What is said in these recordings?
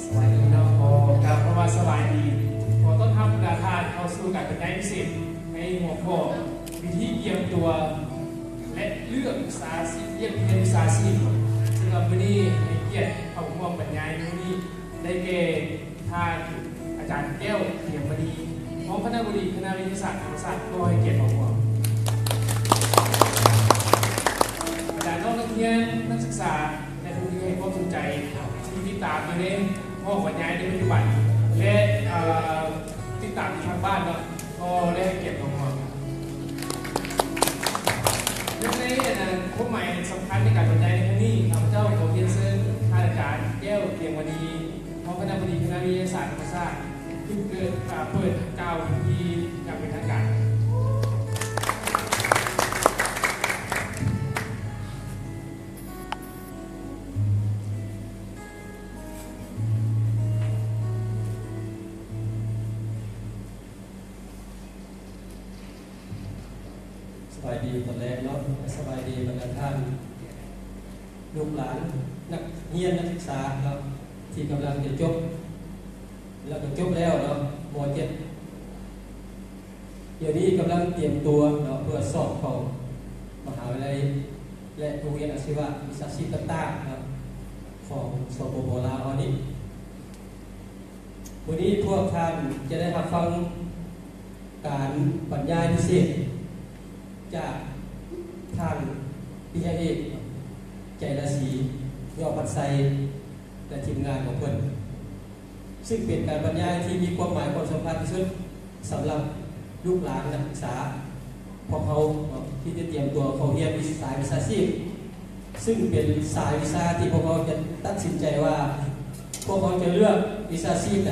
ສະບາຍດີເນາະ ຂໍກ່າວຄຳວ່າສະບາຍດີ. ຂໍຕ້ອນຮັບບັນດາທ່ານເຂົ້າສູ່ການບັນຍາຍພິເສດໃນຫົວຂໍ້ ວິທີກຽມຕົວ ແລະ ເລືອກວິຊາຊີບ, ເລືອກຮຽນວິຊາຊີບ. ສຳລັບມື້ນີ້ໃຫ້ກຽດເຂົ້າຮ່ວມບັນຍາຍໃນມື້ນີ້ ໄດ້ແກ່ ທ່ານອາຈານ ແກ້ວ ກຽມມະນີ ຮອງຄະນະບໍດີຄະນະວິທະຍາສາດທຳມະຊາດ ກໍໃຫ້ກຽດເຂົ້າຮ່ວມ. ບັນດານ້ອງນັກຮຽນ, ນັກສຶກສາ ແລະ ຜູ້ທີ່ໃຫ້ຄວາມສົນໃຈ ທີ່ຕິດຕາມຢູ່ໃນຫ້ອງບັນຍາຍໃນປັດຈຸບັນ ແລະ ເອີ ຕິດຕາມຢູ່ທາງບ້ານເນາະ ກໍໄດ້ໃຫ້ກຽດເຂົ້າຮ່ວມ. ເນື່ອງໃນ ອັນ ຄວາມໝາຍສຳຄັນໃນການບັນຍາຍໃນຄັ້ງນີ້ ຂ້າພະເຈົ້າຂໍຮຽນເຊີນທ່ານອາຈານ ແກ້ວ ກຽມມະນີ ຮອງຄະນະບໍດີຄະນະວິທະຍາສາດທຳມະຊາດ ຂຶ້ນເກີດ ເປີດກ່າວພິທີຢ່າງເປັນທາງການ. ສະບາຍດີຕອນແລງເນາະ ແລະ ສະບາຍດີບັນດາທ່ານ ລູກຫຼານ ນັກຮຽນ ນັກສຶກສາເນາະ ທີ່ກຳລັງຈະຈົບ ແລ້ວກໍຈົບແລ້ວເນາະ ມໍເຈັດ ດຽວນີ້ກຳລັງຕຽມຕົວເນາະ ເພື່ອສອບເຂົ້າມະຫາວິທະຍາໄລ ແລະ ໂຮງຮຽນອາຊີວະວິຊາຊີບຕ່າງໆເນາະ ຂອງ ສປປ ລາວເຮົານີ້. ມື້ນີ້ພວກທ່ານຈະໄດ້ຮັບຟັງການບັນຍາຍພິເສດຈາກທ່ານປິຍະເອກ ໃຈລາສີ ຍໍພັດໄຊ ແລະ ທີມງານຂອງເພິ່ນ ຊຶ່ງເປັນການບັນຍາຍທີ່ມີຄວາມໝາຍຄວາມສຳຄັນທີ່ສຸດ ສຳລັບລູກຫຼານນັກສຶກສາພວກເຮົາເນາະ ທີ່ຈະຕຽມຕົວເຂົ້າຮຽນວິ ສາຍວິຊາຊີບ ຊຶ່ງເປັນສາຍວິຊາທີ່ພວກເຮົາຈະຕັດສິນໃຈວ່າ ພວກເຮົາຈະເລືອກວິຊາຊີບໃດ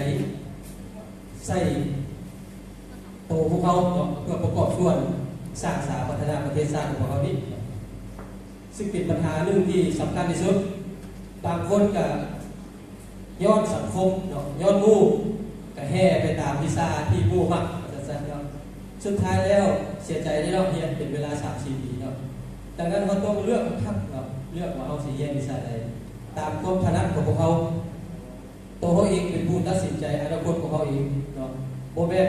ໃສ່ໂຕພວກເຮົາເນາະ ເພື່ອປະກອບສ່ວນສ້າງສາພັດທະນາປະເທດຊາດຂອງພວກເຮົານີ້ ຊຶ່ງເປັນບັນຫາໜຶ່ງທີ່ສຳຄັນທີ່ສຸດ. ບາງຄົນກະ ຍ້ອນສັງຄົມເນາະ ຍ້ອນໝູ່ ກະແຫ່ໄປຕາມວິຊາທີ່ໝູ່ມັກ ວ່າຊັ້ນຊະເນາະ. ສຸດທ້າຍແລ້ວເສຍໃຈເດ້ເນາະ ຮຽນເປັນເວລາສາມສີ່ປີເນາະ. ດັ່ງນັ້ນເຮົາຕ້ອງເລືອກຄັກເນາະ ເລືອກວ່າເຮົາຊິຮຽນວິຊາໃດ ຕາມຄວາມຖະໜັດຂອງພວກເຮົາ. ໂຕເຮົາເອງເປັນຜູ້ຕັດສິນໃຈອະນາຄົດຂອງເຮົາເອງເນາະ ບໍ່ແມ່ນ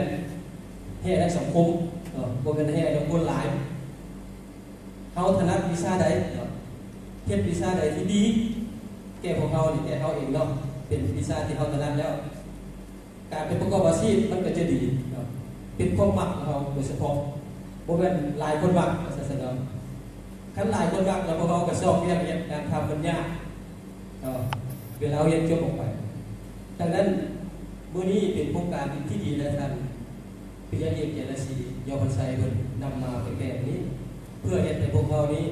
ແຫ່ນຳສັງຄົມເນາະ ບໍ່ແມ່ນແຫ່ນຳຄົນຫຼາຍ. ເຮົາຖະໜັດວິຊາໃດເນາະ ເຮັດວິຊາໃດທີ່ດີແກ່ພວກເຮົານີ້ ແກ່ເຮົາເອງເນາະ ເປັນວິຊາທີ່ເຮົາຖະໜັດແລ້ວ ການໄປປະກອບອາຊີບມັນກໍຈະດີເນາະ ເປັນຄວາມມັກຂອງເຮົາໂດຍສະເພາະ ບໍ່ແມ່ນຫຼາຍຄົນມັກວ່າຊັ້ນຊະເນາະ. ຄັນຫຼາຍຄົນມັກແລ້ວ ພວກເຮົາກໍຊອກວຽກເຮັດງານທຳມັນຍາກເນາະ ເວລາເຮົາຮຽນຈົບອອກໄປ. ດັ່ງນັ້ນ ມື້ນີ້ເປັນໂຄງການທີ່ດີ ແລະ ທ່ານ ປິຍະເອກ ໃຈລາສີ ຍໍພັດໄຊ ເພິ່ນນຳມາເຜີຍແຜ່ນີ້ ເພື່ອເຮັດໃຫ້ພວກເຮົານີ້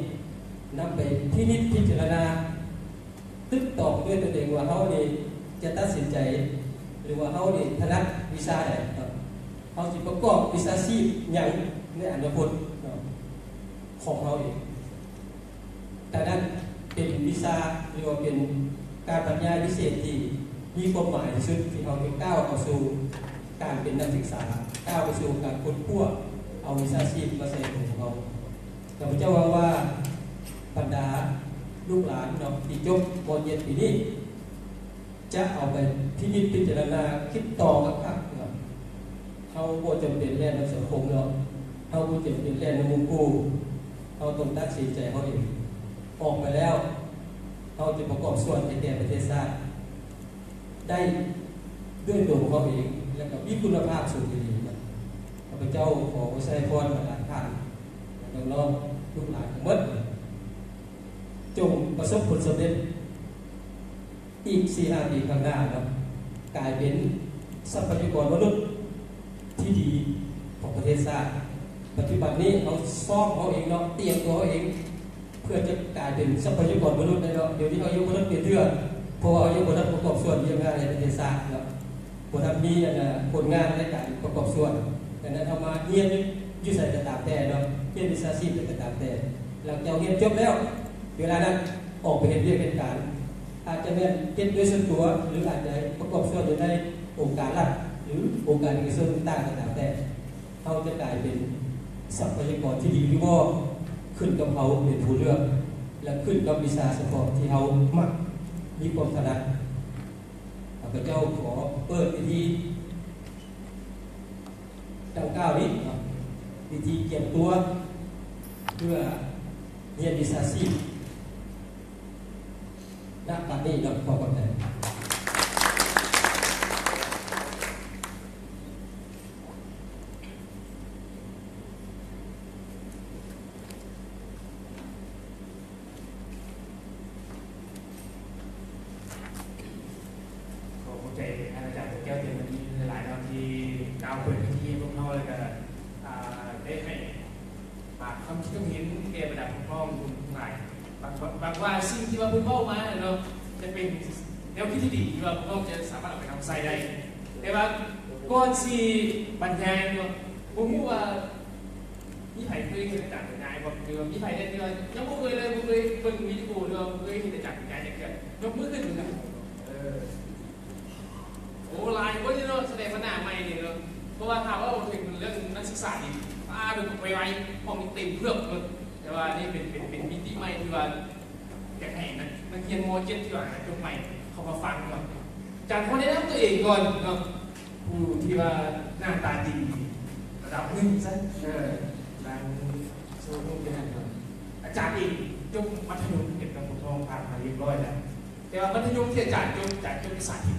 ນຳໄປພິນິດພິຈາລະນາ ຕຶກຕອງດ້ວຍຕົນເອງວ່າເຮົານີ້ຈະຕັດສິນໃຈ ຫຼືວ່າເຮົານີ້ຖະໜັດວິຊາໃດເນາະ ເຮົາຊິປະກອບວິຊາຊີບຫຍັງໃນອະນາຄົດເນາະ ຂອງເຮົາເອງ. ດັ່ງນັ້ນເປັນວິຊາ ຫຼືວ່າເປັນການບັນຍາຍພິເສດທີ່ມີຄວາມໝາຍທີ່ສຸດ ທີ່ເຮົາຈະກ້າວເຂົ້າສູ່ການເປັນນັກສຶກສາ ກ້າວໄປສູ່ການຄົ້ນຄວ້າເອົາວິຊາຊີບມາໃສ່ຕົວຂອງເຮົາ. ຂ້າພະເຈົ້າຫວັງວ່າບັນດາລູກຫຼານເນາະ ທີ່ຈົບ ມ.ເຈັດ ປີນີ້ ຈະເອົາໄປພິນິດພິຈາລະນາຄິດຕໍ່ຄັກໆເນາະ. ເຮົາບໍ່ຈຳເປັນແລ່ນນຳສັງຄົມເນາະ ເຮົາບໍ່ຈຳເປັນແລ່ນນຳໝູ່ຄູ່ ເຮົາຕ້ອງຕັດສິນໃຈເຮົາເອງ. ອອກໄປແລ້ວ ເຮົາຈະປະກອບສ່ວນໃຫ້ແກ່ປະເທດຊາດໄດ້ດ້ວຍຕົວຂອງເຮົາເອງ ແລະ ກໍມີຄຸນນະພາບສູງອີ່ຫຼີ. ຂ້າພະເຈົ້າຂໍອວຍໄຊພອນບັນດາທ່ານ ແລະ ນ້ອງໆ ລູກຫຼານທັງໝົດ ຈົ່ງປະສົບຜົນສຳເລັດ ອີກສີ່ຫ້າປີຂ້າງໜ້າເນາະ ກາຍເປັນຊັບພະຍາກອນມະນຸດທີ່ດີຂອງປະເທດຊາດ. ປັດຈຸບັນນີ້ເຮົາຊ້ອມເຮົາເອງເນາະ ຕຽມຕົວເຮົາເອງ ເພື່ອຈະກາຍເປັນຊັບພະຍາກອນມະນຸດໄດ້ເນາະ. ດຽວນີ້ເຮົາຍັງບໍ່ທັນເປັນເທື່ອ ເພາະວ່າເຮົາຍັງບໍ່ທັນປະກອບສ່ວນວຽກງານໃນປະເທດຊາດເນາະ. ບໍ່ທັນມີອັນນ່າ ຜົນງານໃນການປະກອບສ່ວນ. ດັ່ງນັ້ນເຮົາມາຮຽນຢູ່ໃສກໍຕາມແຕ່ເນາະ ຮຽນວິຊາຊີບໃດກໍຕາມແຕ່ ຫຼັງຈາກຮຽນຈົບແລ້ວ ເວລານັ້ນອອກໄປເຮັດວຽກເຮັດການ ອາດຈະແມ່ນເຮັດໂດຍສ່ວນຕົວ ຫຼື ອາດຈະປະກອບສ່ວນຢູ່ໃນອົງການລັດ ຫຼື ອົງການເອກະຊົນຕ່າງໆກໍຕາມແຕ່ ເຮົາຈະກາຍເປັນຊັບພະຍາກອນທີ່ດີຫຼືບໍ່ ຂຶ້ນກັບເຮົາເປັນຜູ້ເລືອກ ແລະ ຂຶ້ນກັບວິຊາສະເພາະທີ່ເຮົາມັກ ມີຄວາມຖະໜັດ. ຂ້າພະເຈົ້າຂໍເປີດພິທີດັ່ງກ່າວນີ້ເນາະ, ພິທີກຽມຕົວເພື່ອຮຽນວິຊາຊີບ ນະບັດນີ້ເນາະ. ຂໍຂອບໃຈ. ຂໍຂອບໃຈທ່ານອາຈານ ແກ້ວ ເຕັມມະນີ ຫຼາຍໆເນາະ ທີ່ກ່າວເປີດພິທີໃຫ້ພວກເຮົາ ແລ້ວກະ ອ່າ ໄດ້ໃຫ້ຝາກຄວາມຄິດຄວາມເຫັນແກ່ບັນດາຜູ້ປກຄອງທຸກໆ ຫຼາຍ. ຫວັງ ຫວັງວ່າສິ່ງທີ່ວ່າເພິ່ນເວົ້າມາເນາະ ຈະເປັນແນວຄິດທີ່ດີ ທີ່ວ່າພວກເຮົາຈະສາມາດເອົາໄປນຳໃຊ້ໄດ້. ແຕ່ວ່າກ່ອນຊິບັນຍາຍເນາະ ບໍ່ຮູ້ວ່າ ມີໃຜເຄີຍເຫັນອາຈານເປັນຍາຍບໍ່? ຫຼືວ່າມີໃຜແດ່ທີ່ວ່າຍັງບໍ່ເຄີຍເລີຍ, ບໍ່ເຄີຍເບິ່ງວິດີໂອ ຫຼືວ່າບໍ່ເຄີຍເຫັນອາຈານເປັນຍາຍຈັກເທື່ອ? ຍົກມືຂຶ້ນເບິ່ງນະ. ເອີ ໂອ້ ຫຼາຍຄົນຢູ່ເນາະ, ສະແດງວ່າໜ້າໃໝ່ນີ້ເນາະ. ເພາະວ່າຖ້າເວົ້າເຖິງເລື່ອງນັກສຶກສານີ້ ປາດ ໄວໆ ຫ້ອງນີ້ເຕັມເຜືອກເລີຍ. ແຕ່ວ່ານີ້ເປັນ ເປັນ ເປັນມິຕິໃໝ່ທີ່ວ່າ ຢາກໃຫ້ນັກ ນັກຮຽນ ມ.ເຈັດ ທີ່ວ່າຈົບໃໝ່ເຂົ້າມາຟັງເນາະ. ອາຈານຂໍແນະນຳຕົວເອງກ່ອນເນາະ, ຜູ້ທີ່ວ່າໜ້າຕາດີລະດັບໜຶ່ງຊັ້ນ ເອີ ນາງໂຊຮູບຢູ່ຫັ້ນເນາະ. ອາຈານເອງຈົບມັດທະຍົມເປັນການປົກຄອງຜ່ານມາຮຽບຮ້ອຍແລ້ວ, ແຕ່ວ່າມັດທະຍົມທີ່ອາຈານຈົບ ອາຈານຈົບສາທິດ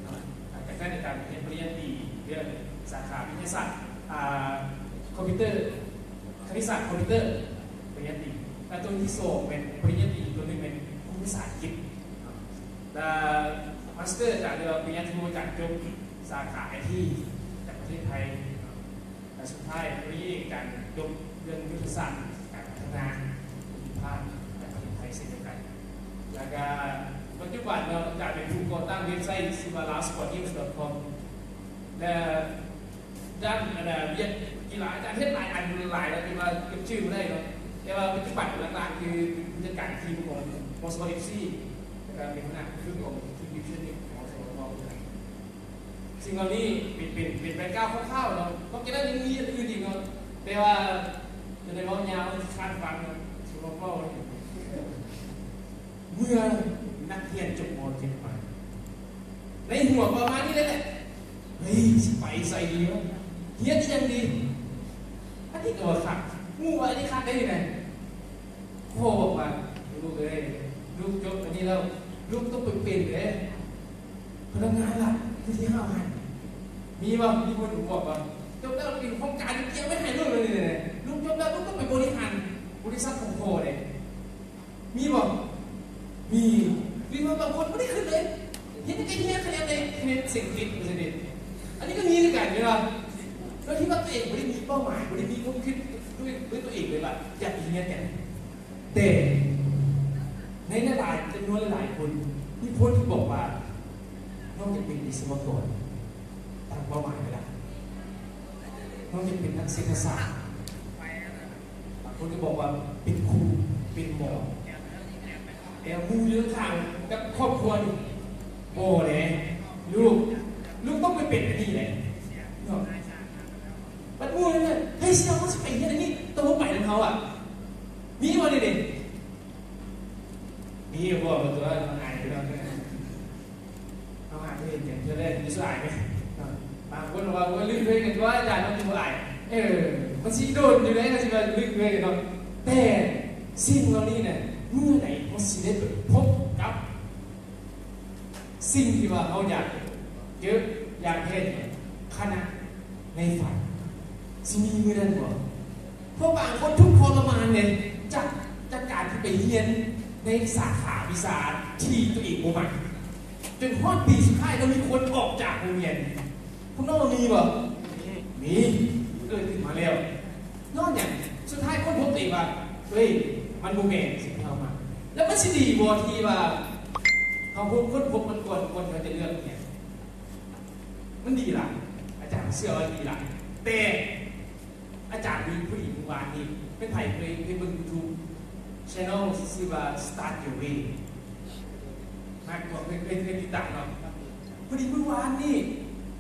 ເນາະ. ຫຼັງຈາກນັ້ນອາຈານຮຽນປະລິນຍາຕີເລື່ອງສາຂາວິທະຍາສາດ ອ່າ ຄອມພິວເຕີ ຄະນິດສາດຄອມພິວເຕີ ປະລິນຍາຕີ ແລະ ຕົວທີສອງແມ່ນປະລິນຍາຕີ ຕົວໜຶ່ງແມ່ນພູມພາສາອັງກິດ ແລະ ມາສເຕີຈາກເລື່ອງປະລິນຍາໂທຈາກຈົບສາຂາໄອທີຈາກປະເທດໄທ ແລະ ສຸດທ້າຍປະລິນຍາເອກຈາກຈົບເລື່ອງຍຸດທະສາດການພັດທະນາພູມພາກຈາກປະເທດໄທເຊັ່ນດຽວກັນ. ແລ້ວກະປັດຈຸບັນເນາະ ຈາກເປັນຜູ້ກໍ່ຕັ້ງເວັບໄຊ ຊື່ວ່າ last sport news dot com ແລະ ດ້ານ ອັນນ່າ ວຽກກິລາ ອາຈານເຮັດຫຼາຍອັນຫຼາຍແລ້ວ ຈົນວ່າຈຳຊື່ບໍ່ໄດ້ເນາະ. ແຕ່ວ່າປັດຈຸບັນຫຼັກໆ ຄືເປັນຜູ້ຈັດການທີມຂອງ ມສວ ເອັຟຊີ ແລ້ວກະເປັນຫົວໜ້າຝຶກຂອງທີມດິວິຊັ່ນໜຶ່ງຂອງ ມສວ ເທົ່ານັ້ນ. ສິ່ງເຫຼົ່ານີ້ເປັນ ເປັນ ເປັນແບັກກຣາວຄາວໆເນາະ. ນອກຈາກນັ້ນຍັງມີອັນອື່ນອີກເນາະ ແຕ່ວ່າຈະໄດ້ເວົ້າຍາວ ມັນຊິຄາດຟັງເນາະ ຊິເວົ້າ ເວົ້າ ເມື່ອນັກຮຽນຈົບ ມ.ເຈັດ ມາ ໃນຫົວປະມານນີ້ແຫຼະ ເຮີ້ຍ ຊິໄປໃສດີວະ? ຮຽນອີ່ຫຍັງດີ? ອັນນີ້ກໍວ່າຄັກ ໝູ່ວ່າອັນນີ້ຄັກໄດ໋ນີ້ນະ. ພໍ່ບອກວ່າ ລູກເອີຍ ລູກຈົບອັນນີ້ແລ້ວ ລູກຕ້ອງໄປເປັນເດ້ ພະນັກງານລັດ ຄືທີ່ເຮົາຫັ້ນ. ມີບໍ່? ມີຄົນບອກວ່າ ຈົບແລ້ວເປັນຫ້ອງການ ກຽມໄວ້ໃຫ້ລູກເລີຍນີ້ແຫຼະ. ລູກຈົບແລ້ວ ລູກຕ້ອງໄປບໍລິຫານບໍລິສັດຂອງພໍ່ເດ້. ມີບໍ່? ມີ. ມີບາງຄົນບໍ່ໄດ້ຂຶ້ນເລີຍ ເຮັດແຕ່ເຮັດ ຄະແນນໄດ້ ຄະແນນເສັງຕິດວ່າຊັ້ນເດ. ອັນນີ້ກໍມີຄືກັນ ແມ່ນບໍ່? ໂດຍທີ່ວ່າຕົວເອງບໍ່ໄດ້ມີເປົ້າໝາຍ ບໍ່ໄດ້ມີຄວາມຄິດດ້ວຍ ດ້ວຍຕົວເອງເລີຍວ່າຢາກເຮັດຫຍັງ. ແຕ່ໃນຫຼາຍໆ ຈຳນວນຫຼາຍໆຄົນ ມີຄົນທີ່ບອກວ່າ ນ້ອງຢາກເປັນວິສະວະກອນ ຕັ້ງເປົ້າໝາຍໄວ້ລະ ນ້ອງຢາກເປັນນັກເສດຖະສາດ. ບາງຄົນກໍບອກວ່າເປັນຄູ ເປັນໝໍ ແຕ່ໝູ່ຢູ່ຂ້າງກັບຄອບຄົວນີ້ ບໍ່ແຫຼະ ລູກ ລູກຕ້ອງໄປເປັນອັນນີ້ແຫຼະເນາະ. ບັດໝູ່ນັ້ນນະ ເຮີ້ຍ ຊິເອົາ ຊິໄປເຮັດອັນນີ້ ຕ້ອງບໍ່ໄປນຳເຮົາອະ. ມີບໍ່ນີ້ເດ? ມີບໍ່? ບໍ່ຕົວະ ອາຍເນາະ. ເຮົາຫາເຮັດຫຍັງເທື່ອແລກ ມີສ່ວນອາຍໄໝ? ບາງຄົນບອກວ່າ ໂອ້ຍ ລຶ້ງເພງກັນຕົວະ ອາຈານ ເຮົາຄືບໍ່ອາຍ. ເອີ ມັນຊິໂດນຢູ່ໃດ ກໍຊິວ່າລຶ້ງເພງກັນເນາະ. ແຕ່ສິ່ງເຫຼົ່ານີ້ນະ ເມື່ອໃດເຮົາຊິໄດ້ໄປພົບກັບສິ່ງທີ່ວ່າເຮົາຢາກເຈີ ຢາກເຫັນ ຄະນະໃນຝັນ ຊິມີມື້ນັ້ນບໍ່? ເພາະບາງຄົນທຸກທໍລະມານເດ ຈາກ ຈາກການທີ່ໄປຮຽນໃນສາຂາວິຊາທີ່ຕົວເອງບໍ່ມັກ ຈົນຮອດປີສຸດທ້າຍແລ້ວມີຄົນອອກຈາກໂຮງຮຽນ. ພວກນ້ອງມີບໍ່? ມີ. ເກີດຂຶ້ນມາແລ້ວ. ຍ້ອນຫຍັງ? ສຸດທ້າຍຄົ້ນພົບເອງວ່າ ເອີຍ ມັນບໍ່ແມ່ນສິ່ງທີ່ເຮົາມັກ. ແລ້ວມັນຊິດີບໍ່ທີ່ວ່າເຮົາຄົ້ນພົບມັນກ່ອນ ກ່ອນທີ່ເຮົາຈະເລືອກຮຽນ? ມັນດີຫຼາຍ. ອາຈານເຊື່ອວ່າດີຫຼາຍ. ແຕ່ ອາຈານມີຜູ້ດີມື້ວານນີ້ ເປັນໃຜເຄີຍ ເຄີຍເບິ່ງຢູທູບ ແຊນແນວຊື່ວ່າ Start Your Way ມາກກວ່າເຄີຍ ເຄີຍ ເຄີຍຕິດຕາມເນາະ. ພໍດີມື້ວານນີ້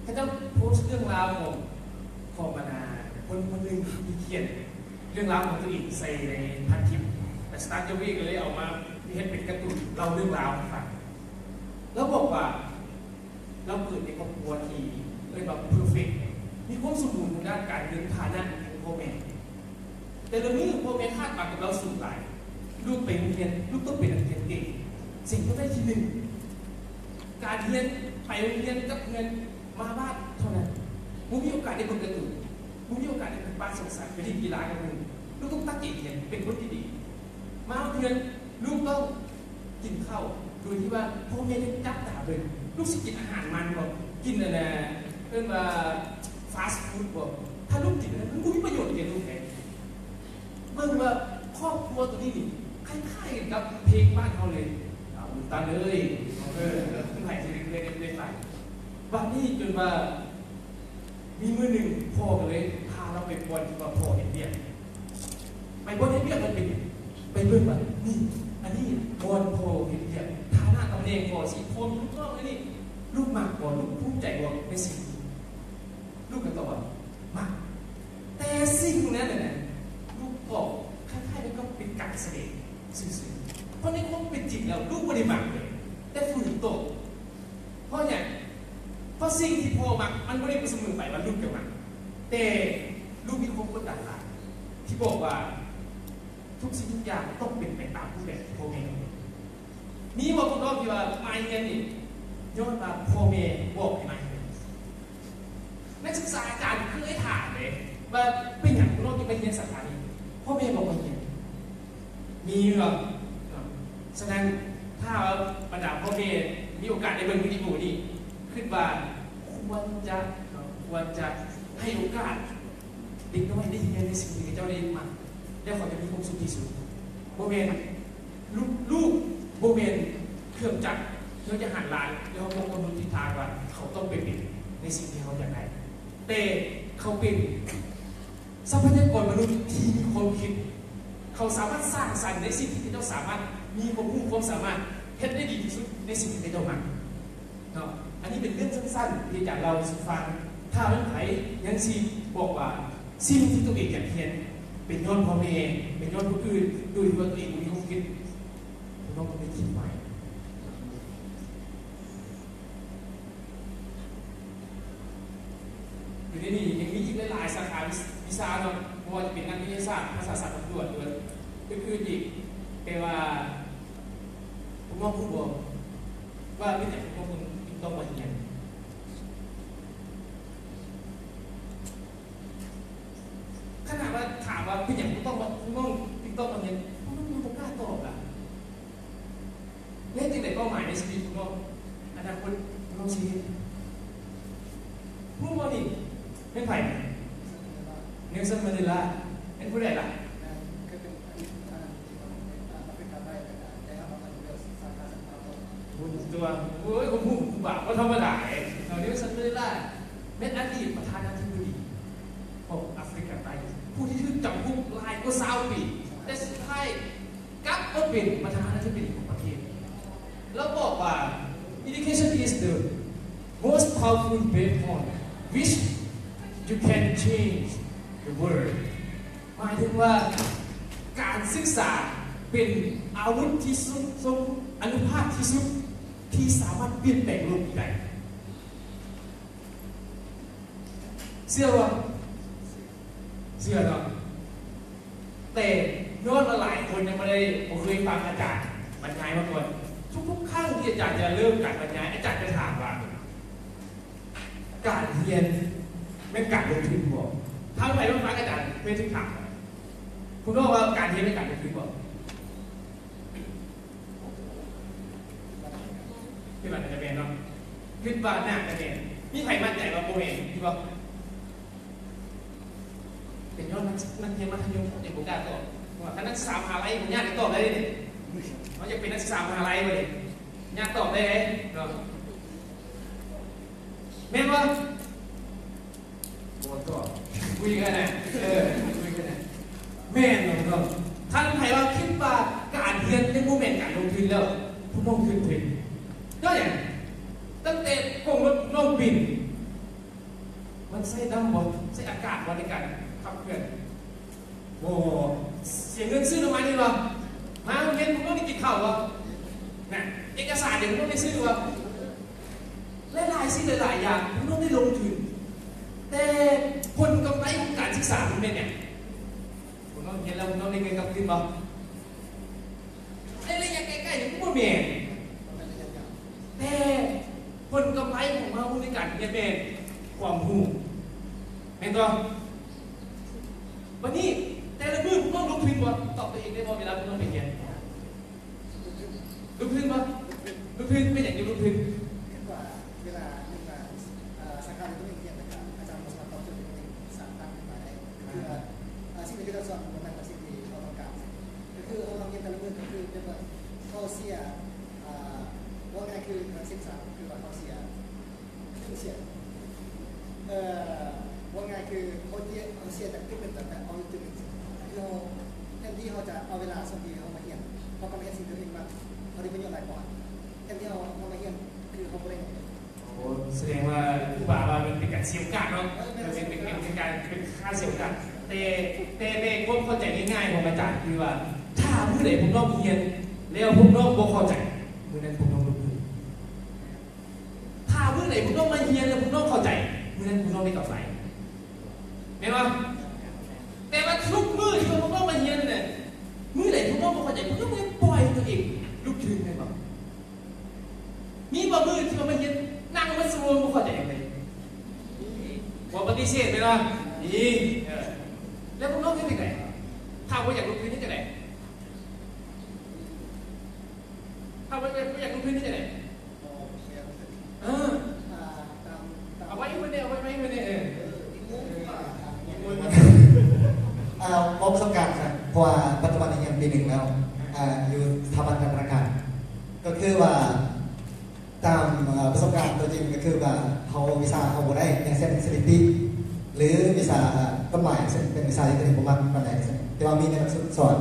ເຂົາເຈົ້າໂພສເລື່ອງລາວຂອງ ຂອງບັນດາຄົນຄົນໜຶ່ງທີ່ຂຽນເລື່ອງລາວຂອງຕົວເອງໃສ່ໃນພັນທິບ ແລະ Start Your Way ກໍເລີຍເອົາມາເຮັດເປັນກາຕູນເລົ່າເລື່ອງລາວໃຫ້ຟັງ. ລາວບອກວ່າ ລາວເກີດໃນຄອບຄົວທີ່ເອີ້ນວ່າເພີເຟັກ ມີຄວາມສົມບູນທາງດ້ານການເງິນ, ຖານະຂອງພໍ່ແມ່. ແຕ່ລະມື້ພໍ່ແມ່ຄາດຫວັງກັບລາວສູງຫຼາຍ. ລູກໄປໂຮງຮຽນ, ລູກຕ້ອງເປັນນັກຮຽນເກັ່ງ, ເສັງຕ້ອງໄດ້ທີໜຶ່ງ. ການຮຽນ, ໄປໂຮງຮຽນກັບເຮືອນມາບ້ານເທົ່ານັ້ນ. ບໍ່ມີໂອກາດໄດ້ເບິ່ງກາຕູນ, ບໍ່ມີໂອກາດໄດ້ພົບປະສັງສັນ, ໄປຫຼິ້ນກິລາກັບໝູ່. ລູກຕ້ອງຕັ້ງໃຈຮຽນ, ເປັນຄົນທີ່ດີ. ມາຮອດເຮືອນ, ລູກຕ້ອງ ກິນເຂົ້າໂດຍທີ່ວ່າພໍ່ແມ່ຍັງຈັບຕາເບິ່ງ, ລູກຊິກິນອາຫານມັນບໍ່? ກິນອັນນ່າ ເອີ້ນວ່າຟາສຟູດບໍ່? ຖ້າລູກກິນອັນນັ້ນ ມັນບໍ່ມີປະໂຫຍດແກ່ລູກເດ້. ເບິ່ງວ່າຄອບຄົວໂຕນີ້ນີ້ ຄ້າຍໆກັນກັບເພງບ້ານເຮົາເລີຍ. ເອົາ ລຸງຕັນເອີຍ ເອີ ໃຜຊິໄດ້ ໄດ້ ໄດ້ຟັງ. ບາດນີ້ຈົນວ່າ ມີມື້ໜຶ່ງ ພໍ່ກໍເລີຍພາລາວໄປບ່ອນທີ່ວ່າພໍ່ເຮັດວຽກ. ໄປບ່ອນເຮັດວຽກມັນເປັນຫຍັງ? ໄປເບິ່ງວ່າ ນີ້ ອັນນີ້ບ່ອນພໍ່ເຮັດວຽກ, ຖານະຕຳແໜ່ງພໍ່ຊິ ພໍ່ມີລູກນ້ອງອັນນີ້ ລູກມັກບໍ່? ລູກພູມໃຈບໍ່ໃນສິ່ງນີ້? ລູກກໍຕອບວ່າ ມັກ. ແຕ່ສິ່ງນັ້ນນະ ລູກຕອບຄ້າຍໆກັບເປັນການສະແດງຊື່ໆ ເພາະໃນຄວາມເປັນຈິງແລ້ວ ລູກບໍ່ໄດ້ມັກເລີຍ ແຕ່ຝືນຕົບ. ເພາະຫຍັງ? ເພາະສິ່ງທີ່ພໍ່ມັກ ມັນບໍ່ໄດ້ສະເໝີໄປວ່າລູກຈະມັກ, ແຕ່ລູກມີຄວາມກົດດັນຫຼາຍ ທີ່ບອກວ່າທຸກສິ່ງທຸກຢ່າງຕ້ອງເປັນໄປຕາມຮູບແບບທີ່ພໍ່ແມ່ກຳນົດ. ມີບໍ່ພວກນ້ອງທີ່ວ່າມາຮຽນນີ້ ຍ້ອນວ່າພໍ່ແມ່ບອກໃຫ້ມາຮຽນ? ນັກສຶກສາອາຈານເຄີຍຖາມເດ້ວ່າ ເປັນຫຍັງພວກນ້ອງຈຶ່ງມາຮຽນສາຂານີ້? ພໍ່ແມ່ບອກໃຫ້ຮຽນ. ມີບໍ່? ສະນັ້ນ ຖ້າວ່າບັນດາພໍ່ແມ່ມີໂອກາດໄດ້ເບິ່ງວິດີໂອນີ້ ຄິດວ່າຄວນຈະ ຄວນຈະໃຫ້ໂອກາດເດັກນ້ອຍໄດ້ຮຽນໃນສິ່ງທີ່ເຂົາເຈົ້າໄດ້ມັກ ແລ້ວເຂົາຈະມີຄວາມສຸກທີ່ສຸດ. ບໍ່ແມ່ນ ລູກ ລູກບໍ່ແມ່ນເຄື່ອງຈັກ ເຮົາຈະຫັນຫຼານ ແລ້ວເຮົາບໍ່ກຳນົດທິດທາງວ່າເຂົາຕ້ອງໄປເປັນໃນສິ່ງທີ່ເຮົາຢາກໄດ້, ແຕ່ເຂົາເປັນ ຊັບພະຍາກອນມະນຸດທີ່ມີຄວາມຄິດ, ເຂົາສາມາດສ້າງສັນໃນສິ່ງທີ່ເຂົາເຈົ້າສາມາດ, ມີຄວາມຮູ້ຄວາມສາມາດເຮັດໄດ້ດີທີ່ສຸດໃນສິ່ງທີ່ເຂົາເຈົ້າມັກເນາະ. ອັນນີ້ເປັນເລື່ອງສັ້ນໆທີ່ອາຈານເລົ່າສູ່ຟັງ. ຖ້າແມ່ນໃຜຍັງຊິບອກວ່າສິ່ງທີ່ຕົວເອງຢາກຮຽນເປັນຍ້ອນພໍ່ແມ່, ເປັນຍ້ອນຜູ້ອື່ນ, ໂດຍທີ່ວ່າຕົວເອງບໍ່ມີຄວາມຄິດ, ພວກນ້ອງຕ້ອງໄດ້ຄິດໃໝ່. ຢູ່ໃນນີ້ຍັງມີອີກຫຼາຍໆສາຂາວິຊາເນາະ, ບໍ່ວ່າຈະເປັນນັກວິທະຍາສາດ, ພາສາສາກອນດ້ວຍ ຫຼືວ່າອື່ນໆອີກ. ແຕ່ວ່າພວກນ້ອງຮູ້ບໍ່ວ່າເປັນຫຍັງພວກນ້ອງຈຶ່ງຕ້ອງມາຮຽນ? ຂະໜາດວ່າຖາມວ່າເປັນຫຍັງພວກນ້ອງ ພວກນ້ອງຈຶ່ງຕ້ອງມາຮຽນ, ພວກນ້ອງຍັງບໍ່ກ້າຕອບລະ. ເຮັດຈັ່ງໃດເປົ້າໝາຍໃນຊີວິດຂອງນ້ອງ? ອະນາຄົດຂອງນ້ອງຊິເຮັດຫຍັງ? ຮູ້ບໍ່ນີ້? ແມ່ນໃຜ? ເນວສັນ ມາເດລາ. ແມ່ນຜູ້ໃດລະ? ໂອ້ ຕົວະ ໂອ້ຍ ຄວາມຮູ້ຂອງຄູບາບໍ່ທຳມະດາເດ້. ເນວສັນ ມາເດລາ ແມ່ນອະດີດປະທານາທິບໍດີຂອງອາຟຣິກາໃຕ້ ຜູ້ທີ່ຖືກຈຳຄຸກຫຼາຍກວ່າຊາວປີ ແຕ່ສຸດທ້າຍ ກັບມາເປັນປະທານາທິບໍດີຂອງປະເທດ. ລາວບອກວ່າ Education is the most powerful weapon which you can change the world. ໝາຍເຖິງວ່າ ການສຶກສາເປັນອາວຸດທີ່ຊົງ ຊົງອານຸພາບທີ່ສຸດ ທີ່ສາມາດປ່ຽນແປງໂລກນີ້ໄດ້. ເຊື່ອບໍ່? ເຊື່ອເນາະ. ແຕ່ຍ້ອນວ່າຫຼາຍຄົນຍັງບໍ່ໄດ້ ບໍ່ເຄີຍຟັງອາຈານບັນຍາຍມາກ່ອນ, ທຸກໆຄັ້ງທີ່ອາຈານຈະເລີ່ມການບັນຍາຍ, ອາຈານຈະຖາມວ່າ ການຮຽນແມ່ນການລົງທຶນບໍ່? ຖ້າໃຜມາຟັງອາຈານເຄີຍຖືກຖາມ, ຄຸນບອກວ່າການຮຽນແມ່ນການລົງທຶນບໍ່? ຄິດວ່າໜ້າຈະແມ່ນເນາະ, ຄິດວ່າໜ້າຈະແມ່ນ. ມີໃຜໝັ້ນໃຈວ່າບໍ່ແມ່ນ? ມີບໍ່? ເປັນຍ້ອນນັກ ນັກຮຽນມັດທະຍົມຍັງບໍ່ກ້າຕອບ. ເພາະວ່າຄັນນັກສຶກສາມະຫາໄລ ບໍ່ຍາກຈະຕອບໄດ້ເດ້. ເຮົາຢາກເປັນນັກສຶກສາມະຫາໄລເວີຍ, ຍາກຕອບໄດ້ເນາະ. ແມ່ນບໍ່? ບໍ່ຕອບ. ຄຸຍກັນນະ. ເອີ ຄຸຍກັນນະ. ແມ່ນເນາະ. ຄັນໃຜວ່າຄິດວ່າການຮຽນຍັງບໍ່ແມ່ນການລົງທຶນແລ້ວ, ພວກນ້ອງຖືກເພງ. ຍ້ອນຫຍັງ? ຕັ້ງແຕ່ກົງລົດນ້ອງບິນ, ມັນໃຊ້ນ້ຳບໍ່? ໃຊ້ອາກາດບໍ່ໃນການຂັບເຄື່ອນ? ບໍ່. ເສຍເງິນຊື້ນ້ຳມັນນີ້ບໍ່? ມາໂຮງຮຽນພວກນ້ອງໄດ້ກິນເຂົ້າບໍ່? ນະ, ເອກະສານນີ້ພວກນ້ອງໄດ້ຊື້ບໍ່? ຫຼາຍໆ ສິ່ງຫຼາຍໆຢ່າງ ພວກນ້ອງໄດ້ລົງທຶນ, ແຕ່ຜົນກຳໄລຂອງການສຶກສາມັນແມ່ນຫຍັງ? ພວກນ້ອງຮຽນແລ້ວ ພວກນ້ອງໄດ້ເງິນກັບຄືນບໍ່? ໃນໄລຍະໃກ້ໆນີ້ບໍ່ແມ່ນ, ແຕ່ຜົນກຳໄລຂອງເຮົາໃນການຮຽນແມ່ນຄວາມຮູ້, ແມ່ນບໍ່? ບັດນີ້ ແຕ່ລະມື້ພວກນ້ອງລົງທຶນບໍ່? ຕອບຕົວເອງໄດ້ບໍ່ ເວລາພວກນ້ອງໄປຮຽນ? ລົງທຶນບໍ່? ລົງທຶນ. ເປັນຫຍັງຈຶ່ງລົງທຶນ? ຄືວ່າເວລາ ເວລາ ເອີ ສາຂາທີ່ຕົວເອງຮຽນ ແລ້ວກໍອາຈານບໍ່ສາມາດຕອບໂຈດໃຫ້ຕົວເອງ ສ້າງຕັ້ງຂຶ້ນມາໄດ້ ຄືວ່າ ເອີ ສິ່ງທີ່ເຂົາເຈົ້າສອນມັນບໍ່ແມ່ນສິ່ງທີ່ເຮົາຕ້ອງການ. ກໍຄືເຮົາມາຮຽນແຕ່ລະມື້ ກໍຄືແບບວ່າເຮົາເສຍ ເອີ ເວົ້າງ່າຍຄືການສຶກສາ ກໍຄືວ່າເຮົາເສຍ ເສຍ ເອີ ເວົ້າງ່າຍຄືເຮົາເສຍ ເຮົາເສຍຈາກຈຸດໜຶ່ງ ແຕ່ເອົາຈຸດໜຶ່ງ ຄືເຮົາ ແທນທີ່ເຮົາຈະເອົາເວລາສ່ວນທີ່ເຮົາມາຮຽນ ເຮົາກໍມາເຮັດສິ່ງທີ່ຕົວເອງມັກ ເຮົາໄດ້ປະໂຫຍດຫຼາຍກວ່າ. ແທນທີ່ເຮົາ ເຮົາມາຮຽນ ຄືເຮົາບໍ່ໄດ້ຫຍັງເລີຍ. ໂອ້ ສະແດງວ່າຄູບາວ່າມັນເປັນການເສຍໂອກາດເນາະ. ເອີ ແມ່ນ ເປັນ ເປັນ ເປັນການ ເປັນຄ່າເສຍໂອກາດ. ແຕ່ ແຕ່ໃນຄວາມເຂົ້າໃຈງ່າຍໆຂອງອາຈານ ຄືວ່າ ຖ້າມື້ໃດພວກນ້ອງຮຽນ ແລ້ວພວກນ້ອງບໍ່ເຂົ້າໃຈ ມື້ນັ້ນພວກນ້ອງລົງທຶນ. ຖ້າມື້ໃດພວກນ້ອງມາຮຽນແລ້ວພວກນ້ອງເຂົ້າໃຈ ມື້ນັ້ນພວກນ້ອງໄດ້ກຳໄລ ແມ່ນບໍ່? ແຕ່ວ່າທຸກມື້ທີ່ພວກນ້ອງມາຮຽນນັ້ນ ມື້ໃດພວກນ້ອງບໍ່ເຂົ້າໃຈ ພວກນ້ອງໄດ້ປ່ອຍໃຫ້ຕົວເອງຫຼຸດທຶນ ແມ່ນບໍ່? ມີບໍ່ມື້ທີ່ວ່າມາຮຽນນັ່ງມາຊົ່ວໂມງບໍ່ເຂົ້າໃຈຫຍັງເລີຍ? ບໍ່ປະຕິເສດແມ່ນບໍ່? ມີ. ເອີ ແລ້ວພວກນ້ອງເຮັດຈັ່ງໃດ? ຖ້າບໍ່ຢາກຫຼຸດທຶນເຮັດຈັ່ງໃດ? ຖ້າບໍ່ຢາກ ບໍ່ຢາກລົງທຶນເຮັດຈັ່ງໃດ? ເອີ ເອົາໄວ້ມື້ນີ້ ເອົາໄວ້ມື້ນີ້ ເອີ ອ່າ ເວົ້າປະສົບການຊະ ເພາະວ່າປັດຈຸບັນນີ້ຮຽນປີໜຶ່ງແລ້ວ ອ່າ ຢູ່ສະຖາບັນການພັດທະນາການ ກໍຄືວ່າຕາມ ເອີ ປະສົບການຕົວຈິງ ກໍຄືວ່າເຮົາ ວິຊາເຮົາບໍ່ໄດ້ ຢ່າງເຊັ່ນສະຖິຕິ ຫຼື ວິຊາກົດໝາຍ ເຊິ່ງເປັນວິຊາທີ່ຕົວເອງບໍ່ມັກປານໃດ ແຕ່ວ່າມີໃນຫຼັກສູດສອນ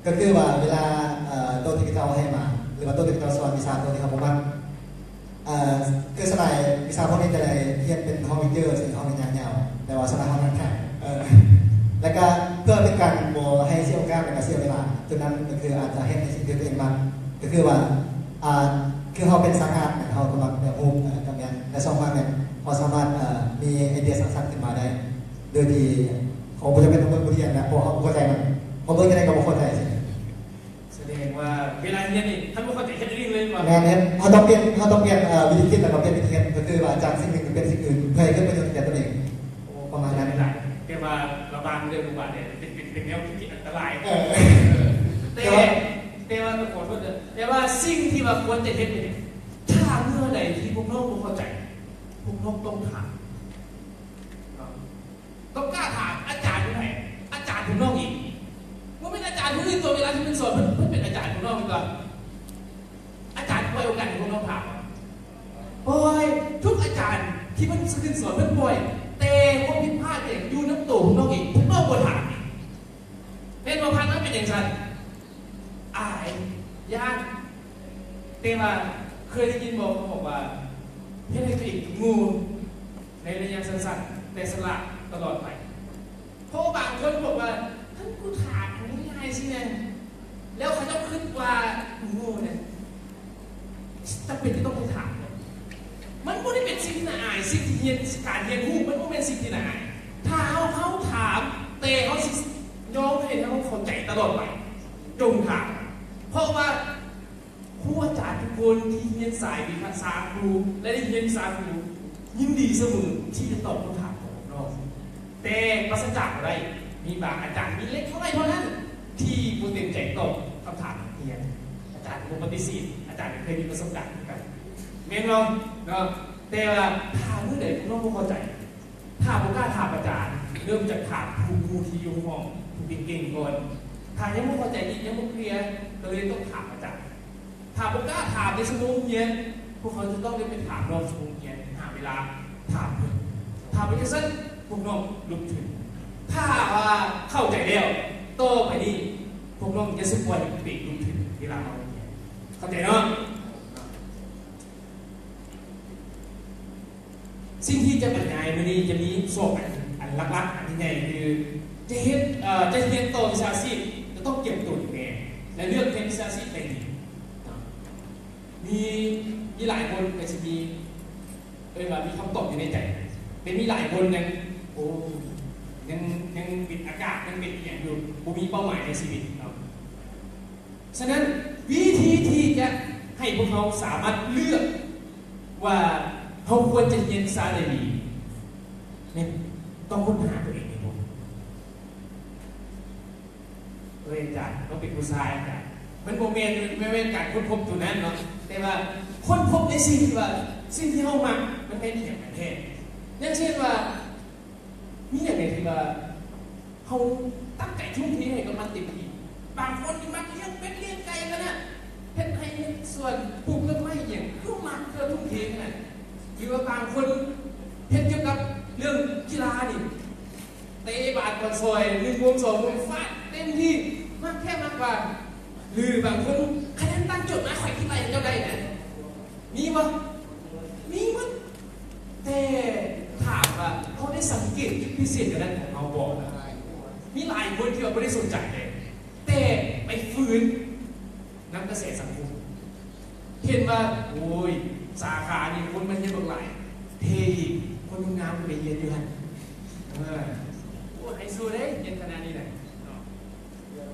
ກໍຄືວ່າເວລາ ເອີ ໂຕທີ່ເຂົາເຈົ້າໃຫ້ມາ ຫຼືວ່າໂຕທີ່ເຂົາເຈົ້າສອນ ວິຊາໂຕທີ່ເຮົາບໍ່ມັກ ເອີ ຄືສ່ວນຫຼາຍວິຊາພວກນີ້ຈະໄດ້ຮຽນເປັນຫ້ອງເລກເຈີ ເຊິ່ງຫ້ອງນີ້ຍາວໆ ແຕ່ວ່າສ່ວນຫຼາຍເຮົານັ່ງຖ້າ ເອີ ແລ້ວກະເພື່ອເປັນການບໍ່ໃຫ້ເສຍໂອກາດ ແລ້ວກະເສຍເວລາ ໂຕນັ້ນກໍຄືອາດຈະເຮັດໃນສິ່ງທີ່ຕົວເອງມັກ ກໍຄືວ່າ ອ່າ ຄືເຮົາເປັນຊ່າງອາດ ເຮົາກໍມັກແບບຮູບ ເອີ ກໍແມ່ນ ແລະ ຊ່ອງວ່າງແມ່ນ ເຮົາສາມາດ ເອີ ມີໄອເດຍສ້າງສັນຂຶ້ນມາໄດ້ ໂດຍທີ່ເຮົາບໍ່ຈຳເປັນຕ້ອງເບິ່ງບົດຮຽນນະ ເພາະເຮົາບໍ່ເຂົ້າໃຈມັນ ເຮົາເບິ່ງຈັ່ງໃດກໍບໍ່ເຂົ້າໃຈ. ສະແດງວ່າເວລາຮຽນນີ້ ຄັນບໍ່ເຂົ້າໃຈເຮັດອີ່ຫຼີເລີຍວ່າ? ແມ່ນ ເຮັດ ເຮົາຕ້ອງປ່ຽນ ເຮົາຕ້ອງປ່ຽນ ເອີ ວິທີຄິດ ແລ້ວກໍປ່ຽນວິທີເຮັດ ກໍຄືວ່າຈາກສິ່ງໜຶ່ງໄປເປັນສິ່ງອື່ນ ເພື່ອໃຫ້ເກີດປະໂຫຍດແກ່ຕົນເອງ ປະມານນັ້ນ. ແຕ່ວ່າລະຫວ່າງເລື່ອງຂອງບາດແຜເປັນ ເປັນ ເປັນແນວຄິດທີ່ອັນຕະລາຍ. ເອີ ແຕ່ ແຕ່ວ່າ ແຕ່ວ່າຕ້ອງຂໍໂທດເດີ ແຕ່ວ່າສິ່ງທີ່ວ່າຄວນຈະເຮັດນີ້ ຖ້າເມື່ອໃດທີ່ພວກນ້ອງບໍ່ເຂົ້າໃຈ ພວກນ້ອງຕ້ອງຖາມເນາະ. ຕ້ອງກ້າຖາມ. ອາຈານຢູ່ໃສ? ອາຈານຂອງນ້ອງເອງ. ບໍ່ແມ່ນອາຈານຜູ້ອື່ນຕົວະ ເວລາທີ່ເພິ່ນສອນ ເພິ່ນ ເພິ່ນເປັນອາຈານຂອງນ້ອງຕົວະ. ອາຈານປ່ອຍໂອກາດໃຫ້ພວກນ້ອງຖາມ. ປ່ອຍ. ທຸກອາຈານທີ່ເພິ່ນຂຶ້ນສອນ ເພິ່ນປ່ອຍ. ແຕ່ຄວາມຜິດພາດເອງຢູ່ນຳໂຕຂອງນ້ອງເອງ. ພວກນ້ອງບໍ່ຖາມ. ແມ່ນບໍ່? ຜ່ານມາເປັນຈັ່ງຊັ້ນ. ອາຍ. ຢ້ານ. ແຕ່ວ່າເຄີຍໄດ້ຍິນບໍ່ ເຂົາບອກວ່າ ເຮັດໃຫ້ຕົວເອງເປັນງູ ໃນໄລຍະສັ້ນໆ ແຕ່ສະຫຼາດຕະຫຼອດໄປ. ເພາະວ່າບາງຄົນບອກວ່າ ຄັນກູຖາມງ່າຍໆຊີ້ນະ ແລ້ວເຂົາເຈົ້າຄິດວ່າໂງ່ນະ ຈຳເປັນຈະຕ້ອງໄປຖາມເນາະ. ມັນບໍ່ໄດ້ເປັນສິ່ງທີ່ໜ້າອາຍ. ສິ່ງທີ່ຮຽນ ການຮຽນຮູ້ມັນບໍ່ແມ່ນສິ່ງທີ່ໜ້າອາຍ. ຖ້າເຮົາ ເຮົາຖາມ ແຕ່ເຮົາຊິຍອມໃຫ້ເຮົາເຂົ້າໃຈຕະຫຼອດໄປ ຈົ່ງຖາມ. ເພາະວ່າ ຄູອາຈານທຸກຄົນທີ່ຮຽນສາຍວິຊາສາຄູ ແລະ ໄດ້ຮຽນວິຊາຄູ ຍິນດີສະເໝີທີ່ຈະຕອບຄຳຖາມຂອງນ້ອງ. ແຕ່ປາສະຈາກບໍ່ໄດ້ ມີບາງອາຈານມີເລັກນ້ອຍເທົ່ານັ້ນທີ່ບໍ່ເຕັມໃຈຕອບຄຳຖາມນັກຮຽນ. ອາຈານບໍ່ປະຕິເສດ, ອາຈານກໍເຄີຍມີປະສົບການຄືກັນ ແມ່ນບໍ່ເນາະ? ແຕ່ວ່າຖ້າມື້ໃດພວກນ້ອງບໍ່ເຂົ້າໃຈ ຖ້າບໍ່ກ້າຖາມອາຈານ ເລີ່ມຈາກຖາມຄູທີ່ຢູ່ຫ້ອງ ຜູ້ເກັ່ງໆກ່ອນ. ຖ້າຍັງບໍ່ເຂົ້າໃຈອີກ ຍັງບໍ່ເຄລຍ ກໍເລີຍຕ້ອງຖາມອາຈານ. ຖ້າບໍ່ກ້າຖາມໃນຊົ່ວໂມງຮຽນ ພວກເຂົາຈະຕ້ອງໄດ້ໄປຖາມນອກຊົ່ວໂມງຮຽນ ຫາເວລາຖາມເພິ່ນ. ຖ້າເປັນຈັ່ງຊັ້ນ ພວກນ້ອງຫຼຸບທຶນ. ຖ້າວ່າເຂົ້າໃຈແລ້ວ ຕໍ່ໄປນີ້ພວກນ້ອງຢ່າສຸກວ່າເປັນຫຼຸບທຶນເວລາເຮົາຮຽນ. ເຂົ້າໃຈເນາະ? ສິ່ງທີ່ຈະບັນຍາຍມື້ນີ້ຈະມີສອງອັນ ອັນຫຼັກໆ ອັນໃຫຍ່ໆ ຄືຈະເຮັດ ເອີ ຈະຮຽນຕໍ່ວິຊາຊີບ ຈະຕ້ອງກຽມຕົວດີແນ່ ແລະ ເລືອກຮຽນວິຊາຊີບໃດດີ. ມີ ມີຫຼາຍຄົນກໍຊິມີ ເອີ ເອີ້ນວ່າມີຄຳຕອບຢູ່ໃນໃຈ, ແຕ່ມີຫຼາຍຄົນຍັງ ໂອ້ ຍັງ ຍັງບິນອາກາດ ຍັງເປັນອີ່ຫຍັງຢູ່ ບໍ່ມີເປົ້າໝາຍໃນຊີວິດເນາະ. ສະນັ້ນ ວິທີທີ່ຈະໃຫ້ພວກເຮົາສາມາດເລືອກວ່າເຮົາຄວນຈະຮຽນວິຊາໃດດີ ແມ່ນຕ້ອງຄົ້ນຫາຕົວເອງໃຫ້ຮູ້. ເອີຍ ອາຈານ ຕ້ອງເປັນຜູ້ຊາຍ ອາຈານ. ມັນບໍ່ແມ່ນ ແມ່ນການຄົ້ນພົບຕົວນັ້ນເນາະ, ແຕ່ວ່າຄົ້ນພົບໃນສິ່ງທີ່ວ່າ ສິ່ງທີ່ເຮົາມັກ ມັນແມ່ນອີ່ຫຍັງກັນແທ້. ຢ່າງເຊັ່ນວ່າ ມີຫຍັງແດ່ທີ່ວ່າ ເຮົາຕັ້ງໃຈທຸ່ມເທໃຫ້ກັບມັນເຕັມທີ່. ບາງຄົນນີ້ມັກລ້ຽງເປັດລ້ຽງໄກ່ຂະໜາດ, ເຮັດໄຮ່ເຮັດສວນ ປູກຕົ້ນໄມ້ອີ່ຫຍັງ ຄືມັກ ຄືທຸ່ມເທຂະໜາດ. ຫຼືວ່າບາງຄົນເຮັດກ່ຽວກັບເລື່ອງກິລານີ້ ເຕະບານບອນຊອຍ ໜຶ່ງໂມງ ສອງໂມງ ຟາດເຕັມທີ່ ມັກແທ້ມັກວ່າ. ຫຼືບາງຄົນ ຄະແນນຕັ້ງໂຈດມາ ຂ້ອຍຄິດວ່າເຈົ້າໄດ້ນະ. ມີບໍ່? ມີໝົດ. ແຕ່ຖາມວ່າເຮົາໄດ້ສັງເກດຈຸດພິເສດອັນນັ້ນຂອງເຮົາບໍ່? ມີຫຼາຍຄົນທີ່ວ່າບໍ່ໄດ້ສົນໃຈເດ້ ແຕ່ໄປຝືນນຳກະແສສັງຄົມ. ເຫັນວ່າ ໂອ້ຍ ສາຂານີ້ຄົນມາຮຽນບັກຫຼາຍ ເພອີກ ຄົນງາມໆກໍໄປຮຽນຢູ່ຫັ້ນ. ເອີ ໂອ້ ໄຮໂຊເດ້ ຮຽນຄະນະນີ້ນະເນາະ.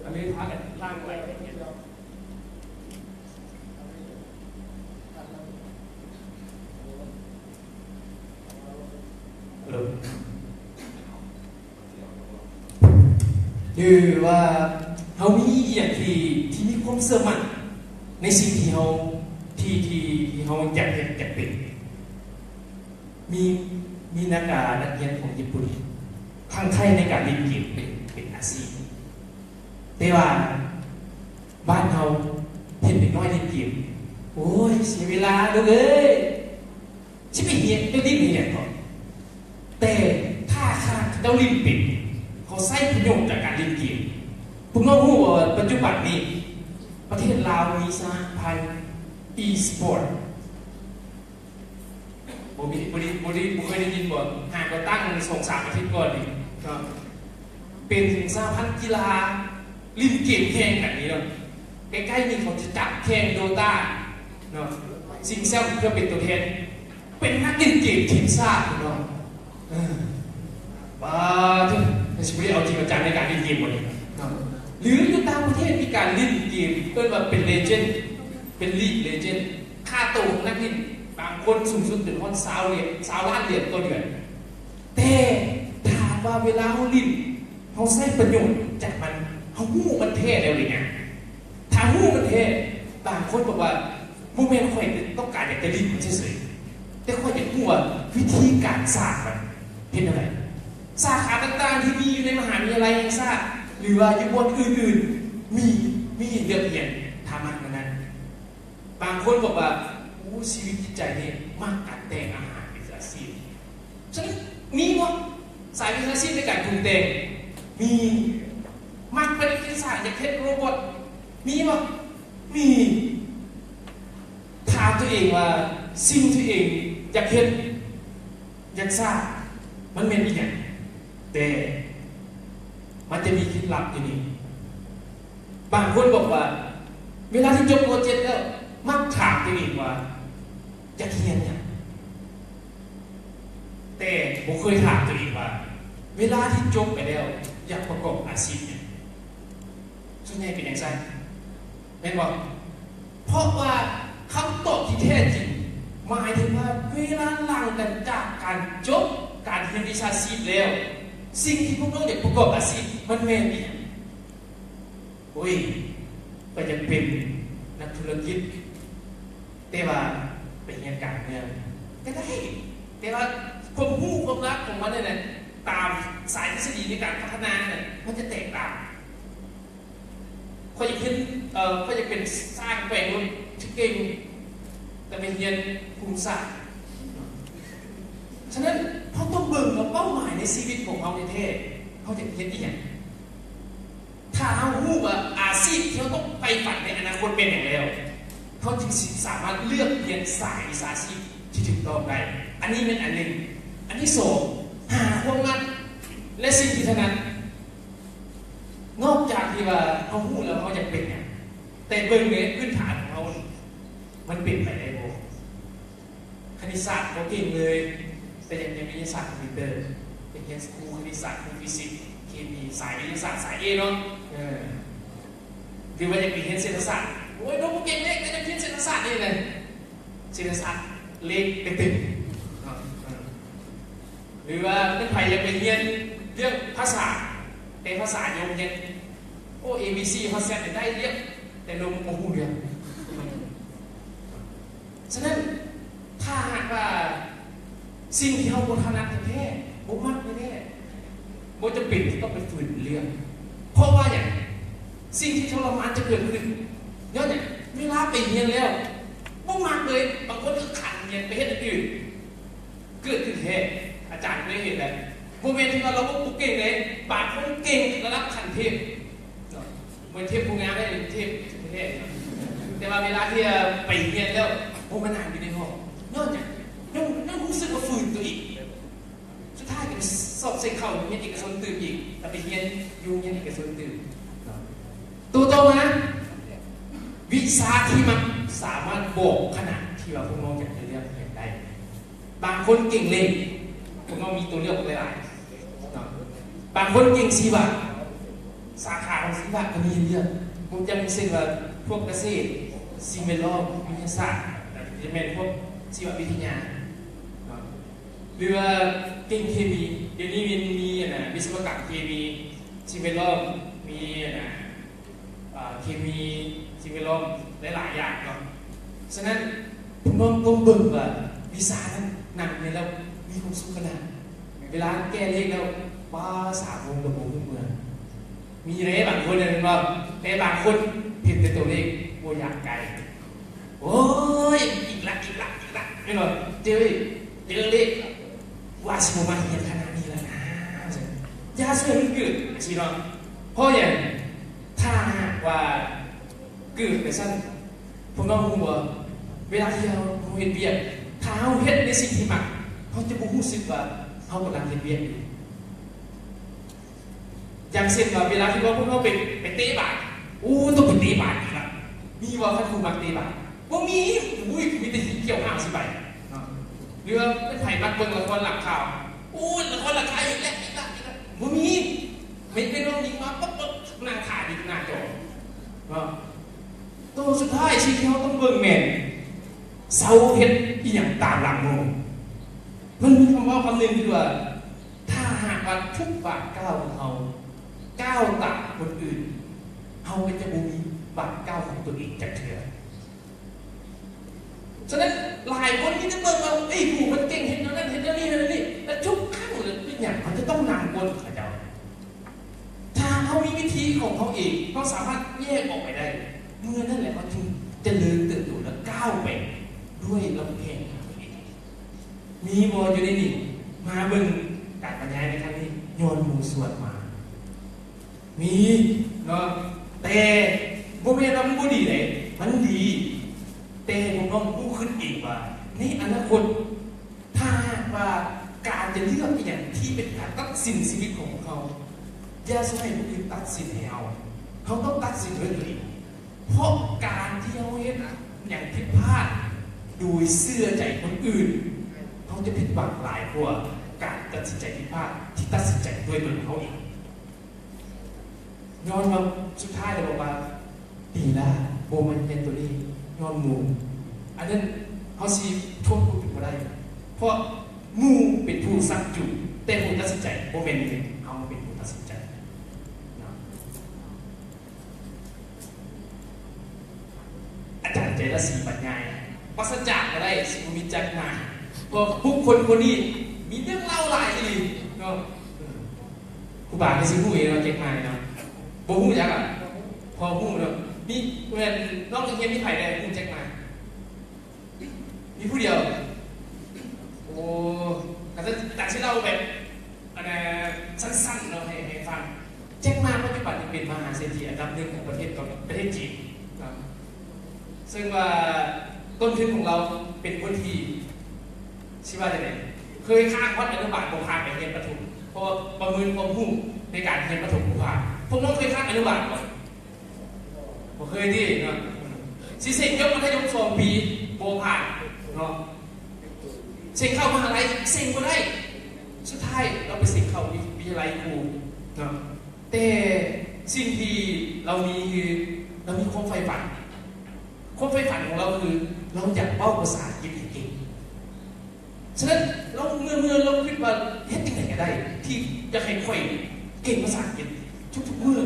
ກໍເລີຍພາກັນຫຼັ່ງໄຫຼໄປຮຽນ. ຫຼືວ່າເຮົາມີອີ່ຫຍັງທີ່ ທີ່ມີຄວາມເຊື່ອໝັ້ນໃນສິ່ງທີ່ເຮົາ ທີ່ ທີ່ ທີ່ເຮົາຢາກເຮັດ ຢາກເປັນ. ມີ ມີນັກ ອາ ນັກຮຽນຂອງຍີ່ປຸ່ນຄັ້ງໃຄ່ໃນການຫຼິ້ນເກມເປັນ ເປັນອາຊີບ, ແຕ່ວ່າ ບ້ານເຮົາເຫັນເດັກນ້ອຍຫຼິ້ນເກມ ໂອ້ຍ ເສຍເວລາລູກເອີຍ ຊິໄປເຮັດ ໄປຫຼິ້ນເຮັດຫຍັງເນາະ. ແຕ່ຖ້າຫາກເຂົາເຈົ້າຫຼິ້ນເປັນ ເຂົາໃຊ້ປະໂຫຍດຈາກການຫຼິ້ນເກມ. ພວກເຮົາຮູ້ບໍ່ວ່າປັດຈຸບັນນີ້ ປະເທດລາວມີສະຫະພັນອີສະປອດ ບໍ່ມີ ບໍ່ໄດ້ ບໍ່ໄດ້ ບໍ່ເຄີຍໄດ້ຍິນບໍ່? ຫາກໍຕັ້ງສອງສາມອາທິດກ່ອນນີ້ເນາະ ເປັນສະຫະພັນກິລາຫຼິ້ນເກມແຂ່ງກັນນີ້ເນາະ. ໃກ້ໆນີ້ເຂົາຈະຈັດແຂ່ງໂດຕາເນາະ ຊິງແຊັມເພື່ອເປັນຕົວແທນ ເປັນນັກຫຼິ້ນເກມທີມຊາດເນາະ. ເອີ ບາດນີ້ຊິບໍ່ໄດ້ເອົາຈິງເອົາຈັງໃນການຫຼິ້ນເກມບໍ່ນີ້ເນາະ. ຫຼືຢູ່ຕ່າງປະເທດມີການຫຼິ້ນເກມເອີ້ນວ່າເປັນເລເຈນ ເປັນລີກເລເຈນ ຄ່າໂຕຂອງນັກຫຼິ້ນບາງຄົນສູງສຸດເປັນຮອດຊາວຫຼຽນ ຊາວລ້ານຫຼຽນຕໍ່ເດືອນ. ແຕ່ຖາມວ່າເວລາເຮົາຫຼິ້ນ ເຮົາໃຊ້ປະໂຫຍດຈາກມັນ ເຮົາຮູ້ມັນແທ້ແລ້ວຫຼືຍັງ? ຖ້າຮູ້ມັນແທ້ ບາງຄົນບອກວ່າ ບໍ່ແມ່ນຂ້ອຍຕ້ອງການຢາກຈະຫຼິ້ນມັນເສີຍໆ ແຕ່ຂ້ອຍຢາກຮູ້ວ່າວິທີການສ້າງມັນເຮັດແນວໃດ. ສາຂາຕ່າງໆທີ່ມີຢູ່ໃນມະຫາວິທະຍາໄລແຫ່ງຊາດ ຫຼືວ່າຢູ່ບ່ອນອື່ນໆ ມີ ມີໃຫ້ເລືອກຮຽນ ຖ້າມັກແນວນັ້ນ. ບາງຄົນບອກວ່າ ໂອ້ ຊີວິດຈິດໃຈນີ້ມັກການແຕ່ງອາຫານເປັນອາຊີບ. ສະນັ້ນ ມີບໍ່ສາຍວິຊາຊີບໃນການປຸງແຕ່ງ? ມີ. ມັກປະດິດສານ ຢາກເຮັດໂຣບອດ? ມີບໍ່? ມີ. ຖາມຕົວເອງວ່າ ສິ່ງທີ່ຕົວເອງຢາກເຮັດ ຢາກສ້າງ ມັນແມ່ນອີ່ຫຍັງ? ແຕ່ມັນຈະມີເຄັດລັບຢູ່ນີ້. ບາງຄົນບອກວ່າ ເວລາທີ່ຈົບ ມ.ເຈັດ ແລ້ວ ມັກຖາມຕົວເອງວ່າ ຢາກຮຽນຫຍັງ? ແຕ່ບໍ່ເຄີຍຖາມຕົວເອງວ່າ ເວລາທີ່ຈົບໄປແລ້ວ ຢາກປະກອບອາຊີບຫຍັງ? ສ່ວນໃຫຍ່ເປັນຈັ່ງຊັ້ນ ແມ່ນບໍ່? ເພາະວ່າຄຳຕອບທີ່ແທ້ຈິງ ໝາຍເຖິງວ່າເວລາຫຼັງຈາກການຈົບການຮຽນວິຊາຊີບແລ້ວ ສິ່ງທີ່ພວກເຮົາຢາກປະກອບອາຊີບ ມັນແມ່ນອີ່ຫຍັງ? ໂອ້ຍ ຂ້ອຍຢາກເປັນນັກທຸລະກິດ ແຕ່ວ່າໄປຮຽນການເມືອງກໍໄດ້ ແຕ່ວ່າຄວາມຮູ້ຄວາມລັບຂອງມັນນັ້ນນະ ຕາມສາຍທິດສະດີໃນການພັດທະນານັ້ນນະ ມັນຈະແຕກຕ່າງ. ຂ້ອຍຢາກເປັນ ເອີ ຂ້ອຍຢາກເປັນຊ່າງແປງລົດທີ່ເກັ່ງ ແຕ່ໄປຮຽນພູມສາດ. ສະນັ້ນ ເຮົາຕ້ອງເບິ່ງວ່າເປົ້າໝາຍໃນຊີວິດຂອງເຮົາແທ້ໆ ເຮົາຢາກເຮັດອີ່ຫຍັງ? ຖ້າເຮົາຮູ້ວ່າອາຊີບທີ່ເຮົາຕ້ອງໃຝ່ຝັນໃນອະນາຄົດແມ່ນຫຍັງແລ້ວ ເຮົາຈຶ່ງຊິສາມາດເລືອກຮຽນສາຍວິຊາຊີບທີ່ຖືກຕ້ອງໄດ້. ອັນນີ້ແມ່ນອັນໜຶ່ງ. ອັນທີສອງ ຫາຄວາມມັກ ແລະ ສິ່ງທີ່ຖະໜັດ. ນອກຈາກທີ່ວ່າເຮົາຮູ້ແລ້ວເຮົາຢາກເປັນຫຍັງ, ແຕ່ເບິ່ງໃນພື້ນຖານຂອງເຮົາ ມັນເປັນໄປໄດ້ບໍ່? ໃຜ ນິດສາດບໍ່ເກັ່ງເລີຍ, ແຕ່ຢາກຮຽນວິທະຍາສາດຄອມພິວເຕີ, ຢາກຮຽນຄູຄະນິດສາດ, ຄູຟີຊິກ, ເຄມີ, ສາຍວິທະຍາສາດ, ສາຍເອເນາະ. ເອີ ຫຼືວ່າຢາກໄປຮຽນເສດຖະສາດ, ໂອ້ຍ ນ້ອງບໍ່ເກັ່ງເລກ ແຕ່ຢາກຮຽນເສດຖະສາດນີ້ແຫຼະ, ເສດຖະສາດ, ເລກເຕັມໆເນາະ. ເອີ ຫຼືວ່າເປັນໃຜຢາກໄປຮຽນເລື່ອງພາສາ, ແປພາສາຢູ່ໂຮງຮຽນ, ໂອ້ ເອ ບີ ຊີ ຮອດ ແຊັດ ໄດ້ລຽບ, ແຕ່ລົງບໍ່ຮູ້ເລື່ອງ. ສະນັ້ນ ຖ້າຫາກວ່າສິ່ງທີ່ເຮົາບໍ່ຖະໜັດແທ້ໆ, ບໍ່ມັກແທ້ໆ, ບໍ່ຈຳເປັນທີ່ຕ້ອງໄປຝືນເລື່ອງ. ເພາະວ່າຫຍັງ? ສິ່ງທີ່ທໍລະມານຈະເກີດຂຶ້ນຍ້ອນຫຍັງ? ເວລາໄປຮຽນແລ້ວ ບໍ່ມັກເລີຍ, ບາງຄົນກໍຂັນຮຽນໄປເຮັດອັນອື່ນ. ເກີດຂຶ້ນແທ້, ອາຈານເຄີຍເຫັນແລ້ວ. ບໍ່ແມ່ນທີ່ວ່າລາວບໍ່ເກັ່ງເດ້, ບາງຄົນເກັ່ງລະດັບຂັ້ນເທບເນາະ, ເໝືອນເທບຜູ້ງາມເດ້, ເທບແທ້ເນາະ. ແຕ່ວ່າເວລາທີ່ໄປຮຽນແລ້ວ ບໍ່ມານັ່ງຢູ່ໃນຫ້ອງ, ຍ້ອນຫຍັງ? ຍັງ ຍັງຮູ້ສຶກວ່າຝືນຕົວເອງ. ສຸດທ້າຍກໍໄປສອບເສັງເຂົ້າຮຽນເອກະຊົນຕື່ມອີກ, ແລ້ວໄປຮຽນຢູ່ໂຮງຮຽນເອກະຊົນຕື່ມເນາະ. ໂຕຕໍ່ມາ, ວິຊາທີ່ມັກສາມາດບອກຄະນະທີ່ວ່າພວກນ້ອງຢາກຈະເລືອກຮຽນໄດ້. ບາງຄົນເກັ່ງເລກ, ພວກເຮົາມີຕົວເລືອກຫຼາຍໆເນາະ. ບາງຄົນເກັ່ງຊີວະ, ສາຂາຂອງຊີວະກໍມີໃຫ້ເລືອກ, ຍົກຕົວຢ່າງເຊັ່ນວ່າ ພວກກະເສດ, ສິ່ງແວດລ້ອມ, ວິທະຍາສາດ, ຈະແມ່ນພວກຊີວະວິທະຍາເນາະ. ຫຼືວ່າເກັ່ງເຄມີ, ດຽວນີ້ມັນມີອັນນ່າ ວິສະວະກຳເຄມີ, ສິ່ງແວດລ້ອມ, ມີອັນນ່າ ອ່າ ເຄມີສິ່ງແວດລ້ອມຫຼາຍໆຢ່າງເນາະ. ສະນັ້ນ ພວກນ້ອງຕ້ອງເບິ່ງວ່າວິຊານັ້ນນັ່ງຮຽນແລ້ວມີຄວາມສຸກຂະໜາດ, ເວລາແກ້ເລກແລ້ວ ປາ ສາມໂມງກໍບໍ່ຮູ້ເມື່ອ. ມີເດ້ບາງຄົນເຫັນບໍ່? ແຕ່ບາງຄົນເຫັນແຕ່ຕົວເລກບໍ່ຢາກໄກ. ໂອ້ຍ ອີກລະ ອີກລະ ອີກລະ ແມ່ນບໍ່? ເຈີອີກ ເຈີເລກ ວ່າຊິບໍ່ມາຮຽນຄະນະນີ້ລະນາ. ຢ່າຊ່ວຍໃຫ້ມັນເກີດຈັ່ງຊີ້ເນາະ. ເພາະຫຍັງ? ຖ້າຫາກວ່າເກີດໄປຊັ້ນ ພວກນ້ອງຮູ້ບໍ່? ເວລາທີ່ເຮົາ ເຮົາເຮັດວຽກ, ຖ້າເຮົາເຮັດໃນສິ່ງທີ່ມັກ, ເຮົາຈະບໍ່ຮູ້ສຶກວ່າເຮົາກຳລັງເຮັດວຽກຢູ່. ຢ່າງເຊັ່ນວ່າ ເວລາທີ່ວ່າພວກເຮົາໄປ ໄປເຕະບານ, ໂອ້ ຕ້ອງໄປເຕະບານອີກລະ. ມີບໍ່ຄັນຜູ້ມັກເຕະບານ? ບໍ່ມີ. ໂອ້ຍ ມີແຕ່ຂີ້ຂຽວຫ້າວຊິໄປເນາະ. ຫຼືວ່າເປັນໃຜມັກເບິ່ງລະຄອນຫຼັງຂ່າວ? ໂອ້ຍ ລະຄອນຫຼັງຂ່າວອີກແລ້ວ ອີກແລ້ວ ອີກແລ້ວ. ບໍ່ມີ. ເຫັນແຕ່ນ້ອງຍິງມາປັບໆ ນັ່ງຖ້າຢູ່ໜ້າຈໍເນາະ. ໂຕສຸດທ້າຍ ສິ່ງທີ່ເຮົາຕ້ອງເບິ່ງແມ່ນ ເຊົາເຮັດອີ່ຫຍັງຕາມຫຼັງໝູ່. ມັນມີຄຳເວົ້າຄຳໜຶ່ງທີ່ວ່າ ຖ້າຫາກວ່າທຸກບາດກ້າວຂອງເຮົາ ກ້າວຕາມຄົນອື່ນ, ເຮົາກໍຈະບໍ່ມີບາດກ້າວຂອງຕົວເອງຈັກເທື່ອ. ສະນັ້ນ ຫຼາຍຄົນມີແຕ່ເບິ່ງວ່າ ເອີຍ ຜູ້ມັນເກັ່ງເຮັດແນວນັ້ນ ເຮັດແນວນີ້ ເຮັດແນວນີ້ ແລະ ທຸກຄັ້ງເລີຍ ເປັນຫຍັງເຮົາຈະຕ້ອງນຳກ່ອນເຂົາເຈົ້າ? ຖ້າເຮົາມີວິທີຂອງເຮົາເອງ, ເຮົາສາມາດແຍກອອກໄປໄດ້, ເມື່ອນັ້ນແຫຼະເຮົາຈຶ່ງຈະເລີນເຕີບໂຕ ແລະ ກ້າວໄປດ້ວຍລຳແພງຂອງເຮົາເອງ. ມີບໍ່ຢູ່ໃນນີ້? ມາເບິ່ງການບັນຍາຍໃນຄັ້ງນີ້ ຍ້ອນໝູ່ຊວນມາ. ມີເນາະ, ແຕ່ບໍ່ແມ່ນວ່າມັນບໍ່ດີເດ້, ມັນດີ. ແຕ່ພວກນ້ອງຮູ້ຂຶ້ນເອງວ່າ ໃນອະນາຄົດ ຖ້າຫາກວ່າການຈະເລືອກອີ່ຫຍັງທີ່ເປັນການຕັດສິນຊີວິດຂອງພວກເຮົາ, ຢ່າຊ່ວຍໃຫ້ຜູ້ອື່ນຕັດສິນໃຫ້ເຮົາ. ເຮົາຕ້ອງຕັດສິນດ້ວຍຕົວເອງ. ເພາະການທີ່ເຮົາເຮັດຫຍັງຜິດພາດໂດຍເຊື່ອໃຈຄົນອື່ນ, ເຮົາຈະຜິດຫວັງຫຼາຍກວ່າການຕັດສິນໃຈຜິດພາດທີ່ຕັດສິນໃຈດ້ວຍຕົນເຮົາເອງ. ຍ້ອນວ່າສຸດທ້າຍແລ້ວບອກວ່າ ດີລະ ບໍ່ມາຮຽນຕົວນີ້ຍ້ອນໝູ່. ອັນນັ້ນເຮົາຊິໂທດຜູ້ອື່ນບໍ່ໄດ້, ເພາະໝູ່ເປັນຜູ້ຊັກຈູງ, ແຕ່ຜູ້ຕັດສິນໃຈບໍ່ແມ່ນເຮົາເປັນຜູ້ຕັດສິນໃຈເນາະ. ອາຈານໃຈລະສີບັນຍາຍ, ປາສະຈາກບໍ່ໄດ້ ຊິບໍ່ມີຈັກໝາ, ເພາະບຸກຄົນຄົນນີ້ມີເລື່ອງເລົ່າຫຼາຍອີ່ຫຼີເນາະ. ຄູບາກໍຊິຮູ້ເອງເນາະ ແຈັກໝານີ້ເນາະ. ບໍ່ຮູ້ຈັກອະ? ພໍຮູ້ເນາະ. ມີ ແມ່ນນ້ອງນັກຮຽນມີໃຜແດ່ຮູ້ແຈັກໝາ? ມີຜູ້ດຽວ. ໂອ້ ກະຈະ ກະຊິເລົ່າແບບ ອັນນ່າ ສັ້ນໆເນາະ ໃຫ້ ໃຫ້ຟັງ. ແຈັກໝາປັດຈຸບັນນີ້ເປັນມະຫາເສດຖີອັນດັບໜຶ່ງຂອງປະເທດເກົາ ປະເທດຈີນເນາະ. ເຊິ່ງວ່າຕົ້ນທຶນຂອງລາວເປັນຄົນທີ່ ຊິວ່າຈັ່ງໃດ ເຄີຍຄ້າງຮອດອະນຸບານ ບໍ່ຜ່ານໄປຮຽນປະຖົມ ເພາະວ່າປະເມີນຄວາມຮູ້ໃນການຮຽນປະຖົມບໍ່ຜ່ານ. ພວກນ້ອງເຄີຍຄ້າງອະນຸບານບໍ່? ບໍ່ເຄີຍຕິເນາະ. ຊິເສັງຈົບມັດທະຍົມສອງປີ ບໍ່ຜ່ານເນາະ. ເສັງເຂົ້າມະຫາໄລ ເສັງບໍ່ໄດ້. ສຸດທ້າຍລາວໄປເສັງເຂົ້າວິ ວິທະຍາໄລຄູເນາະ. ແຕ່ສິ່ງທີ່ລາວມີຄື ລາວມີຄວາມໃຝ່ຝັນ. ຄວາມໃຝ່ຝັນຂອງລາວຄື ລາວຢາກເວົ້າພາສາອັງກິດໃຫ້ເກັ່ງ. ສະນັ້ນລາວ ເມື່ອ ເມື່ອລາວຄິດວ່າເຮັດຈັ່ງໃດກໍໄດ້ທີ່ຢາກໃຫ້ຂ້ອຍເກັ່ງພາສາອັງກິດ, ທຸກໆມື້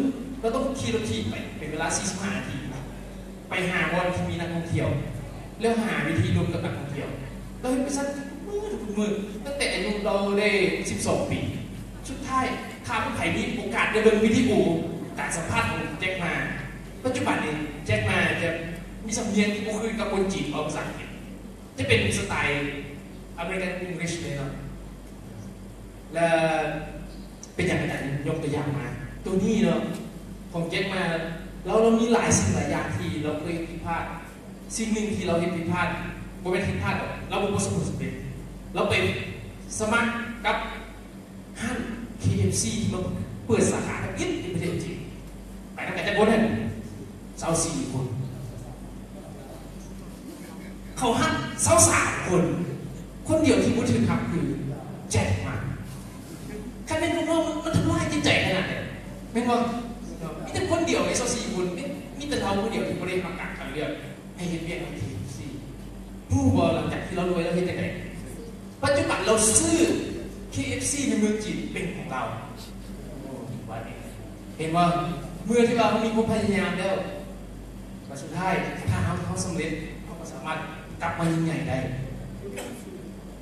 ລາວຕ້ອງຂີ່ລົດຖີບໄປເປັນເວລາສີ່ສິບຫ້ານາທີ ໄປຫາບ່ອນທີ່ມີນັກທ່ອງທ່ຽວ ແລ້ວຫາວິທີລົມກັບນັກທ່ອງທ່ຽວ. ລາວເຮັດໄປຊັ້ນທຸກມື້ ທຸກມື້ ຕັ້ງແຕ່ອາຍຸລາວໄດ້ສິບສອງປີ. ສຸດທ້າຍ ຖ້າຜູ້ໃດມີໂອກາດໄດ້ເບິ່ງວິດີໂອການສຳພາດຂອງແຈັກໝາ, ປັດຈຸບັນນີ້ແຈັກໝາຈະມີສຳນຽງທີ່ບໍ່ຄືກັບຄົນຈີນເວົ້າພາສາອັງກິດ, ຈະເປັນສະໄຕ American English ເລີຍເນາະ. ແລະ ເປັນຫຍັງອາຈານຍົກຕົວຢ່າງມາໂຕນີ້ເນາະ ຂອງແຈັກໝາ? ລາວ ລາວມີຫຼາຍສິ່ງຫຼາຍຢ່າງທີ່ລາວເຄີຍຜິດພາດ. ສິ່ງໜຶ່ງທີ່ລາວເຮັດຜິດພາດ ບໍ່ແມ່ນຜິດພາດດອກ, ລາວບໍ່ປະສົບຜົນສຳເລັດ. ລາວໄປສະໝັກກັບຮ້ານ ເຄເອັຟຊີ ທີ່ມາເປີດສາຂາທຳອິດໃນປະເທດຈີນ. ໄປນຳກັນຈັກຄົນຫັ້ນ? ຊາວສີ່ຄົນ. ເຂົາຮັບຊາວສາມຄົນ, ຄົນດຽວທີ່ບໍ່ຖືກຮັບຄືແຈັກໝາ. ຄັນແມ່ນພວກເຮົາ ມັນ ມັນທຳລາຍຈິດໃຈຂະໜາດໃດ ແມ່ນບໍ່? ມີແຕ່ຄົນດຽວໃນຊາວສີ່ຄົນ ມີ ມີແຕ່ລາວຜູ້ດຽວທີ່ບໍ່ໄດ້ຮັບການຄັດເລືອກໃຫ້ເຮັດວຽກນຳ ເຄເອັຟຊີ. ຮູ້ບໍ່ ຫຼັງຈາກທີ່ລາວລວຍ ລາວເຮັດຈັ່ງໃດ? ປັດຈຸບັນລາວຊື້ ເຄເອັຟຊີ ໃນເມືອງຈີນເປັນຂອງລາວ. ໂອ້ ບາດນີ້ເຫັນບໍ່? ເມື່ອທີ່ວ່າເຮົາມີຄວາມພະຍາຍາມແລ້ວ ບາດສຸດທ້າຍ ຖ້າເຮົາ ເຮົາສຳເລັດ ເຮົາກໍສາມາດກັບມາຍິ່ງໃຫຍ່ໄດ້.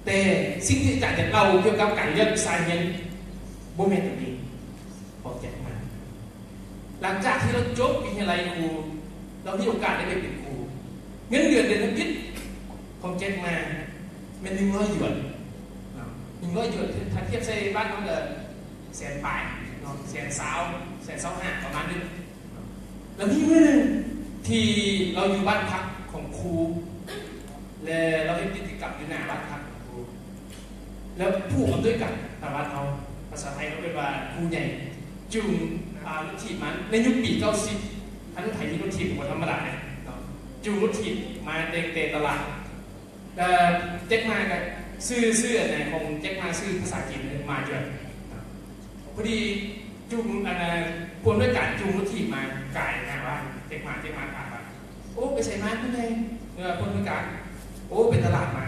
ແຕ່ສິ່ງທີ່ອາຈານຢາກເລົ່າກ່ຽວກັບການເລືອກວິຊາຮຽນ ບໍ່ແມ່ນຕົວນີ້ຂອງແຈັກໝາ. ຫຼັງຈາກທີ່ລາວຈົບວິທະຍາໄລຄູ ລາວມີໂອກາດໄດ້ໄປເປັນຄູ. ເງິນເດືອນເດືອນທຳອິດຂອງແຈັກໝາແມ່ນໜຶ່ງຮ້ອຍຢວນເນາະ, ໜຶ່ງຮ້ອຍຢວນ ຖ້າທຽບໃສ່ບ້ານເຮົາກໍແສນປາຍເນາະ, ແສນຊາວ ແສນຊາວຫ້າ ປະມານນີ້. ແລ້ວມີມື້ໜຶ່ງທີ່ລາວຢູ່ບ້ານພັກຂອງຄູ ແລະ ລາວເຮັດກິດຈະກຳຢູ່ໜ້າບ້ານພັກຂອງຄູ ແລ້ວຜູ້ອຳນວຍການຕະຫຼາດເຮົາ ພາສາໄທເຂົາເອີ້ນວ່າຄູໃຫຍ່ ຈູງ ອາ ລົດຖີບມາ. ໃນຍຸກປີເກົ້າສິບ ຄັນໃຜມີລົດຖີບກໍບໍ່ທຳມະດາເດ້ເນາະ, ຈູງລົດຖີບມາແຕ່ ແຕ່ຕະຫຼາດ. ແລ້ວແຈັກໝາກໍຊື່ ຊື່ອັນນັ້ນຂອງແຈັກໝາຊື່ພາສາຈີນ ມາຈວນ. ພໍດີຈູງ ອັນນັ້ນ ຜູ້ອຳນວຍການຈູງລົດຖີບມາກາຍໜ້າບ້ານແຈັກໝາ, ແຈັກໝາຖາມວ່າ ໂອ້ ໄປໃສມາ ຜູ້ໃຫຍ່? ເອີ ຜູ້ອຳນວຍການ ໂອ້ ໄປຕະຫຼາດມາ.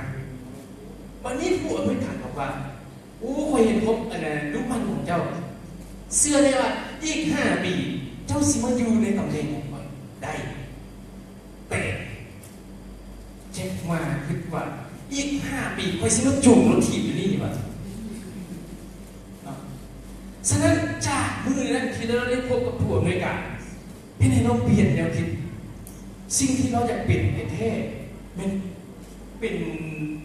ບັດນີ້ຜູ້ອຳນວຍການບອກວ່າ ໂອ້ ຂ້ອຍເຫັນພວກ ອັນນັ້ນ ລູກໝັ້ນຂອງເຈົ້າ, ເຊື່ອແດ່ວ່າອີກຫ້າປີເຈົ້າຊິມາຢູ່ໃນຕຳແໜ່ງຂອງຂ້ອຍໄດ້. ແປດ ແຈັກໝາຄິດວ່າ ອີກຫ້າປີຂ້ອຍຊິມາຈູງລົດຖີບຢູ່ນີ້ຫວາ ເນາະ. ສະນັ້ນຈາກມື້ນັ້ນທີ່ລາວໄດ້ພົບກັບຜູ້ອຳນວຍການ ເຮັດໃຫ້ລາວປ່ຽນແນວຄິດ. ສິ່ງທີ່ລາວຢາກເປັນແທ້ໆ ແມ່ນເປັນ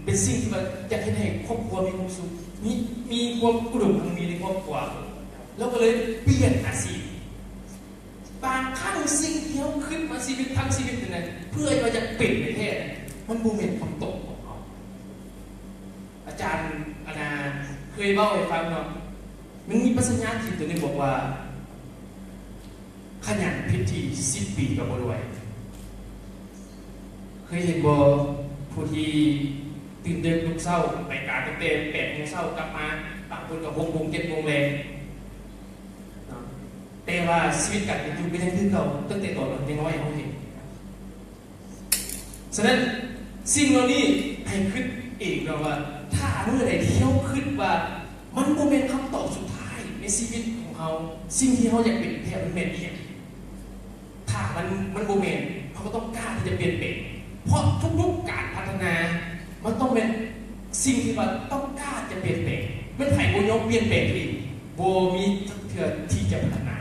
ເປັນສິ່ງທີ່ວ່າຢາກເຮັດໃຫ້ຄອບຄົວມີຄວາມສຸກ, ມີ ມີຄວາມອຸດົມຮັງມີໃນຄອບຄົວ. ລາວກໍເລີຍປ່ຽນອາຊີບ. ບາງຄັ້ງສິ່ງທີ່ເຮົາຄິດມາຊີວິດທັງຊີວິດນັ້ນນະ ເພື່ອວ່າຢາກເປັນແທ້ໆ ມັນບໍ່ແມ່ນຄຳຕອບຂອງເຮົາ. ອາຈານ ອັນນ່າ ເຄີຍເວົ້າໃຫ້ຟັງເນາະ, ມັນມີປັດຊະຍາທີ່ຕົວໜຶ່ງບອກວ່າ ຂະຫຍັນຜິດທີ່ສິບປີກໍບໍ່ລວຍ. ເຄີຍເຫັນບໍ່ ຜູ້ທີ່ຕື່ນເດິກລຸກເຊົ້າ ໄປການຕັ້ງແຕ່ແປດໂມງເຊົ້າ ກັບມາບາງຄົນກໍຫົກໂມງ ເຈັດໂມງແລງເນາະ, ແຕ່ວ່າຊີວິດການເປັນຢູ່ກໍຍັງຄືເກົ່າ ຕັ້ງແຕ່ຕອນເຮົາຍັງນ້ອຍເຮົາເຫັນ. ສະນັ້ນ ສິ່ງເຫຼົ່ານີ້ໃຫ້ຄິດເອງເນາະວ່າ ຖ້າມື້ໃດທີ່ເຮົາຄິດວ່າມັນບໍ່ແມ່ນຄຳຕອບສຸດທ້າຍໃນຊີວິດຂອງເຮົາ, ສິ່ງທີ່ເຮົາຢາກເປັນແທ້ມັນແມ່ນອີ່ຫຍັງ? ຖ້າມັນ ມັນບໍ່ແມ່ນ, ເຮົາກໍຕ້ອງກ້າທີ່ຈະປ່ຽນແປງ, ເພາະທຸກໆການພັດທະນາ ມັນຕ້ອງແມ່ນສິ່ງທີ່ວ່າຕ້ອງກ້າຈະປ່ຽນແປງ. ແມ່ນໃຜບໍ່ຍອມປ່ຽນແປງຕົວເອງ, ບໍ່ມີຈັກເທື່ອທີ່ຈະພັດທະນາ.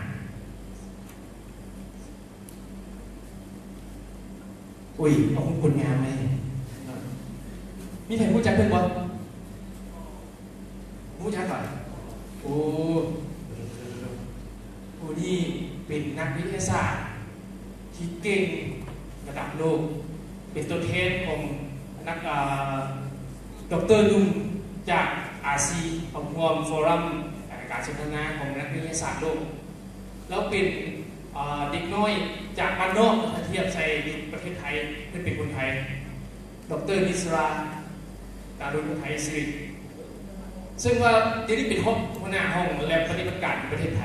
ໂອ້ຍ ເອົາຄົນງາມແມ່. ມີໃຜຮູ້ຈັກເພິ່ນບໍ່? ຮູ້ຈັກບໍ່? ໂອ້ ຜູ້ນີ້ເປັນນັກວິທະຍາສາດທີ່ເກັ່ງລະດັບໂລກ, ເປັນຕົວແທນຂອງນັກ ອາ ດັອກເຕີໜຸ່ມຈາກອາຊີ ເຂົ້າຮ່ວມຟໍຣັມການສົນທະນາຂອງນັກວິທະຍາສາດໂລກ. ລາວເປັນ ເອີ ເດັກນ້ອຍຈາກບ້ານນອກ, ຖ້າທຽບໃສ່ຢູ່ປະເທດໄທ ເພິ່ນເປັນຄົນໄທ, ດອກເຕີ ນິດສະຣາ. ແ ອາລຸນ ອຸໄທສິລິ ເຊິ່ງວ່າດຽວນີ້ເປັນຮອງ ຫົວໜ້າຫ້ອງແລັບປະຕິບັດການຢູ່ປະເທດໄທ.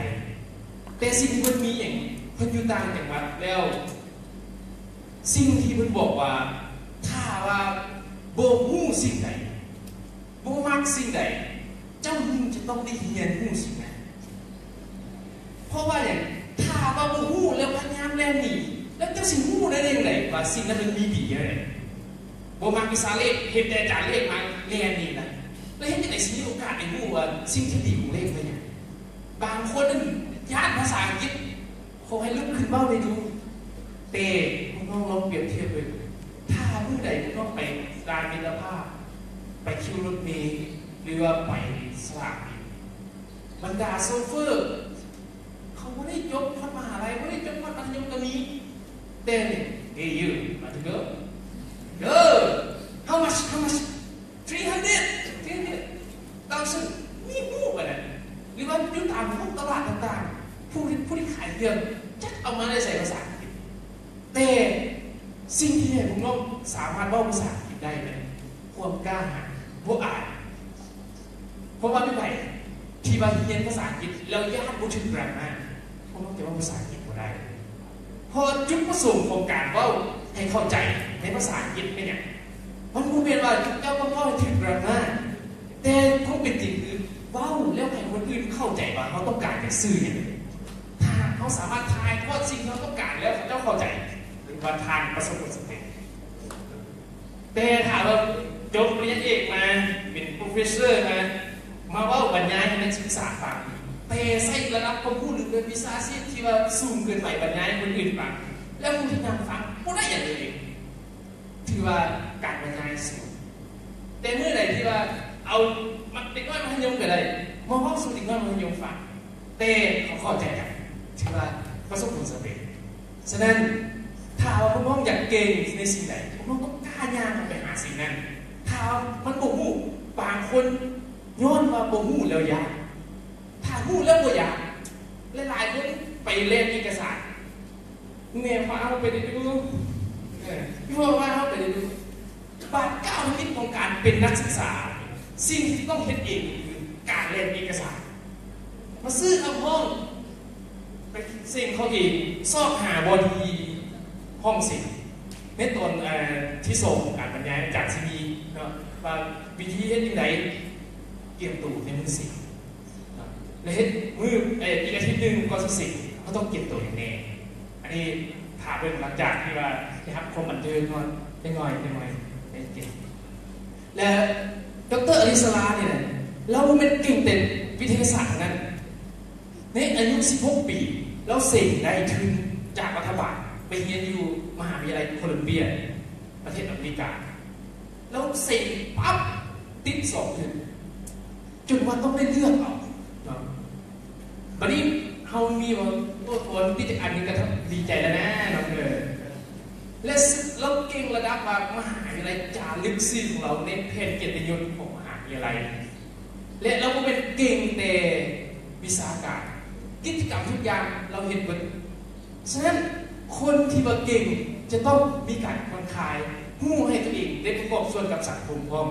ແຕ່ສິ່ງທີ່ເພິ່ນມີຫຍັງ ເພິ່ນຢູ່ຕ່າງຈັງຫວັດ ແລ້ວສິ່ງທີ່ເພິ່ນບອກວ່າ ຖ້າວ່າບໍ່ຮູ້ສິ່ງໃດ ບໍ່ມັກສິ່ງໃດ ເຈົ້າຈຶ່ງຈະຕ້ອງໄດ້ຮຽນຮູ້ສິ່ງນັ້ນ. ເພາະວ່າຫຍັງ? ຖ້າວ່າບໍ່ຮູ້ແລ້ວພະຍາຍາມແລ່ນໜີ ແລ້ວເຈົ້າຊິຮູ້ໄດ້ຈັ່ງໃດວ່າສິ່ງນັ້ນມັນມີດີແນວໃດ? ບໍ່ມັກວິຊາເລກ ເຫັນແຕ່ອາຈານເລກມາແລ່ນໜີນະ ແລ້ວເຮັດຈັ່ງໃດຊິມີໂອກາດໄດ້ຮູ້ວ່າສິ່ງທີ່ດີຂອງເລກແມ່ນຫຍັງ? ບາງຄົນນັ້ນຢ້ານພາສາອັງກິດ ຂໍໃຫ້ລຸກຂຶ້ນເວົ້າໄດ້ດູ. ແຕ່ພວກນ້ອງລອງປຽບທຽບເບິ່ງ ຖ້າມື້ໃດພວກນ້ອງໄປດ່ານມິດຕະພາບ ໄປຄິວລົດເມ ຫຼືວ່າໄປສະໜາມບິນ ບັນດາໂຊເຟີ ເຂົາບໍ່ໄດ້ຈົບຮອດມະຫາໄລ ບໍ່ໄດ້ຈົບຮອດມັດທະຍົມກໍມີ ແຕ່ Hey you, want to go? Go! How much? How much? Three hundred, three hundred thousand. ມີຮູ້ປານນັ້ນ ຫຼືວ່າຢູ່ຕາມຫ້ອງຕະຫຼາດຕ່າງໆ ຜູ້ ຜູ້ທີ່ຂາຍເຄື່ອງຈັກເອົາມາໄດ້ໃສພາສາອັງກິດ? ແຕ່ສິ່ງທີ່ເຮັດໃຫ້ພວກນ້ອງສາມາດເວົ້າພາສາອັງກິດໄດ້ແມ່ນຄວາມກ້າຫານ ບໍ່ອາຍ. ເພາະວ່າເປັນໃຜທີ່ວ່າຮຽນພາສາອັງກິດແລ້ວຢ້ານບໍ່ຖືກແກຣມມາ ພວກນ້ອງຈະເວົ້າພາສາອັງກິດບໍ່ໄດ້. ເພາະວ່າຈຸດປະສົງຂອງການເວົ້າໃຫ້ເຂົ້າໃຈໃນພາສາອັງກິດແມ່ນຫຍັງ? ມັນບໍ່ແມ່ນວ່າເຈົ້າຕ້ອງເວົ້າໃຫ້ຖືກແກຣມມາ ແຕ່ຄວາມເປັນຈິງຄືເວົ້າແລ້ວໃຫ້ຄົນອື່ນເຂົ້າໃຈວ່າເຮົາຕ້ອງການຈະສື່ຫຍັງ. ຖ້າເຮົາສາມາດຖ່າຍທອດສິ່ງທີ່ເຮົາຕ້ອງການແລ້ວເຂົາເຈົ້າເຂົ້າໃຈ ຖືວ່າທ່ານປະສົບຜົນສຳເລັດ. ແຕ່ຖ້າວ່າຈົບປະລິນຍາເອກມາ ເປັນໂປຣເຟສເຊີມາ ມາເວົ້າບັນຍາຍໃຫ້ນັກສຶກສາຟັງ ແຕ່ໃຊ້ລະດັບຄວາມຮູ້ ຫຼື ເປັນວິຊາຊີບທີ່ວ່າສູງເກີນໄປບັນຍາຍໃຫ້ຄົນອື່ນຟັງ ແລ້ວຜູ້ທີ່ນັ່ງຟັງບໍ່ໄດ້ຫຍັງເລີຍ ຖືວ່າການບັນຍາຍສູງ. ແຕ່ມື້ໃດທີ່ວ່າເອົາເດັກນ້ອຍມັດທະຍົມກໍໄດ້ ມາເວົ້າສູ່ເດັກນ້ອຍມັດທະຍົມຟັງ ແຕ່ເຂົາເຂົ້າໃຈກັນ ຖືວ່າປະສົບຜົນສຳເລັດ. ສະນັ້ນ ຖ້າວ່າພວກນ້ອງຢາກເກັ່ງໃນສິ່ງໃດ ພວກນ້ອງຕ້ອງກ້າຍ່າງໄປຫາສິ່ງນັ້ນ. ຖ້າມັນບໍ່ຮູ້ ບາງຄົນຍ້ອນວ່າບໍ່ຮູ້ແລ້ວຢ້ານ, ຖ້າຮູ້ແລ້ວບໍ່ຢ້ານ. ຫຼາຍໆຄົນໄປແລ່ນເອກະສານ ແມ່ພາເຮົາໄປໄດ້ດູ ເອີ ພໍ່ພາເຮົາໄປໄດ້ດູ. ບາດກ້າວນິດຂອງການເປັນນັກສຶກສາ ສິ່ງທີ່ຕ້ອງເຮັດເອງຄືການແລ່ນເອກະສານ ມາຊື້ຄຳຮ້ອງ ໄປເສັງເຂົາເອງ ຊອກຫາບ່ອນທີ່ຫ້ອງເສັງ. ໃນຕອນ ເອີ ທີສອງຂອງການບັນຍາຍ ອາຈານຊິມີເນາະ ວ່າວິທີເຮັດຈັ່ງໃດ ກຽມໂຕໃນມື້ເສັງ ແລະ ເຮັດມື້ ເອີ ອີກອາທິດໜຶ່ງກ່ອນຊິເສັງ ເຮົາຕ້ອງກຽມໂຕຫຍັງແດ່. ອັນນີ້ຖ້າເບິ່ງຫຼັງຈາກທີ່ວ່າໄດ້ຮັບຄວາມບັນເທີງເນາະ ຈັກໜ້ອຍ ຈັກໜ້ອຍໄດ້ເກັບ. ແລະ ດອກເຕີ ອາລິສະລານີ້ນະ ລາວບໍ່ແມ່ນເກັ່ງແຕ່ວິທະຍາສາດເທົ່ານັ້ນ. ໃນອາຍຸສິບຫົກປີ ລາວເສັງໄດ້ທຶນຈາກລັດຖະບານ ໄປຮຽນຢູ່ມະຫາວິທະຍາໄລໂຄລັມເບຍ ປະເທດອາເມລິກາ. ລາວເສັງປັບ ຕິດສອງທຶນ ຈົນວ່າຕ້ອງໄດ້ເລືອກເອົາເນາະ. ບັດນີ້ເຮົາມີວ່າ ໂອ້ ໂຕຕິດຈັກອັນນີ້ກໍດີໃຈແລ້ວນະເນາະ. ເອີ ແລະ ລາວເກັ່ງລະດັບວ່າມະຫາວິທະຍາໄລຈາລຶກຊື່ຂອງລາວໃນແຜ່ນກຽດຕິຍົດຂອງມະຫາວິທະຍາໄລ. ແລະ ລາວບໍ່ແມ່ນເກັ່ງແຕ່ວິຊາການ, ກິດຈະກຳທຸກຢ່າງລາວເຮັດເບິດ. ສະນັ້ນ ຄົນທີ່ວ່າເກັ່ງຈະຕ້ອງມີການຜ່ອນຄາຍ, ຮູ້ໃຫ້ຕົວເອງໄດ້ປະກອບສ່ວນກັບສັງຄົມພ້ອມ.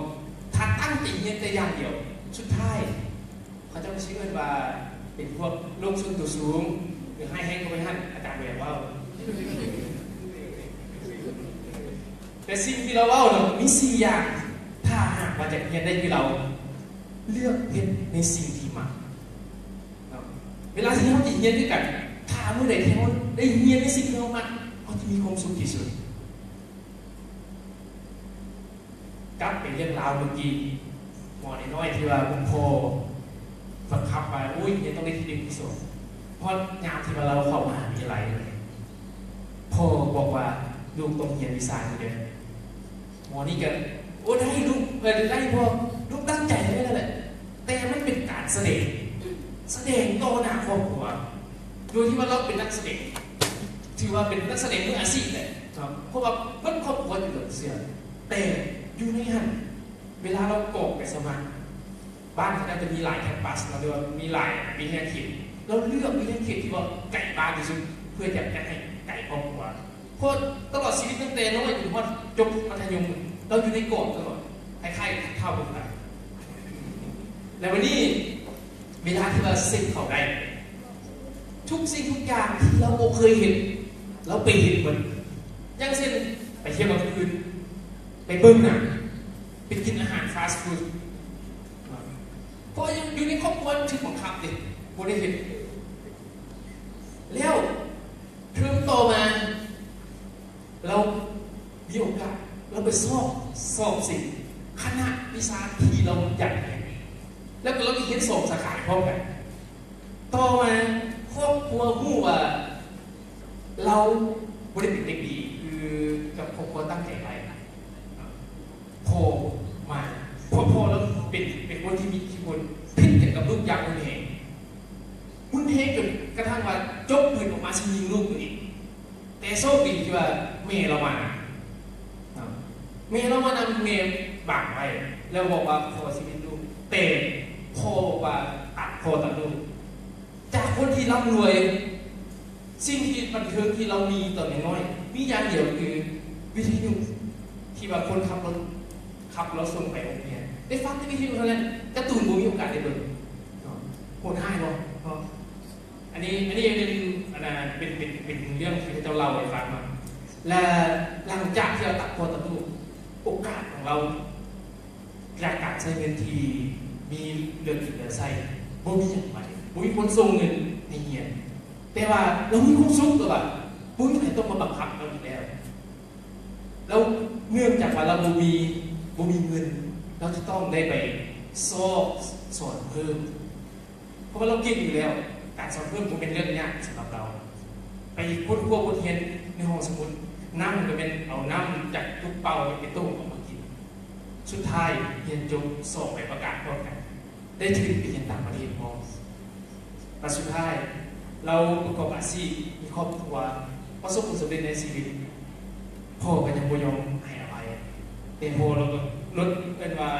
ຖ້າຕັ້ງໃຈຮຽນແຕ່ຢ່າງດຽວ, ສຸດທ້າຍເຂົາເຈົ້າກໍຊິເອີ້ນວ່າເປັນພວກໂລກສ່ວນຕົວສູງ ຫຼື ຮ້າຍແຮງກວ່າໄປຫັ້ນ, ອາຈານບໍ່ຢາກເວົ້າ. ແຕ່ສິ່ງທີ່ລາວເວົ້ານະ ມີສີ່ຢ່າງ, ຖ້າຫາກວ່າຈະຮຽນໄດ້ຄືລາວ, ເລືອກເຮັດໃນສິ່ງທີ່ມັກເນາະ. ເວລາທີ່ເຮົາຈະຮຽນຄືກັນ, ຖ້າມື້ໃດທີ່ເຮົາໄດ້ຮຽນໃນສິ່ງທີ່ເຮົາມັກ, ເຮົາຈະມີຄວາມສຸກທີ່ສຸດ. ກັບໄປເລື່ອງລາວເມື່ອກີ້, ໝໍນ້ອຍໆ ທີ່ວ່າຄຸນພໍ່ບັງຄັບວ່າ ໂອ້ຍ ຮຽນຕ້ອງໄດ້ທີໜຶ່ງ ທີສອງ. ຮອດຍາມທີ່ວ່າລາວເຂົ້າມະຫາວິທະຍາໄລ, ພໍ່ບອກວ່າ ລູກຕ້ອງຮຽນວິຊານີ້ເດີ. ໝໍນີ້ກໍ ໂອ້ ໄດ້ລູກ, ເອີ ໄດ້ພໍ່, ລູກຕັ້ງໃຈໄວ້ແລ້ວແຫຼະ. ແຕ່ມັນເປັນການສະແດງ, ສະແດງຕໍ່ໜ້າຄອບຄົວ, ໂດຍທີ່ວ່າລາວເປັນນັກສະແດງ, ຖືວ່າເປັນນັກສະແດງມືອາຊີບແຫຼະເນາະ, ເພາະວ່າເບິດຄອບຄົວຢູ່ດອກເຊຍ. ແຕ່ຢູ່ໃນຫັ້ນ ເວລາລາວກອກໃບສະໝັກ, ບ້ານເຂົາເຈົ້າຈະມີຫຼາຍແຄມປັສເນາະ ຫຼືວ່າມີຫຼາຍວິທະຍາເຂດ, ລາວເລືອກວິທະຍາເຂດທີ່ວ່າໄກບ້ານທີ່ສຸດ ເພື່ອຢາກຈະໃຫ້ໄກຄອບຄົວ. ເພາະຕະຫຼອດຊີວິດຕັ້ງແຕ່ນ້ອຍຈົນຮອດຈົບມັດທະຍົມ ລາວຢູ່ໃນກອບຕະຫຼອດ, ຄ້າຍໆ ທ ເອົາໄປ. ແລ້ວວັນນີ້ເວລາທີ່ວ່າເຊັກເຂົ້າໄດ້ ທຸກສິ່ງທຸກຢ່າງທີ່ລາວບໍ່ເຄີຍເຮັດ ລາວໄປເຮັດໝົດ. ຢ່າງເຊັ່ນ ໄປທ່ຽວກາງຄືນ, ໄປເບິ່ງໜັງ, ໄປກິນອາຫານຟາສຟູດ. ເພາະຢູ່ໃນຄອບຄົວຖືກບັງຄັບເດ້ ບໍ່ໄດ້ເຮັດ. ແລ້ວເທີມຕໍ່ມາ ລາວມີໂອກາດ ລາວໄປສອບ ສອບເສັງຄະນະວິຊາທີ່ລາວຢາກຮຽນ ແລ້ວກໍລາວໄປຮຽນສອງສາຂາພ້ອມກັນ. ຕໍ່ມາຄອບຄົວຮູ້ວ່າລາວບໍ່ໄດ້ເປັນເດັກດີ ຄືກັບຄອບຄົວຕັ້ງໃຈໄວ້. ພໍ່ມາ ພໍ່ ພໍ່ລາວເປັນ ເປັນຄົນທີ່ມີອິດທິພົນ ຜິດກັນກັບລູກຢ່າງຮຸນແຮງ ຮຸນແຮງຈົນກະທັ້ງວ່າຈົກປືນອອກມາຊິຍິງລູກຕົວເອງ. ແຕ່ໂຊກດີທີ່ວ່າແມ່ລາວມານຳ ແມ່ລາວມານຳ ແມ່ບັງໄວ້ ແລ້ວບອກວ່າຂໍຊີວິດລູກ ແຕ່ພໍ່ບອກວ່າຕັດພໍ່ຕັດລູກ. ຈາກຄົນທີ່ລ່ຳລວຍ ສິ່ງທີ່ບັນເທີງທີ່ລາວມີຕອນນ້ອຍໆ ມີຢ່າງດຽວຄືວິທະຍຸ ທີ່ວ່າຄົນຂັບລົດ ຂັບລາວສົ່ງໄປໂຮງຮຽນ ໄດ້ຟັງແຕ່ວິທະຍຸເທົ່ານັ້ນ ກາຕູນບໍ່ມີໂອກາດໄດ້ເບິ່ງເນາະ. ໂຫດຮ້າຍບໍ່ເນາະ? ອັນນີ້ ອັນນີ້ເປັນ ອັນນ່າ ເປັນ ເປັນ ເປັນເລື່ອງທີ່ເຂົາເຈົ້າເລົ່າໃຫ້ຟັງເນາະ. ແລະ ຫຼັງຈາກທີ່ລາວຕັດພໍ່ຕັດລູກ ໂອກາດຂອງລາວ ຈາກການໃຊ້ເງິນທີ່ມີເຫຼືອກິນເຫຼືອໃຊ້ ບໍ່ມີຫຍັງໄປ ບໍ່ມີຄົນສົ່ງເງິນໃຫ້ຮຽນ ແຕ່ວ່າລາວມີຄວາມສຸກ ແຕ່ວ່າບໍ່ມີໃຜຕ້ອງມາບັງຄັບລາວອີກແລ້ວ. ແລ້ວເນື່ອງຈາກວ່າລາວບໍ່ມີ ບໍ່ມີເງິນ ລາວຈະຕ້ອງໄດ້ໄປຊອກສອນເພີ່ມ ເພາະວ່າລາວເກັ່ງຢູ່ແລ້ວ. ການສອນເພີ່ມບໍ່ແມ່ນເລື່ອງຍາກສຳລັບລາວ. ໄປຄົ້ນຄວ້າບົດຮຽນໃນຫ້ອງສະໝຸດ, ນ້ຳກໍແມ່ນເອົານ້ຳຈາກຕຸກເປົ່າໄປຕົ້ມເອົາມາກິນ. ສຸດທ້າຍຮຽນຈົບສອງໃບປະກາດພ້ອມກັນ, ໄດ້ທຶນໄປຮຽນຕ່າງປະເທດພ້ອມ. ແລະ ສຸດທ້າຍລາວປະກອບອາຊີບ, ມີຄອບຄົວ, ປະສົບຜົນສຳເລັດໃນຊີວິດ. ພໍ່ກໍຍັງບໍ່ຍອມໃຫ້ອະໄພ, ແຕ່ພໍ່ລາວກໍລົດ ເອີ້ນວ່າ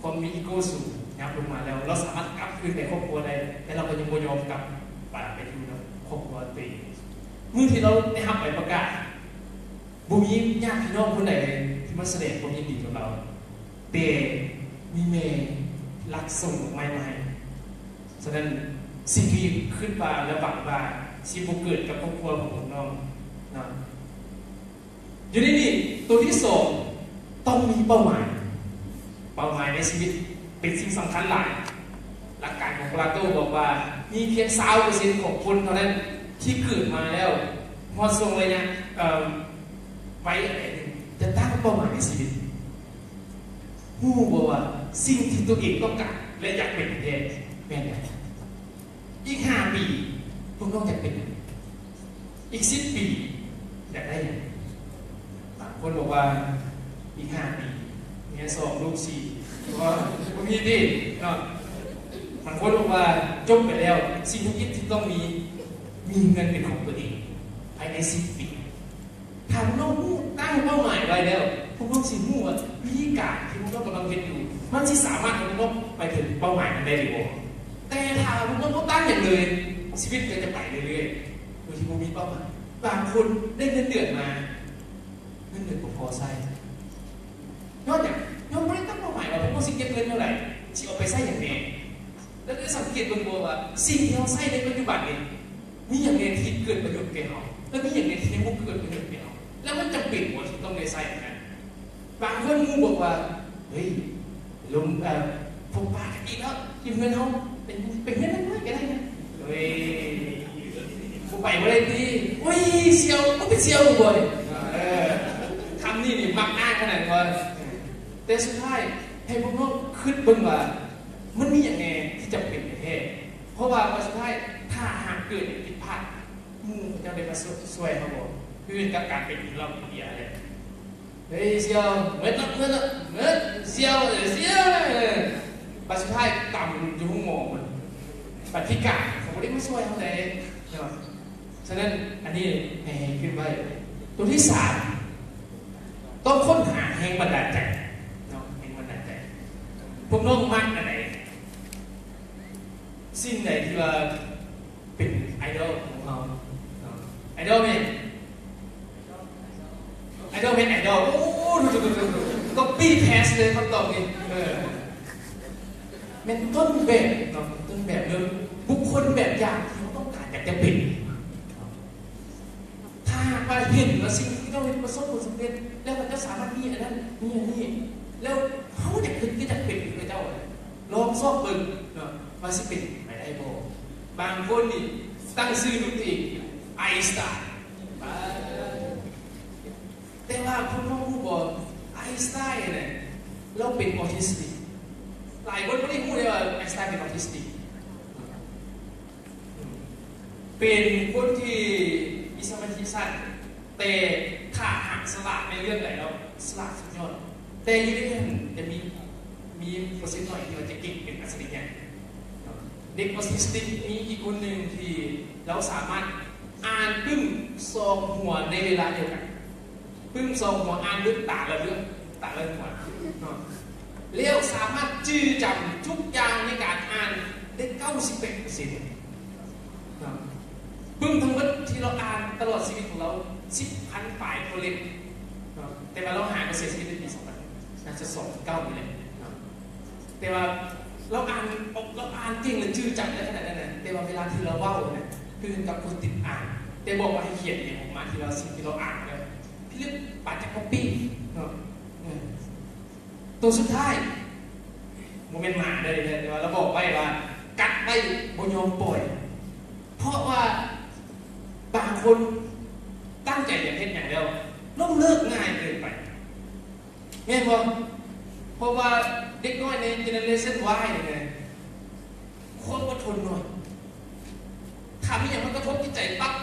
ຄວາມມີອີໂກ້ສູງ ຫຍັບລົງມາແລ້ວ ລາວສາມາດກັບຄືນໄປຄອບຄົວໄດ້, ແຕ່ລາວກໍຍັງບໍ່ຍອມກັບໄປ ໄປຢູ່ນຳຄອບຄົວຕົວເອງ. ມື້ທີ່ລາວໄດ້ຮັບໃບປະກາດ, ບໍ່ມີຍາດພີ່ນ້ອງຄົນໃດເລີຍທີ່ມາສະແດງຄວາມຍິນດີກັບລາວ, ແຕ່ມີແມ່ລັກສົ່ງດອກໄມ້ມາໃຫ້. ສະນັ້ນ ສິ່ງທີ່ຄິດວ່າ ແລະ ຫວັງວ່າຊິບໍ່ເກີດກັບຄອບຄົວຂອງພວກນ້ອງເນາະ. ຢູ່ໃນນີ້ ໂຕທີສອງ ຕ້ອງມີເປົ້າໝາຍ. ເປົ້າໝາຍໃນຊີວິດເປັນສິ່ງສຳຄັນຫຼາຍ. ຫຼັກການຂອງປາລາໂຕບອກວ່າ ມີພຽງຊາວເປີເຊັນຂອງຄົນເທົ່ານັ້ນທີ່ເກີດມາແລ້ວ ຮອດຊ່ວງໄລຍະ ເອີ່ມ ໄວອັນໃດໜຶ່ງ ຈະຕັ້ງເປົ້າໝາຍໃນຊີວິດ. ຮູ້ບໍ່ວ່າສິ່ງທີ່ຕົວເອງຕ້ອງການ ແລະ ຢາກເປັນແທ້ໆ ແມ່ນຫຍັງ? ອີກຫ້າປີ ພວກນ້ອງຢາກເປັນຫຍັງ? ອີກສິບປີ ຢາກໄດ້ຫຍັງ? ບາງຄົນບອກວ່າ ອີກຫ້າປີ ເມຍສອງ ລູກສີ່ ບໍ່ມີຕິເນາະ. ບາງຄົນບອກວ່າ ຈົບໄປແລ້ວ ສິ່ງທຳອິດທີ່ຕ້ອງມີ ມີເຮືອນເປັນຂອງຕົວເອງ ພາຍໃນສິບປີ. ຖ້າພວກເຮົາຮູ້ ຕັ້ງເປົ້າໝາຍໄວ້ແລ້ວ, ພວກເຮົາຊິຮູ້ວ່າວິທີການທີ່ພວກເຮົາກຳລັງເຮັດຢູ່ ມັນຊິສາມາດເຮັດໃຫ້ພວກເຮົາໄປເຖິງເປົ້າໝາຍນັ້ນໄດ້ຫຼືບໍ່. ແຕ່ຖ້າພວກເຮົາບໍ່ຕັ້ງຫຍັງເລີຍ, ຊີວິດກໍຈະໄປເລື້ອຍໆ ໂດຍທີ່ບໍ່ມີເປົ້າໝາຍ. ບາງຄົນໄດ້ເງິນເດືອນມາ, ເງິນເດືອນບໍ່ພໍໃຊ້. ຍ້ອນຫຍັງ? ຍ້ອນບໍ່ໄດ້ຕັ້ງເປົ້າໝາຍວ່າພວກເຮົາຊິເກັບເງິນເທົ່າໃດ, ຊິເອົາໄປໃຊ້ຫຍັງແດ່. ແລ້ວໄດ້ສັງເກດເບິ່ງບໍ່ວ່າ ສິ່ງທີ່ເຮົາໃຊ້ໃນປັດຈຸບັນນີ້ ມີຫຍັງແດ່ທີ່ເກີດປະໂຫຍດແກ່ເຮົາ ແລະ ມີຫຍັງແດ່ທີ່ຍັງບໍ່ເກີດປະໂຫຍດແກ່ເຮົາ ແລ້ວມັນຈຳເປັນບໍ່ທີ່ຕ້ອງໄດ້ໃຊ້ຫັ້ນນະ? ບາງຄົນໝູ່ບອກວ່າ ເຮີ້ຍ ລົມ ເອີ່ ພົບປະກັນອີກແລ້ວ ຢູ່ເຮືອນເຮົາ ເປັນ ເປັນເຮືອນນ້ອຍໆກໍໄດ້ນະ. ເຮີ້ຍ ບໍ່ໄປບໍ່ໄດ້ຕິ? ໂອ້ຍ ສ່ຽວ ມຶງເປັນສ່ຽວບໍ່ນີ້? ເອີ ຄຳນີ້ນີ້ມັກອ້າງຂະໜາດວ່າ ແຕ່ສຸດທ້າຍໃຫ້ພວກນ້ອງຄິດເບິ່ງວ່າ ມັນມີຫຍັງແດ່ທີ່ຈຳເປັນແທ້ໆ? ເພາະວ່າສຸດທ້າຍ ຖ້າຫາກເກີດຫຍັງຜິດພາດ ໝູ່ເຂົາເຈົ້າໄດ້ມາຊ່ວຍເຮົາບໍ່? ຄືກັບການໄປກິນເຫຼົ້າກິນເບຍແຫຼະ. ເຮີ້ຍ ສ່ຽວ ເໝິດເນາະ ເໝິດເນາະ ເໝິດ ສ່ຽວ ເອີ ສ່ຽວ ເອີ ບັດສຸດທ້າຍກຳຢູ່ໂຮງໝໍໝົດ ບັດພິການ ເຂົາບໍ່ໄດ້ມາຊ່ວຍເຮົາໃດເນາະ. ສະນັ້ນ ອັນນີ້ໃຫ້ ໃຫ້ຄິດໄວ້. ໂຕທີສາມ ຕ້ອງຄົ້ນຫາແຮງບັນດານໃຈເນາະ ແຮງບັນດານໃຈ. ພວກນ້ອງມັກອັນໃດ? ສິ່ງໃດທີ່ວ່າເປັນໄອດອລຂອງເຮົາເນາະ? ໄອດອລແມ່ນ ໄອດອລແມ່ນໄອດອລ. ໂອ້ ກໍປີ້ແພສເລີຍຄຳຕອບນີ້. ເອີ ແມ່ນຕົ້ນແບບເນາະ ເປັນຕົ້ນແບບ ຫຼື ບຸກຄົນແບບຢ່າງທີ່ເຮົາຕ້ອງການຢາກຈະເປັນ. ຖ້າຫາກວ່າເຫັນວ່າສິ່ງທີ່ເຂົາເຮັດປະສົບຜົນສຳເລັດ ແລ້ວເຂົາເຈົ້າສາມາດມີອັນນັ້ນ ມີອັນນີ້ ແລ້ວເຮົາຢາກເຮັດ ກໍຢາກເປັນຄືເຂົາເຈົ້າ ລອງຊອກເບິ່ງເນາະ ວ່າຊິເປັນໄປໄດ້ບໍ່? ບາງຄົນນີ້ຕັ້ງຊື່ລູກຕົວເອງ ໄອສະຕາຍ. ແຕ່ວ່າພວກນ້ອງຮູ້ບໍ່ ໄອສະຕາຍນະ ລາວເປັນອໍທິສຕິກ. ຫຼາຍຄົນບໍ່ໄດ້ຮູ້ເດ້ວ່າໄອສະຕາຍເປັນອໍທິສຕິກ. ເປັນຄົນທີ່ມີສະມາທິສັ້ນ ແຕ່ຖ້າຫາກສະຫຼາດໃນເລື່ອງໃດແລ້ວ ສະຫຼາດສຸດຍອດ. ແຕ່ຢູ່ໃນນັ້ນຈະມີ ມີເປີເຊັນໜ້ອຍທີ່ວ່າຈະເກັ່ງເປັນອັດສະລິຍະ. ເດັກອໍທິສຕິກມີອີກຄົນໜຶ່ງທີ່ລາວສາມາດອ່ານປຶ້ມສອງຫົວໃນເວລາດຽວກັນ. ປຶ້ມສອງຫົວ ອ່ານເບິ່ງຕາລະເລື່ອງ ຕາລະຫົວເນາະ ແລ້ວສາມາດຈື່ຈຳທຸກຢ່າງໃນການອ່ານໄດ້ເກົ້າສິບແປດເປີເຊັນເນາະ. ປຶ້ມທັງໝົດທີ່ລາວອ່ານຕະຫຼອດຊີວິດຂອງລາວ ສິບພັນປາຍຕົວເຫຼັ້ມເນາະ ແຕ່ວ່າລາວຫາຍໄປເສຍຊີວິດໃນປີສອງພັນ ໜ້າຈະສອງພັນເກົ້ານີ້ແຫຼະເນາະ. ແຕ່ວ່າລາວອ່ານ ລາວອ່ານເກັ່ງ ແລະ ຈື່ຈຳໄດ້ຂະໜາດນັ້ນນະ ແຕ່ວ່າເວລາທີ່ລາວເວົ້ານະ ຄືກັບຄົນຕິດອ່ານ ແຕ່ບອກວ່າໃຫ້ຂຽນຫຍັງອອກມາທີ່ວ່າສິ່ງທີ່ລາວອ່ານນະ ພິລຶກປາຈັກກະປີ້ເນາະ. ເອີ ໂຕສຸດທ້າຍ ບໍ່ແມ່ນໝາເດີ ແຕ່ວ່າລາວບອກໄວ້ວ່າ ກັດໄວ້ບໍ່ຍອມປ່ອຍ ເພາະວ່າບາງຄົນຕັ້ງໃຈຢາກເຮັດຫຍັງແລ້ວ ລົ້ມເລີກງ່າຍເກີນໄປ. ແມ່ນບໍ່? ເພາະວ່າເດັກນ້ອຍໃນເຈເນເຣຊັນວາຍນີ້ນະ ຄວາມອົດທົນໜ້ອຍ. ຖ້າມີຫຍັງມາກະທົບຈິດໃຈປັບ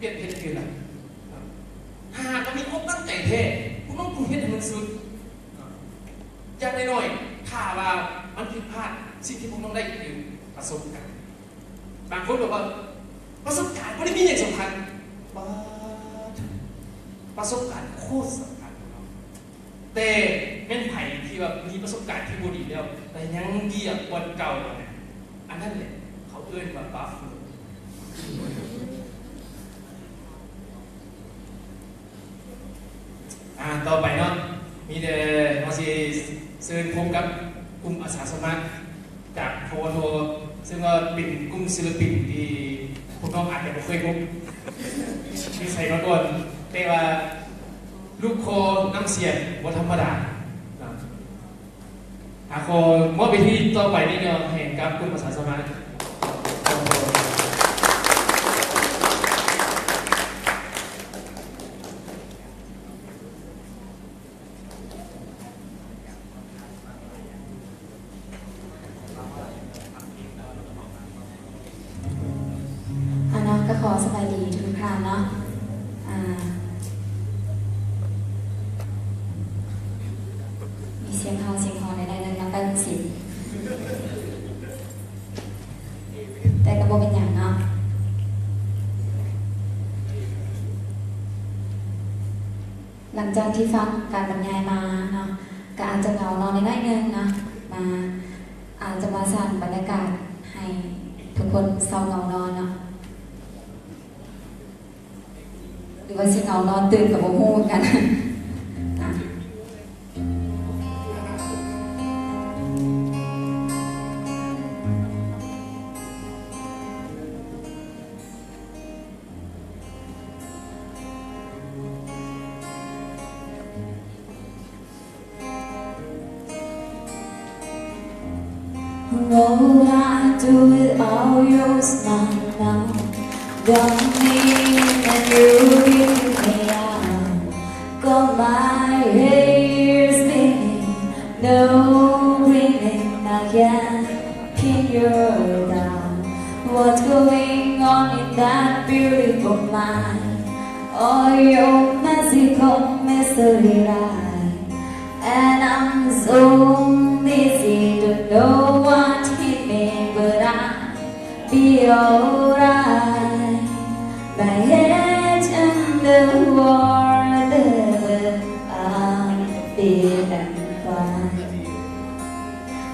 ປ່ຽນເຮັດຄືນລະ. ຖ້າຫາກວ່າມີຄວາມຕັ້ງໃຈແທ້ ພວກນ້ອງຕ້ອງເຮັດໃຫ້ມັນສຸດ. ຢ່າງໜ້ອຍໆ ຖ້າວ່າມັນຜິດພາດ ສິ່ງທີ່ພວກນ້ອງໄດ້ຄືປະສົບການ. ບາງຄົນບອກວ່າ ປະສົບການບໍ່ໄດ້ມີຫຍັງສຳຄັນ. ປາດ ປະສົບການໂຄດສຳຄັນເນາະ. ແຕ່ແມ່ນໃຜທີ່ວ່າມີປະສົບການທີ່ບໍ່ດີແລ້ວ ແຕ່ຍັງຢຽບບ່ອນເກົ່າຫັ້ນນະ ອັນນັ້ນແຫຼະເຂົາເອີ້ນວ່າບັບເຟີ. ອ່າ ຕໍ່ໄປເນາະ ມີແຕ່ເຮົາຊິເຊີນພົບກັບກຸ່ມອາສາສະໝັກຈາກ ພວກເຮົາ ເຊິ່ງວ່າເປັນກຸ່ມສິນລະປິນທີ່ພວກນ້ອງອາດຈະບໍ່ເຄີຍພົບຢູ່ໃສມາກ່ອນ ແຕ່ວ່າລູກຄໍນ້ຳສຽງບໍ່ທຳມະດາເນາະ. ອ່າ ຂໍມອບເວທີຕໍ່ໄປນີ້ເນາະ ໃຫ້ກັບກຸ່ມອາສາສະໝັກ. ອ່າເນາະ ກໍຂໍສະບາຍດີທຸກໆທ່ານເນາະ. ອ່າ ມີສຽງເຫົ່າສຽງຮ້ອງໜ້ອຍໆໜຶ່ງເນາະ ໃກ້ສິ ແຕ່ກໍບໍ່ເປັນຫຍັງເນາະ. ຫຼັງຈາກທີ່ຟັງການບັນຍາຍມາເນາະ ກໍອາດຈະເຫງົານອນໜ້ອຍໆໜຶ່ງເນາະ. ມາ ອາດຈະມາສ້າງບັນຍາກາດໃຫ້ທຸກຄົນເຊົາເຫງົານອນເນາະ ຫຼືວ່າຊິເຫງົານອນຕື່ນກໍບໍ່ຮູ້ຄືກັນ. ອ່ະ All I do is all your smile now. Don't need a new beginning. Got my head spinning, no winning, I can't pin you down. What's going on in that beautiful mind? All your magical mystery light. And I'm so dizzy, don't know what hit me, but I'll be alright. My head in the water, I'm feeling fine.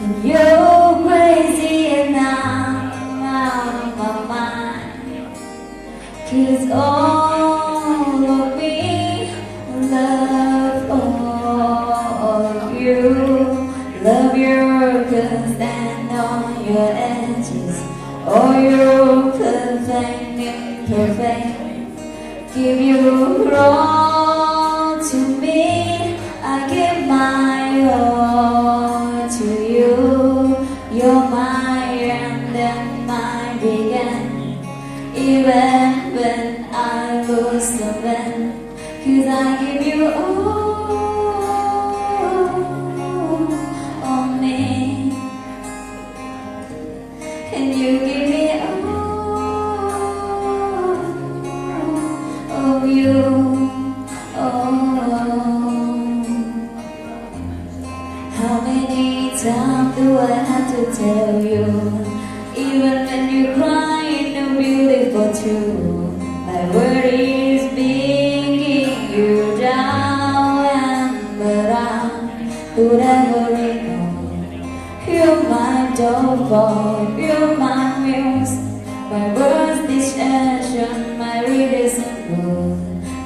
And you're crazy and I'm out of my mind. 'Cause all of me love all of you, love your Stand on your edges, all your perfect, imperfect. Give your all to me, I give my all to you. You're my end and my beginning. Even when I lose and win, 'cause I give you all, all me. And you give me all of you. Oh, how many times do I have to tell you? Even when you cry in a beautiful tune, my worry is bringing you down, and but I'm forever in You're my downfall, you're my muse, my worst distraction, my reason rule.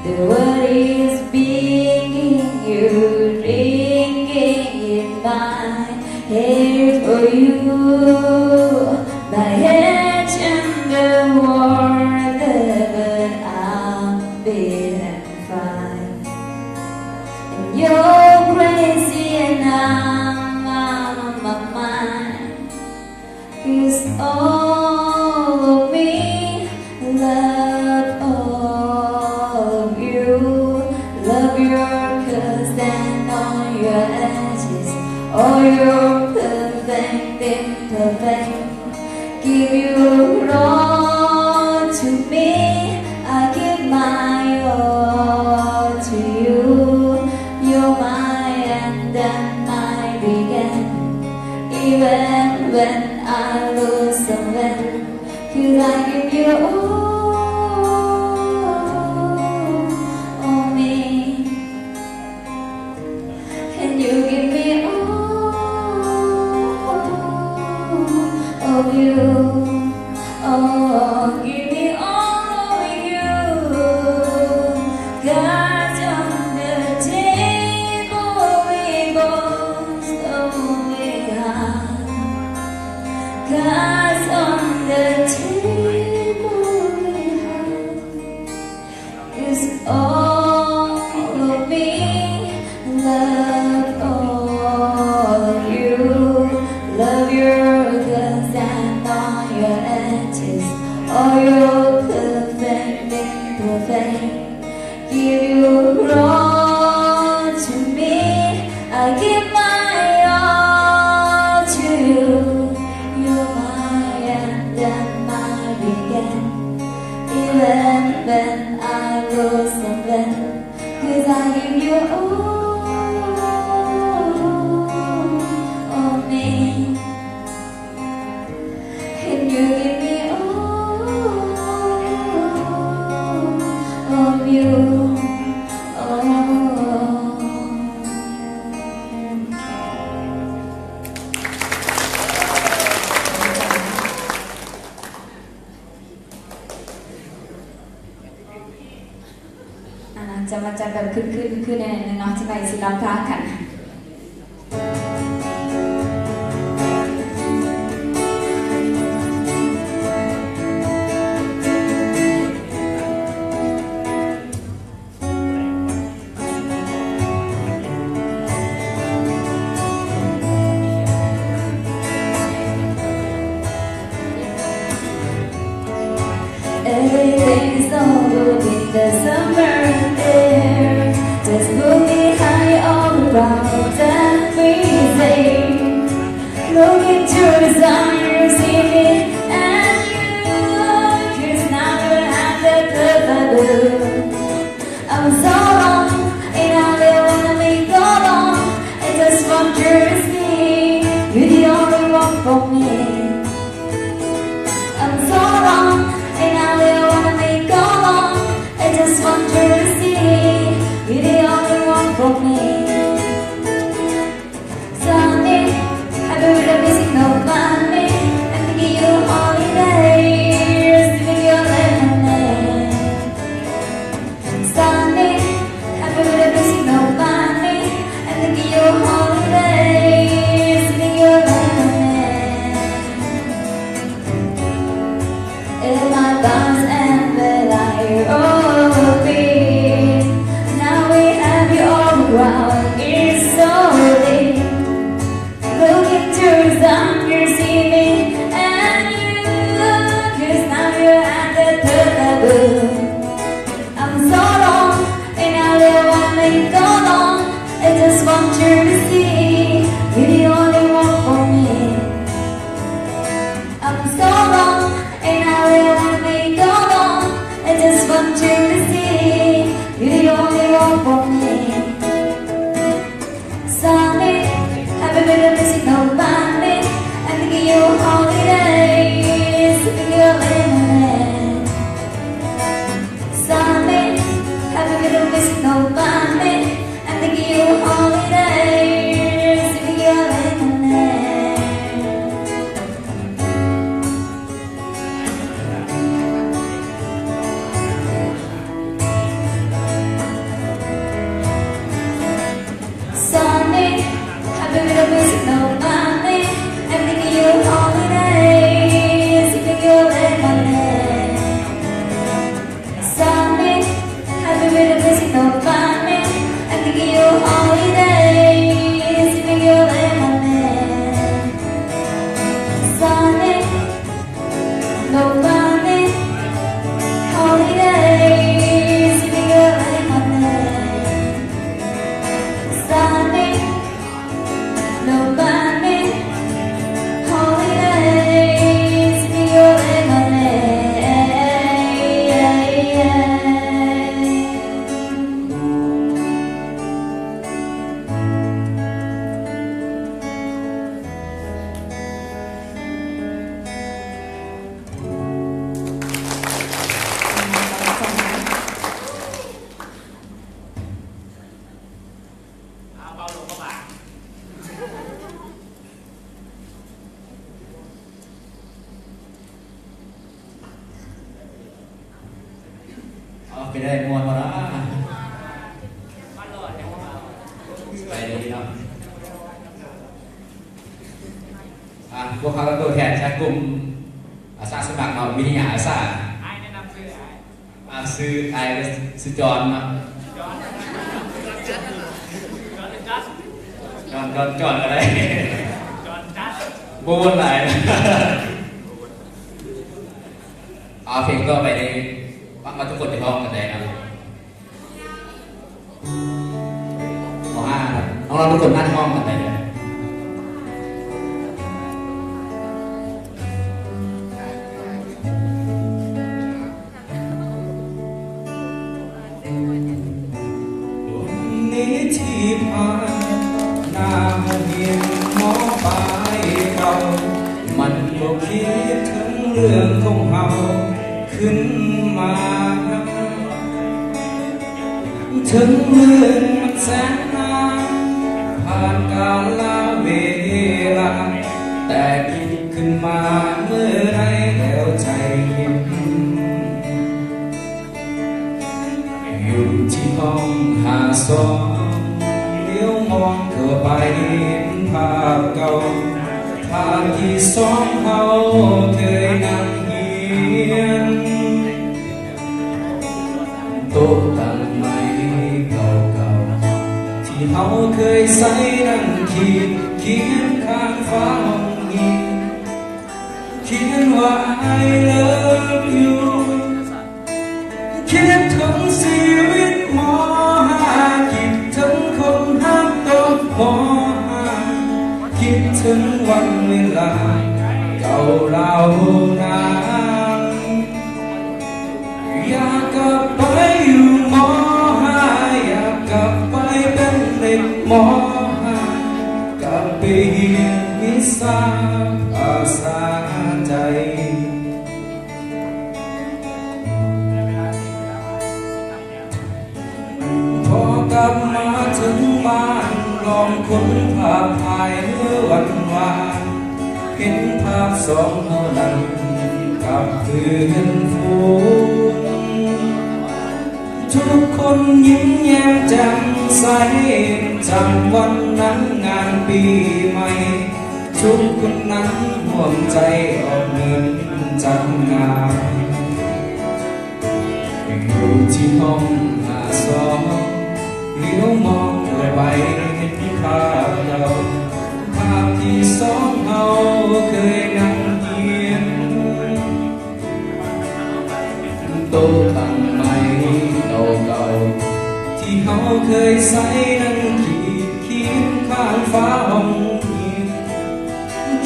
The world is bringing you, bringing in my head for you, my head in the world, but I'm being fine. And you're crazy and I'm out of my mind. 'Cause all of me love all of you. Love your curves and all your edges, all your perfect imperfect. Give your all to me, I give my all to you. You're my end and my beginning. Even when I lose and win, 'cause I give you all, all me. And you give me all of you. Oh, give me all of you. Cards on the table, we both only have cards on the table, we have 'Cause all of me love all of you. Love your curves and all your edges, all your perfect imperfect. Give your all to me, I give my all to you. You're my end and my beginning. Even when I go somewhere, 'cause I give you all of me. And you give me all of you. Oh. ອ່າ ຈະມາຈັດແບບຄຶກຄື້ນຂຶ້ນແນ່ໜຶ່ງເນາະ ຈັ່ງໃດຊິລຳພາກັນ. Everything is over with the summer air. Just put me high on the clouds and freezing. Look into the sun, you see me and you, 'cause now you have the perfect blue. I'm so alone, and I really wanna be so alone. I just want you to see, you're the only one for me. I'm so alone, and I really wanna be so alone. I just want you to see, you're the only one for me. Sunny, happy with a busy company. I'm thinking you holidays, giving you lemonade. Sunny, happy with a busy company. I'm thinking you holidays, giving you lemonade. see me and you, 'cause now you're at the third level. I'm so long and I really wanna go long. I just want you to see you're the only one for me. I'm so long and I really wanna go long. I just want you to see you're the only one for me. Sunny, have a little missing nobody. I'm thinking you holidays, if you're in my name. Sunny, have a little missing nobody. I'm thinking you holidays, if you're in my name. Sunny, have a little missing nobody. I'm thinking you holidays, if you're in my name. Sunny, have a little missing nobody. I'm thinking you holidays, if you're in my name. Sunny, nobody, holidays, if you're in my name. Sunny, nobody, holidays, if you're in my name. ເອົາ ເປັນໄດ້ ມ່ວນບໍ່ນະ? ໄປດີເນາະ. ອ່ະ ພວກເຮົາໂຕແທນຈາກກຸ່ມອາສາສະໝັກເນາະ ວິທະຍາອາສາ. ອ່າ ຊື່ ອ້າຍ ຊື່ຈອນເນາະ. ຈອນ ຈອນ ຈອນກໍໄດ້. ບໍ່ວົນຫຼາຍ. ເອົາ ເພງຕໍ່ໄປນີ້ ຫວັງວ່າທຸກຄົນຈະຮ້ອງກັນໄດ້ເນາະ. ມ.ຫ້າ ນ້ອງໆທຸກຄົນນັ່ງຮ້ອງກັນໄດ້ເດີ. ວັນນີ້ທີ່ຜ່ານໜ້າໂຮງຮຽນ ມ.ປາຍເກົ່າ ມັນກໍຄິດເຖິງເລື່ອງຂອງເຮົາຂຶ້ນມາ. ເຖິງເລື່ອງມັນແສນນານ ຜ່ານກາລະເວລາ ແຕ່ຄິດຂຶ້ນມາເມື່ອໃດແລ້ວໃຈເຢັນ. ຢູ່ທີ່ຫ້ອງຫ້າສອງ ຫຼຽວມອງເຂົ້າໄປເຫັນພາບເກົ່າ ພາບທີ່ສອງເຮົາເຄີຍນັ່ງຮຽນ. ໂຕະຕັ່ງໄມ້ເກົ່າໆ ທີ່ເຮົາເຄີຍໃຊ້ນັ່ງຂີດ ຂຽນຂ້າງຝາຫ້ອງຮຽນ ຂຽນວ່າ I love you. ຄິດເຖິງຊີວິດ ມ.ຫ້າ ຄິດເຖິງຄົນຮັກຕອນ ມ.ຫ້າ ຄິດເຖິງວັນເວລາເກົ່າເຫຼົ່ານັ້ນ. ຢາກກັບໄປຢູ່ ມ.ຫ້າ ຢາກກັບໄປເປັນເດັກ ມ.ຫ້າ ກັບໄປຮຽນວິຊາພາສາໄທ. ພໍກັບມາເຖິງບ້ານ ລອງຄົ້ນພາບຖ່າຍເມື່ອວັນວານ ເຫັນພາບສອງເຮົານັ້ນກັບເພື່ອນຝູງ. ທຸກຄົນຍິ້ມແຍ້ມແຈ່ມໃສ ຈາກວັນນັ້ນງານປີໃໝ່ ທຸກຄົນນັ້ນຮ່ວມໃຈອອກເງິນຈັດງານ. ຢູ່ທີ່ຫ້ອງຫ້າສອງ ຫຼຽວມອງເຂົ້າໄປເຫັນພາບເກົ່າ ພາບທີ່ສອງເຮົາເຄີ ໂຕຕັ້ງໃໝ່ໂຕເກົ່າ ທີ່ເຮົາເຄີຍໃຊ້ນັ້ນ ຂີດຂຽນຂ້າງຝາຫ້ອງຮຽນ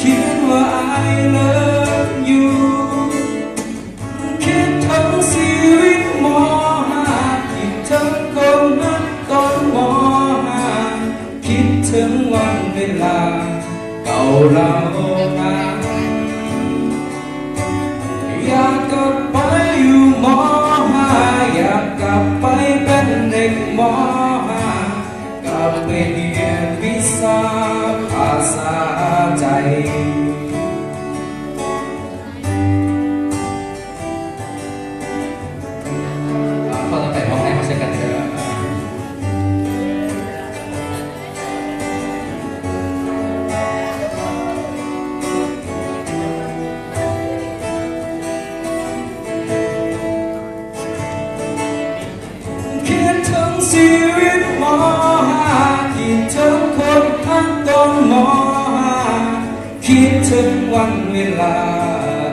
ຂຽນວ່າ I love you ຄິດເຖິງຊີວິດ ມໍຫ້າ ຄິດເຖິງຄົນຮັກຕອນ ມໍຫ້າ ຄິດເຖິງວັນເວລາເກົ່າເຫຼົ່ານັ້ນ ຢາກກັບໄປຢູ່ ມໍຫ້າ ຢາກກັບໄປເປັນເດັກ ມໍຫ້າ ກັບໄປຮຽນວິຊາພາສາໄທ. ຂໍຕໍ່ໄປ ມອບໃຫ້ເຮົາໃສ່ກັນເດີ. ຄິດເຖິງຊີວິດ ມໍຫ້າ ຄິດເຖິງຄົນຮັກຕອນ ມໍຫ້າ ຄິດເຖິງວັນເວລາ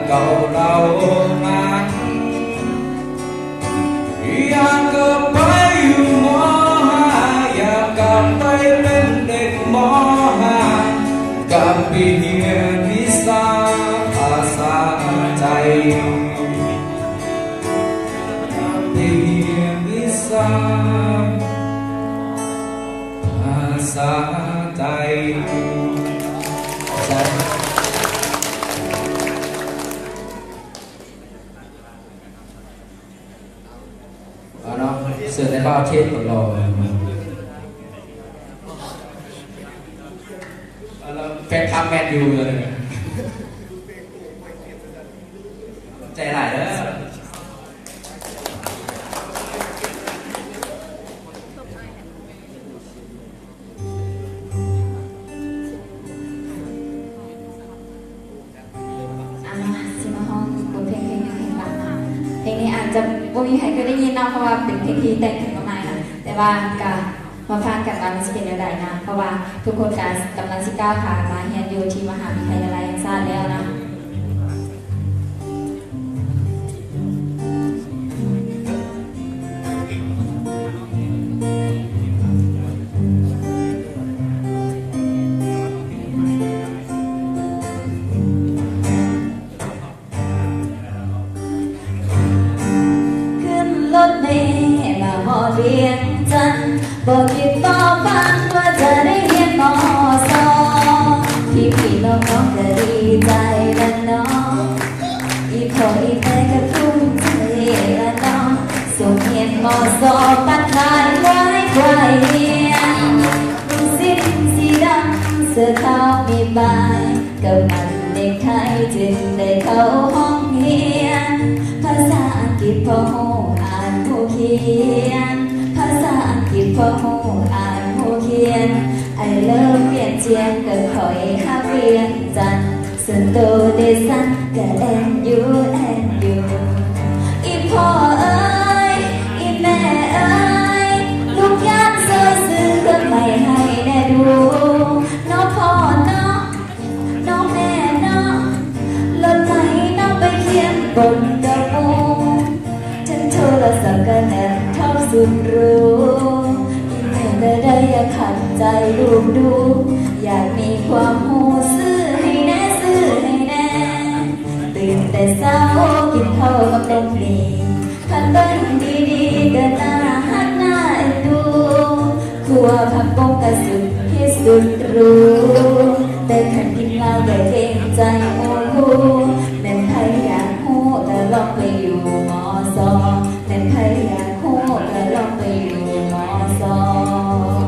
ເກົ່າເຫຼົ່ານັ້ນ ຢາກກັບໄປຢູ່ ມໍຫ້າ ຢາກກັບໄປເປັນເດັກ ມໍຫ້າ ກັບໄປຮຽນວິຊາພາສາໄທ ກັບໄປຮຽນວິຊາພາສາໄທ. ເອົາເນາະ ເຊີນໃນບ່າວເທບ ຄົນຫຼໍ່ ແຟນຄລັບແມນຢູເລີຍ ໃຈຫຼາຍເດີ. ອ່າ ຊິມາຮ້ອງບົດເພງເພງໜຶ່ງໃຫ້ຟັງເນາະ. ເພງນີ້ອາດຈະບໍ່ມີໃຜເຄີຍໄດ້ຍິນເນາະ ເພາະວ່າເປັນເພງທີ່ແຕ່ງຂຶ້ນມາໃໝ່ເນາະ ແຕ່ວ່າກະມາຟັງກັນວ່າມັນຊິເປັນແນວໃດເນາະ ເພາະວ່າທຸກຄົນກະກຳລັງຊິກ້າວຂາມາຮຽນຢູ່ທີ່ມະຫາວິທະຍາໄລແຫ່ງຊາດແລ້ວເນາະ. ຂຶ້ນລົດເມມາຮອດວຽງຈັນ ບໍ່ຄິດບໍ່ຝັນວ່າຈະໄດ້ຮຽນ ມໍສອງ ພີ່ໆນ້ອງໆກະດີໃຈລະເນາະ ອີ່ພໍ່ອີ່ແມ່ກະພູມໃຈລະເນາະ ສົ່ງຮຽນ ມໍສອງ ປັດຂາຍຄວາຍ ຄວາຍຮຽນ ນຸ່ງສິ້ນສີດຳ ເສື້ອຂາວມີປາຍ ກະມັດເນັກໄທ ຈຶ່ງໄດ້ເຂົ້າຫ້ອງຮຽນ ພາສາອັງກິດພໍຮູ້ອ່ານຮູ້ຂຽນ ພາສາອັງກິດພໍຮູ້ອ່ານຮູ້ຂຽນ I love ວຽງຈັນ ກະຂ້ອຍຮັກວຽງຈັນ ສ່ວນໂຕເດຊັນ ກະແອນຢູ ແອນຢູ ອີ່ພໍ່ເອີຍ ອີ່ແມ່ເອີຍ ລູກຢາກຊ່ອຍຊື້ເຄື່ອງໃໝ່ໃຫ້ແດ່ດູ ເນາະພໍ່ເນາະ ເນາະແມ່ເນາະ ລົດໃໝ່ເນາະ ໄປຮຽນບົນກະມຸງ ເຖິງໂທລະສັບກະແນບທັບສຸດຫຼູ ອີ່ແມ່ກະໄດ້ຢາກຂັດໃຈລູກດູ ຢາກມີຄວາມຮູ້ ຊື້ໃຫ້ແດ່ ຊື້ໃຫ້ແດ່ ຕື່ນແຕ່ເຊົ້າ ກິນເຂົ້າກັບນົມໝີ່ ຄັນເບິ່ງດີໆກະໜ້າຮັກໜ້າເອັນດູ ຄົວຜັກບົ້ງກະສຸດຮິດສຸດຫຼູ ແຕ່ຄັນກິນຫຼາຍກະເກງໃຈໂອຄູ ແມ່ນໃຜຢາກຮູ້ກະລອງໄປຢູ່ ມໍສອງ ແມ່ນໃຜຢາກຮູ້ກະລອງໄປຢູ່ ມໍສອງ.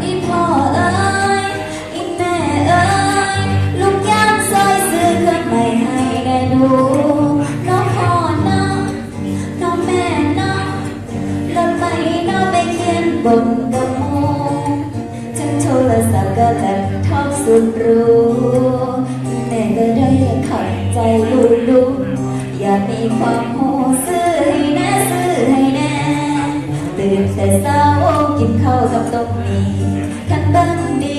ອີ່ພໍ່ເອີຍ ອີ່ແມ່ເອີຍ ລູກຢາກຊ່ອຍຊື້ເຄື່ອງໃໝ່ໃຫ້ແດ່ດູ ເນາະພໍ່ເນາະ ເນາະແມ່ເນາະ ລົດໃໝ່ເນາະ ໄປຮຽນບົນກະມຸງ ເຖິງໂທລະສັບກະແລັບທັບສຸດຫຼູ ແມ່ກະໄດ້ຢາກຂັດໃຈລູກ ມີຄວາມຮູ້ຊື້ໃຫ້ແດ່ ຊື້ໃຫ້ແດ່ ຕື່ນແຕ່ເຊົ້າກິນເຂົ້າກັບຕົ້ມໝີ່ ຄັນເບິ່ງດີ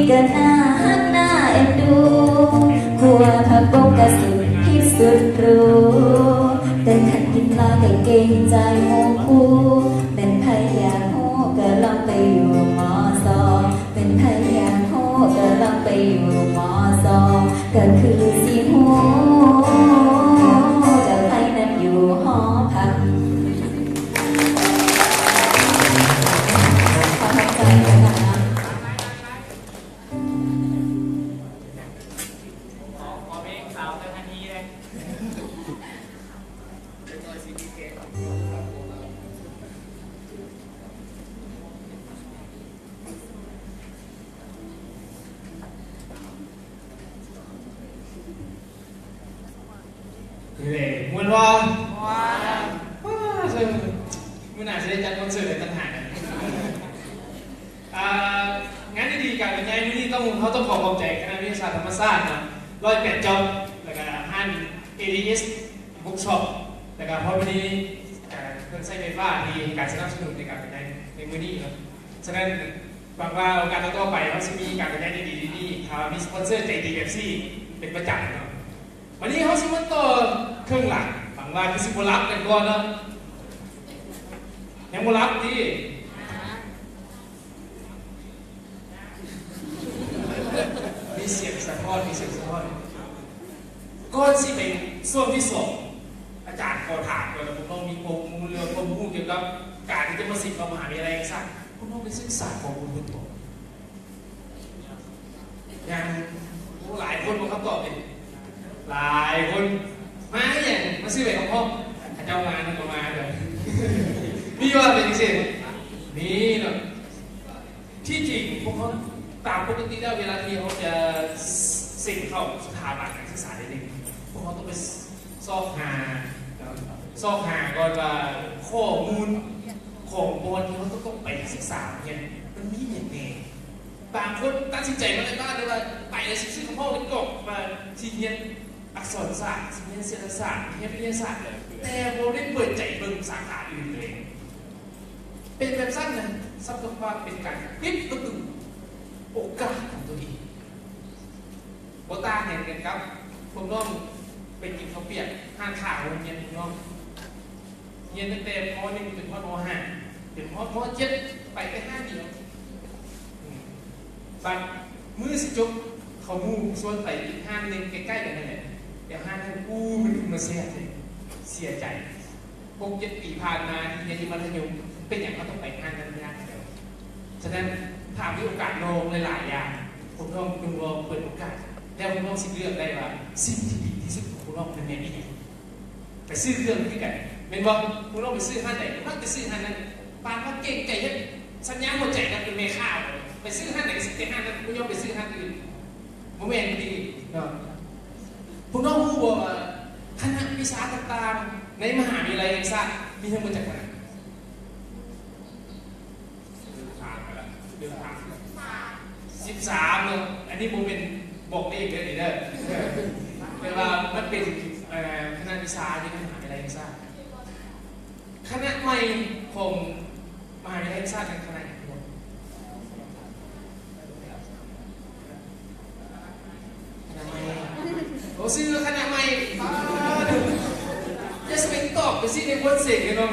ໆກໍໜ້າຮັກໜ້າເອັນດູ ຂົ້ວຜັກບົກກໍສຸດຮິດສຸດຫຼູ ແຕ່ຄັນກິນຫຼາຍກໍເກງໃຈໝູ່ຄູ່ ແມ່ນໃຜຢາກຮູ້ກໍລອງໄປຢູ່ ມສ ເປັນໃຜຢາກຮູ້ກໍລອງໄປຢູ່ ມສ ກໍຄືຊິຮູ້ ເຈົ້າໃຜນັ້ນຢູ່ຫໍພັກ. ຂໍຂອບໃຈນະຄະ. ນີ້ແຫຼະ ມ່ວນບໍ່? ມ່ວນ. ວ້າ ເຊິ່ງມື້ໜ້າຊິໄດ້ຈັດຄອນເສີດໃຫ້ຕ່າງຫາກ. ອ່າ ງານດີໆ ການບັນຍາຍມື້ນີ້ ຕ້ອງ ເຮົາຕ້ອງຂໍຂອບໃຈຄະນະວິທະຍາສາດທຳມະຊາດເນາະ ຮ້ອຍແປດຈອບ ແລ້ວກະຮ້ານ ເອດີເອສ ບຸກຊັອບ ແລ້ວກະພໍດີ ເອີ ເຄື່ອງໃຊ້ໄຟຟ້າທີ່ໃຫ້ການສະໜັບສະໜູນໃນການເປັນໄດ້ໃນມື້ນີ້ເນາະ. ສະນັ້ນ ຫວັງວ່າໂອກາດຕໍ່ໆໄປເຮົາຊິມີການເປັນໄດ້ດີໆນີ້ ຖ້າວ່າມີສະປອນເຊີໃຈດີແບບຊີ້ເປັນປະຈຳເນາະ. ວັນນີ້ເຮົາຊິມາຕໍ່ເຄິ່ງຫຼັງ ຫວັງວ່າຄືຊິບໍ່ຫຼັບກັນກ່ອນເນາະ. ຍັງບໍ່ຫຼັບຕິ? ມີສຽງສະທ້ອນ ມີສຽງສະທ້ອນ. ກ່ອນຊິໄປຊ່ວງທີສອງ ອາຈານຂໍຖາມກ່ອນວ່າ ພວກນ້ອງມີຂໍ້ມູນ ຫຼືວ່າຄວາມຮູ້ກ່ຽວກັບການທີ່ຈະມາສິງເຂົ້າມະຫາວິທະຍາໄລແຫ່ງຊາດ ພວກນ້ອງໄດ້ສຶກສາຂໍ້ມູນເພິ່ນບໍ່? ຍັງ. ໂອ້ ຫຼາຍຄົນບໍ່ຄຳຕອບນີ້ ຫຼາຍຄົນ. ມາອີ່ຫຍັງ? ມາຊື້ໃບຄຳຮ້ອງ. ເຂົາເຈົ້າມານຳກໍມາເດີ ມີວ່າເປັນຈັ່ງຊີ້? ມີເນາະ. ທີ່ຈິງພວກເຮົາ ຕາມປົກກະຕິແລ້ວ ເວລາທີ່ເຮົາຈະເສັງເຂົ້າສະຖາບັນການສຶກສາໃດໜຶ່ງ ພວກເຮົາຕ້ອງໄປຊອກຫາ ຊອກຫາກ່ອນວ່າຂໍ້ມູນຂອງບ່ອນທີ່ເຮົາຕ້ອງໄປສຶກສາຮຽນ ມັນມີຫຍັງແດ່. ບາງຄົນຕັດສິນໃຈມາແຕ່ບ້ານເລີຍວ່າ ໄປແລ້ວຊິຊື້ຄຳຮ້ອງໃນກ່ອງ ວ່າຊິຮຽນອັກສອນສາດ ຊິຮຽນເສດຖະສາດ ຮຽນວິທະຍາສາດ ແຕ່ບໍ່ໄດ້ເປີດໃຈເບິ່ງສາຂາອື່ນເລີຍ. ເປັນແບບຊັ້ນນະ ສັບກັບວ່າເປັນການປິດປະຕູໂອກາດຂອງຕົວເອງ. ບໍ່ຕ່າງຫຍັງກັນກັບພວກນ້ອງໄປກິນເຂົ້າປຽກຮ້ານຄ້າໂຮງຮຽນພວກນ້ອງ ຮຽນຕັ້ງແຕ່ ປໍໜຶ່ງ ຈົນຮອດ ປໍຫ້າ ຈົນຮອດ ປໍເຈັດ ໄປແຕ່ຮ້ານດຽວ. ອືມ ບັດມື້ຊິຈົບ ເຂົາໝູ່ຊວນໄປອີກຮ້ານໜຶ່ງໃກ້ໆກັນນັ້ນແຫຼະ ແຕ່ຮ້ານນັ້ນ ອູ້ ມັນຄືມາແຊບແທ້. ເສຍໃຈ. ຫົກເຈັດປີຜ່ານມາທີ່ຮຽນຢູ່ມັດທະຍົມ ເປັນຫຍັງເຮົາຕ້ອງໄປຮ້ານນັ້ນຮ້ານດຽວ? ສະນັ້ນ ຖ້າມີໂອກາດລອງຫຼາຍໆຢ່າງ ພວກນ້ອງຈົ່ງລອງເປີດໂອກາດ ແລ້ວພວກນ້ອງຊິເລືອກໄດ້ວ່າ ສິ່ງທີ່ດີທີ່ສຸດຂອງພວກນ້ອງນັ້ນແມ່ນອີ່ຫຍັງ. ໄປຊື້ເຄື່ອງຄືກັນ ແມ່ນບໍ່? ພວກນ້ອງໄປຊື້ຮ້ານໃດ ມັກໄປຊື້ຮ້ານນັ້ນ. ປານວ່າເກັ່ງໃຈເຮັດສັນຍາຫົວໃຈກັບແມ່ຄ້າ ໄປຊື້ຮ້ານໃດກໍຊິໄປຮ້ານນັ້ນ ບໍ່ຍອມໄປຊື້ຮ້ານອື່ນ. ບໍ່ແມ່ນຕິເນາະ. ພວກນ້ອງຮູ້ບໍ່ວ່າຄະນະວິຊາຕ່າງໆໃນມະຫາວິທະຍາໄລແຫ່ງຊາດມີທັງໝົດຈັກຄະນະ? ສິບສາມເນາະ. ອັນນີ້ບໍ່ແມ່ນບອກເລກເດີນີ້ເດີ ແຕ່ວ່າມັນເປັນ ເອີ ຄະນະວິຊາຢູ່ໃນມະຫາວິທະຍາໄລແຫ່ງຊາດ. ຄະນະໃໝ່ຂອງມະຫາວິທະຍາໄລແຫ່ງຊາດ ແມ່ນຄະນະຫຍັງ? ຄະນະໃໝ່. ໂອ້ ຊື່ຄະນະໃໝ່. ປາດ ຢ່າສະເປັນຕອບໄປຊິ ໃນບົດເສັງເນາະ.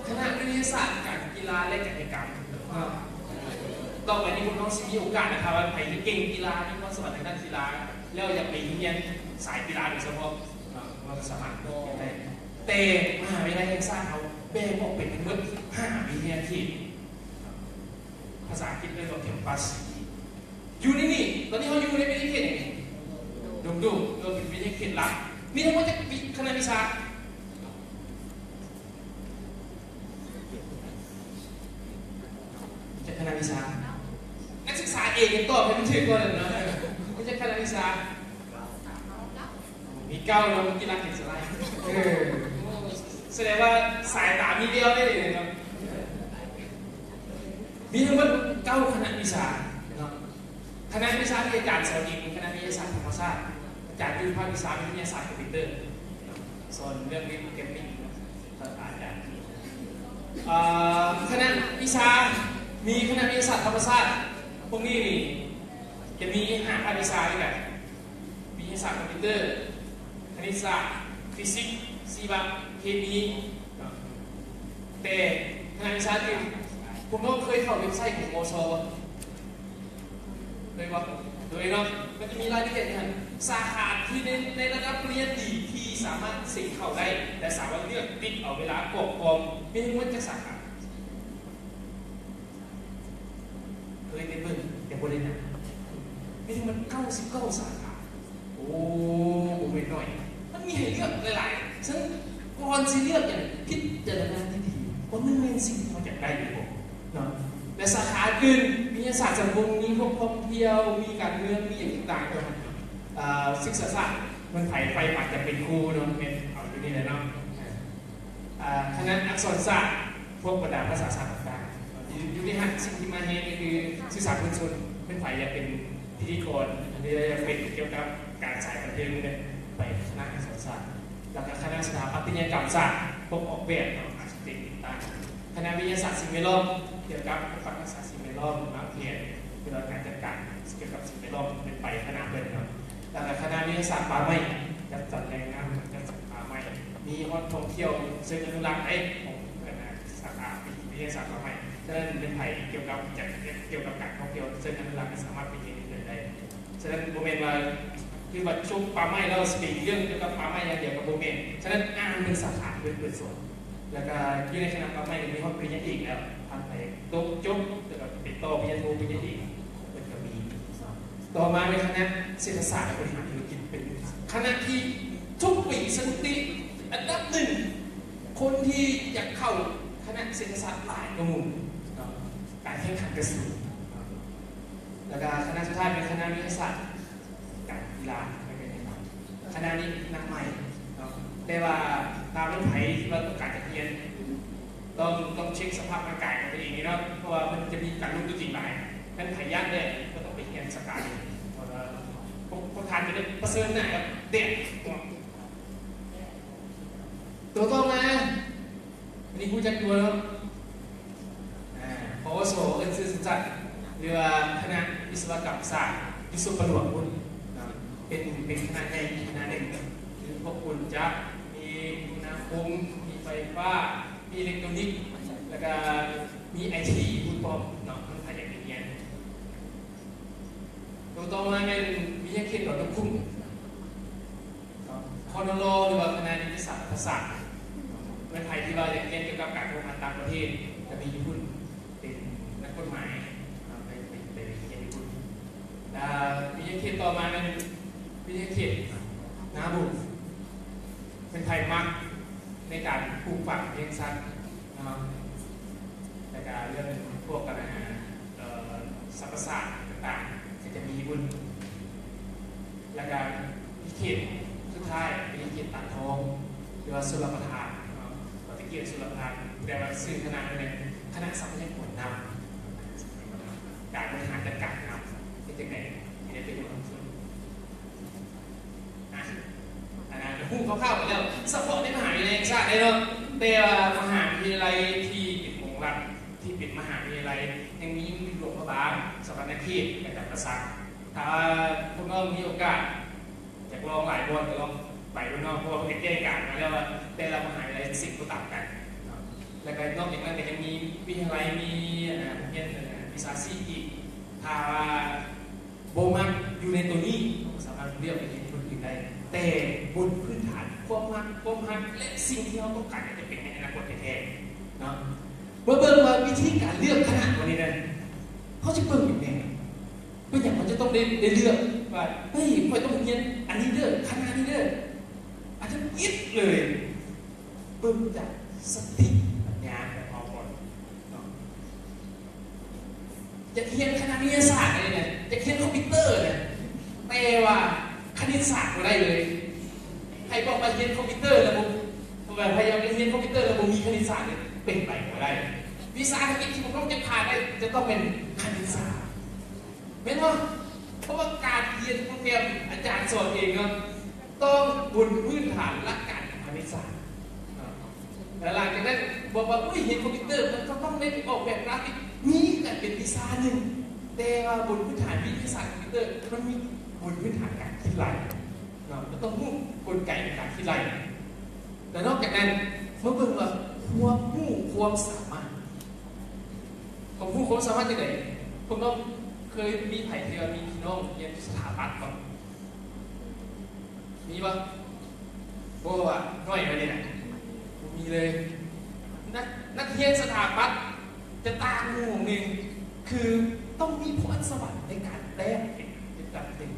ຄະນະວິທະຍາສາດການກິລາ ແລະ ກາຍະກຳ. ຕໍ່ໄປນີ້ພວກນ້ອງຊິມີໂອກາດນະ ຖ້າວ່າໃຜທີ່ເກັ່ງກິລາ ມີພອນສະຫວັນທາງດ້ານກິລາ ແລ້ວຢາກໄປຮຽນສາຍກິລາໂດຍສະເພາະ ເນາະ ກໍສາມາດຮຽນໄດ້. ແຕ່ມະຫາວິທະຍາໄລແຫ່ງຊາດເຮົາແບ່ງອອກເປັນທັງໝົດຫ້າວິທະຍາເຂດ. ພາສາອັງກິດເອີ້ນວ່າ campus. ຢູ່ໃນນີ້ ຕອນນີ້ເຮົາຢູ່ໃນວິທະຍາເຂດຫຍັງນີ້? ດົງດູ ເອີ ເປັນວິທະຍາເຂດຫຼັກ. ມີທັງໝົດຈັກວິ ຄະນະວິຊາ? ຈັກຄະນະວິຊາ? ນັກສຶກສາເອງຍັງຕອບໃຫ້ມັນຖືກກ່ອນເນາະ. ມີຈັກຄະນະວິຊາ? ມີເກົ້າເນາະ ເມື່ອກີ້ລັກເຫັນສະໄລ. ເອີ ສະແດງວ່າສາຍຕາມີແວວເດ້ເນາະ. ມີທັງໝົດເກົ້າຄະນະວິຊາເນາະ. ຄະນະວິຊາທີ່ອາຈານສອນອີກ ເປັນຄະນະວິທະຍາສາດທຳມະຊາດ. ຈານຢູ່ພາກວິຊາວິທະຍາສາດຄອມພິວເຕີ ສອນເລື່ອງເວັບໂປຣແກຣມມິງເນາະ ສາຂາອາຈານ. ເອີ ຄະນະວິຊາ ມີຄະນະວິທະຍາສາດທຳມະຊາດ ພວກນີ້ນີ້ຈະມີຫ້າພາກວິຊາດ້ວຍກັນ ວິທະຍາສາດຄອມພິວເຕີ ຄະນິດສາດ ຟີຊິກ ຊີວະເຄມີເນາະ. ແຕ່ຄະນະວິຊາອື່ນ ພວກນ້ອງເຄີຍເຂົ້າເວັບໄຊຂອງ ມຊ ບໍ່? ໂດຍວ່າ ໂດຍເນາະ ມັນຈະມີລາຍລະອຽດຫັ້ນ ສາຂາທີ່ໃນ ໃນລະດັບປະລິນຍາຕີທີ່ສາມາດເສັງເຂົ້າໄດ້ ແລະ ສາມາດເລືອກປິດເອົາເວລາກອກກອງ ມີທັງໝົດຈັກສາຂາ? ເຄີຍໄປເບິ່ງ ແຕ່ບໍ່ໄດ້ນັບ ມີທັງໝົດເກົ້າສິບເກົ້າສາຂາ. ໂອ້ ບໍ່ແມ່ນໜ້ອຍ ມັນມີໃຫ້ເລືອກຫຼາຍໆ. ເຊິ່ງກ່ອນຊິເລືອກຫຍັງ ພິຈາລະນາດີໆ ວ່າມັນແມ່ນສິ່ງທີ່ເຮົາຢາກໄດ້ຫຼືບໍ່ເນາະ. ແລະ ສາຂາອື່ນ ວິທະຍາສາດສັງຄົມ ມີພວກທ່ອງທ່ຽວ ມີການເມືອງ ມີຫຍັງຕ່າງໆ ເອີ ສຶກສາສາດ ແມ່ນໃຜໃຝ່ຝັນຢາກເປັນຄູເນາະ ແມ່ນເອົາຢູ່ນີ້ແຫຼະເນາະ. ອາ ຄະນະອັກສອນສາດ ພວກບັນດາພາສາສາດຕ່າງໆ ຢູ່ ຢູ່ໃນຫັ້ນ ສິ່ງທີ່ມາແຮງກໍຄືສື່ສານມວນຊົນ ແມ່ນໃຜຢາກເປັນພິທີກອນ ຫຼືຢາກເປັນກ່ຽວກັບການສາຍບັນເທີງນີ້ແຫຼະ ໄປຄະນະອັກສອນສາດ. ແລ້ວກໍຄະນະສະຖາປັດຕະຍະກຳສາດ ພວກອອກແບບເນາະ ອາກເຕັກຕ່າງໆ. ຄະນະວິທະຍາສາດສິ່ງແວດລ້ອມ ກ່ຽວກັບການຮັກສາສິ່ງແວດລ້ອມ ວາງແຜນ ຫຼືວ່າການຈັດການກ່ຽວກັບສິ່ງແວດລ້ອມ ແມ່ນໄປຄະນະເພິ່ນເນາະ. ແລ້ວກໍຄະນະວິທະຍາສາດປ່າໄມ້ ຈັດສັນແຫຼ່ງນ້ຳ ຈັດສັນປ່າໄມ້ ມີຮອດທ່ອງທ່ຽວເຊີງອະນຸລັກເດ້ ຂອງຄະນະສາຂາວິທະຍາສາດປ່າໄມ້. ສະນັ້ນແມ່ນໃຜກ່ຽວກັບ ຈະເຮັດກ່ຽວກັບການທ່ອງທ່ຽວເຊີງອະນຸລັກ ກໍສາມາດໄປຮຽນຢູ່ເພິ່ນໄດ້. ສະນັ້ນບໍ່ແມ່ນວ່າ ຄືວ່າຈົບປ່າໄມ້ແລ້ວຊິໄປເລື່ອງກ່ຽວກັບປ່າໄມ້ຢ່າງດຽວ ກໍບໍ່ແມ່ນ. ສະນັ້ນອ່ານເບິ່ງສາຂາເພິ່ນເປີດສອນ ແລ້ວກໍຢູ່ໃນຄະນະປ່າໄມ້ກໍມີຮອດປະລິນຍາເອກແລ້ວ ຜ່ານໄປຕົກຈົບ ແລ້ວກໍໄປຕໍ່ປະລິນຍາໂທ ປະລິນຍາເອກ ເພິ່ນກໍມີ. ຕໍ່ມາແມ່ນຄະນະເສດຖະສາດ ແລະ ບໍລິຫານທຸລະກິດ ເປັນຄະນະທີ່ທຸກປີສະຖິຕິອັນດັບໜຶ່ງ ຄົນທີ່ຢາກເຂົ້າຄະນະເສດຖະສາດຫຼາຍກວ່າໝູ່ເນາະ ການແຂ່ງຂັນກໍສູງເນາະ. ແລ້ວກໍຄະນະສຸດທ້າຍເປັນຄະນະວິທະຍາສາດການກິລາ ຄະນະນີ້ໜັກໃໝ່ເນາະ ແຕ່ວ່າຖ້າແມ່ນໃຜທີ່ວ່າຕ້ອງການຈະຮຽນ ຕ້ອງ ຕ້ອງເຊັກສະພາບຮ່າງກາຍຂອງຕົວເອງເນາະ ເພາະວ່າມັນຈະມີການລົງຕົວຈິງຫຼາຍ. ແມ່ນໃຜຢ້ານແດດກໍຕ້ອງໄປຮຽນສະກາຍ ເພາະວ່າພວກ ພວກທ່ານຈະໄດ້ປະເຊີນໜ້າກັບແດດ. ຕົວຕໍ່ມາ ອັນນີ້ຮູ້ຈັກຕົວເນາະ ອາ ປວສ ເອີ້ນຊື່ສັນສັດ ຫຼືວ່າຄະນະວິສະວະກຳສາດ ຢູ່ສຸປະຫຼວງພຸ້ນເນາະ ເປັນ ເປັນຄະນະໃຫຍ່ອີກຄະນະໜຶ່ງ ມີພວກຄົນຈັກ ມີໂທລະຄົມ ມີໄຟຟ້າ ມີເອເລັກໂຕນິກ ແລ້ວກະມີໄອທີພຸ້ນພ້ອມເນາະ ມັນໃຜຢາກໄປຮຽນ. ຕົວຕໍ່ມາແມ່ນວິທະຍາເຂດດອນດອກກຸ້ງ ຄນລ ຫຼືວ່າຄະນະນິຕິສາດລັດຖະສາດ ແມ່ນໃຜທີ່ວ່າຢາກຮຽນກ່ຽວກັບການພົວພັນຕ່າງປະເທດ ກໍມີຢູ່ພຸ້ນ ເປັນນັກກົດໝາຍ ໄປ ໄປ ໄປຮຽນຢູ່ພຸ້ນ. ແລ້ວວິທະຍາເຂດຕໍ່ມາແມ່ນວິທະຍາເຂດນາບຸງ ແມ່ນໃຜມັກໃນການປູກຝັງລ້ຽງສັດເນາະ ແລ້ວກະເລື່ອງພວກ ອາ ເອີ ສັດປະສາດຕ່າງໆ ກໍຈະມີຢູ່ພຸ້ນ. ແລ້ວກະເຂດສຸດທ້າຍເປັນເຂດຕາດທອງ ຫຼືວ່າຊົນລະປະທານເນາະ ກໍຈະກ່ຽວຊົນລະປະທານ ແຕ່ວ່າຊື່ຄະນະແມ່ນຄະນະຊັບພະຍາກອນນ້ຳ ການບໍລິຫານຈັດການນ້ຳ ເຮັດຈັ່ງໃດໃຫ້ໄດ້ປະໂຫຍດສູງສຸດ. ອາ ອັນນັ້ນກໍຮູ້ຄ່າວໆໄປແລ້ວ ສະເພາະໃນມະຫາວິທະຍາໄລແຫ່ງຊາດເດ້ເນາະ ແຕ່ວ່າມະຫາວິທະຍາໄລທີ່ເປັນຂອງລັດ ທີ່ເປັນມະຫາວິທະຍາໄລ ຍັງມີຢູ່ຫຼວງພະບາງ, ສະຫວັນນະເຂດ ແລະ ຈຳປາສັກ. ຖ້າພວກນ້ອງມີໂອກາດ ຢາກລອງຫຼາຍບ່ອນກໍລອງໄປເບິ່ງເນາະ ເພາະວ່າເພິ່ນໄດ້ແຈ້ງການມາແລ້ວວ່າ ແຕ່ລະມະຫາວິທະຍາໄລສິງບໍ່ຕາມກັນເນາະ. ແລ້ວກໍນອກຈາກນັ້ນກໍຍັງມີວິທະຍາໄລ ມີ ອັນນ່າ ຮຽນ ອັນນ່າ ວິຊາຊີບອີກ. ຖ້າວ່າບໍ່ມັກຢູ່ໃນໂຕນີ້ ເຮົາກໍສາມາດເລືອກໄປຮຽນຄົນອື່ນໄດ້ ແຕ່ບົນພື້ນຖານຄວາມມັກ ຄວາມຮັກ ແລະ ສິ່ງທີ່ເຮົາຕ້ອງການຈະເປັນໃນອະນາຄົດແທ້ໆເນາະ. ມາເບິ່ງວ່າວິທີການເລືອກຄະນະວັນນີ້ນະ ເຮົາຈະເບິ່ງຫຍັງແດ່? ເປັນຫຍັງເຮົາຈະຕ້ອງໄດ້ ໄດ້ເລືອກວ່າ ເຮີ້ຍ ຂ້ອຍຕ້ອງຮຽນອັນນີ້ເດີ້ ຄະນະນີ້ເດີ້? ອາດຈະຜິດເລີຍ. ເບິ່ງຈາກສະຕິປັນຍາຂອງເຮົາກ່ອນເນາະ. ຢາກຮຽນຄະນະວິທະຍາສາດນີ້ນະ ຢາກຮຽນຄອມພິວເຕີນະ ແຕ່ວ່າຄະນິດສາດບໍ່ໄດ້ເລີຍ. ໃຜບອກວ່າຮຽນຄອມພິວເຕີແລ້ວບໍ່ ໃຜວ່າຮຽນຄອມພິວເຕີແລ້ວບໍ່ມີຄະນິດສາດນີ້ ເປັນໄປບໍ່ໄດ້. ວິຊາທຳອິດທີ່ພວກເຮົາຈະຜ່ານໄດ້ ຈະຕ້ອງແມ່ນຄະນິດສາດ ແມ່ນບໍ່? ພາະວ່າການຮຽນໂປຣແກຣມອາຈານສອນເອງເນາະ ຕ້ອງບົນພື້ນຖານຫຼັກການຄະນິດສາດເນາະ. ແລ້ວຫຼັງຈາກນັ້ນບອກວ່າ ໂອ້ຍ ຮຽນຄອມພິວເຕີມັນກໍຕ້ອງໄດ້ໄປອອກແບບກຣາຟິກ ມີການເປັນວິຊາໜຶ່ງ, ແຕ່ວ່າບົນພື້ນຖານວິທະຍາສາດຄອມພິວເຕີ ມັນມີບົນພື້ນຖານການຄິດໄລ່ເນາະ, ມັນຕ້ອງຮູ້ກົນໄກຂອງການຄິດໄລ່. ແລະນອກຈາກນັ້ນ ມາເບິ່ງວ່າຄວາມຮູ້ຄວາມສາມາດ ຄວາມຮູ້ຄວາມສາມາດຈັ່ງໃດ? ພວກນ້ອງເຄີຍມີໃຜທີ່ວ່າມີພີ່ນ້ອງຮຽນສະຖາປັດບໍ່? ມີບໍ່? ບໍ່ວ່າ ໜ້ອຍວ່ານີ້ນະ ບໍ່ມີເລີຍ. ນັກ ນັກຮຽນສະຖາປັດຈະຕ່າງໝູ່ໜຶ່ງ ຄືຕ້ອງມີພອນສະຫວັນໃນການແຕ້ມເປັນ ເປັນການເປັນ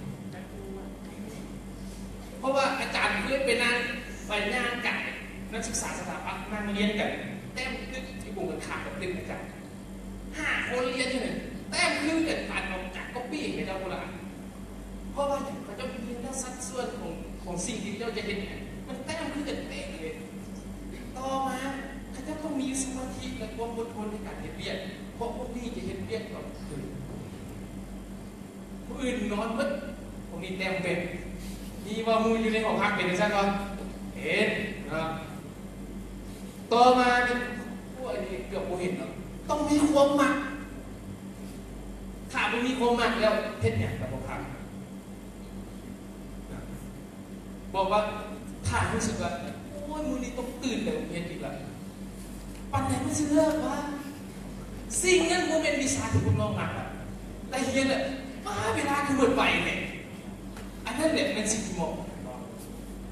ເພາະວ່າອາຈານເຄີຍໄປນັ່ງ ໄປຍ່າງກັນ ນັກສຶກສາສະຖາປັດນັ່ງລຽນກັນ ແຕ້ມຕຶກທີ່ກົງກັນຂ້າມກັບຕຶກອາຈານ ຫ້າຄົນລຽນຢູ່ນັ້ນ ແຕ້ມຄືກັນ ປານອອກຈາກກັອບປີ້ໃຫ້ເຂົາເຈົ້າຄົນລະອັນ. ເພາະວ່າຫຍັງ? ເຂົາເຈົ້າຮຽນແລ້ວສັດສ່ວນຂອງ ຂອງສິ່ງທີ່ເຂົາເຈົ້າຈະເຮັດນີ້ ມັນແຕ້ມຄືກັນເປະເລີຍ. ຕໍ່ມາເຂົາເຈົ້າຕ້ອງມີສະມາທິ ແລະ ຄວາມອົດທົນໃນການເຮັດວຽກ ເພາະພວກນີ້ຈະເຮັດວຽກຕອນຄືນ. ຜູ້ອື່ນນອນເບິດ ພວກນີ້ແຕ້ມເປັນ. ມີບໍ່ ໝູ່ຢູ່ໃນຫໍພັກເປັນຈັ່ງຊັ້ນບໍ່? ເປັນເນາະ. ຕໍ່ມານີ້ ໂອ້ ອັນນີ້ເກືອບບໍ່ເຫັນເນາະ ຕ້ອງມີຄວາມມັກ. ຖ້າບໍ່ມີຄວາມມັກແລ້ວ ເຮັດຫຍັງກໍບໍ່ຄັກ. ບອກວ່າ ຖ້າຮູ້ສຶກວ່າ ໂອ້ຍ ມື້ນີ້ຕ້ອງຕື່ນໄປໂຮງຮຽນອີກລະ ປານໃດມັນຊິເລີກວະ? ສິ່ງນັ້ນບໍ່ແມ່ນວິຊາທີ່ພວກນ້ອງມັກອະ ແຕ່ຮຽນແລ້ວ ປ້າ ເວລາຄືເບິດໄວແທ້. ອັນນັ້ນແຫຼະແມ່ນສິ່ງທີ່ເໝາະ.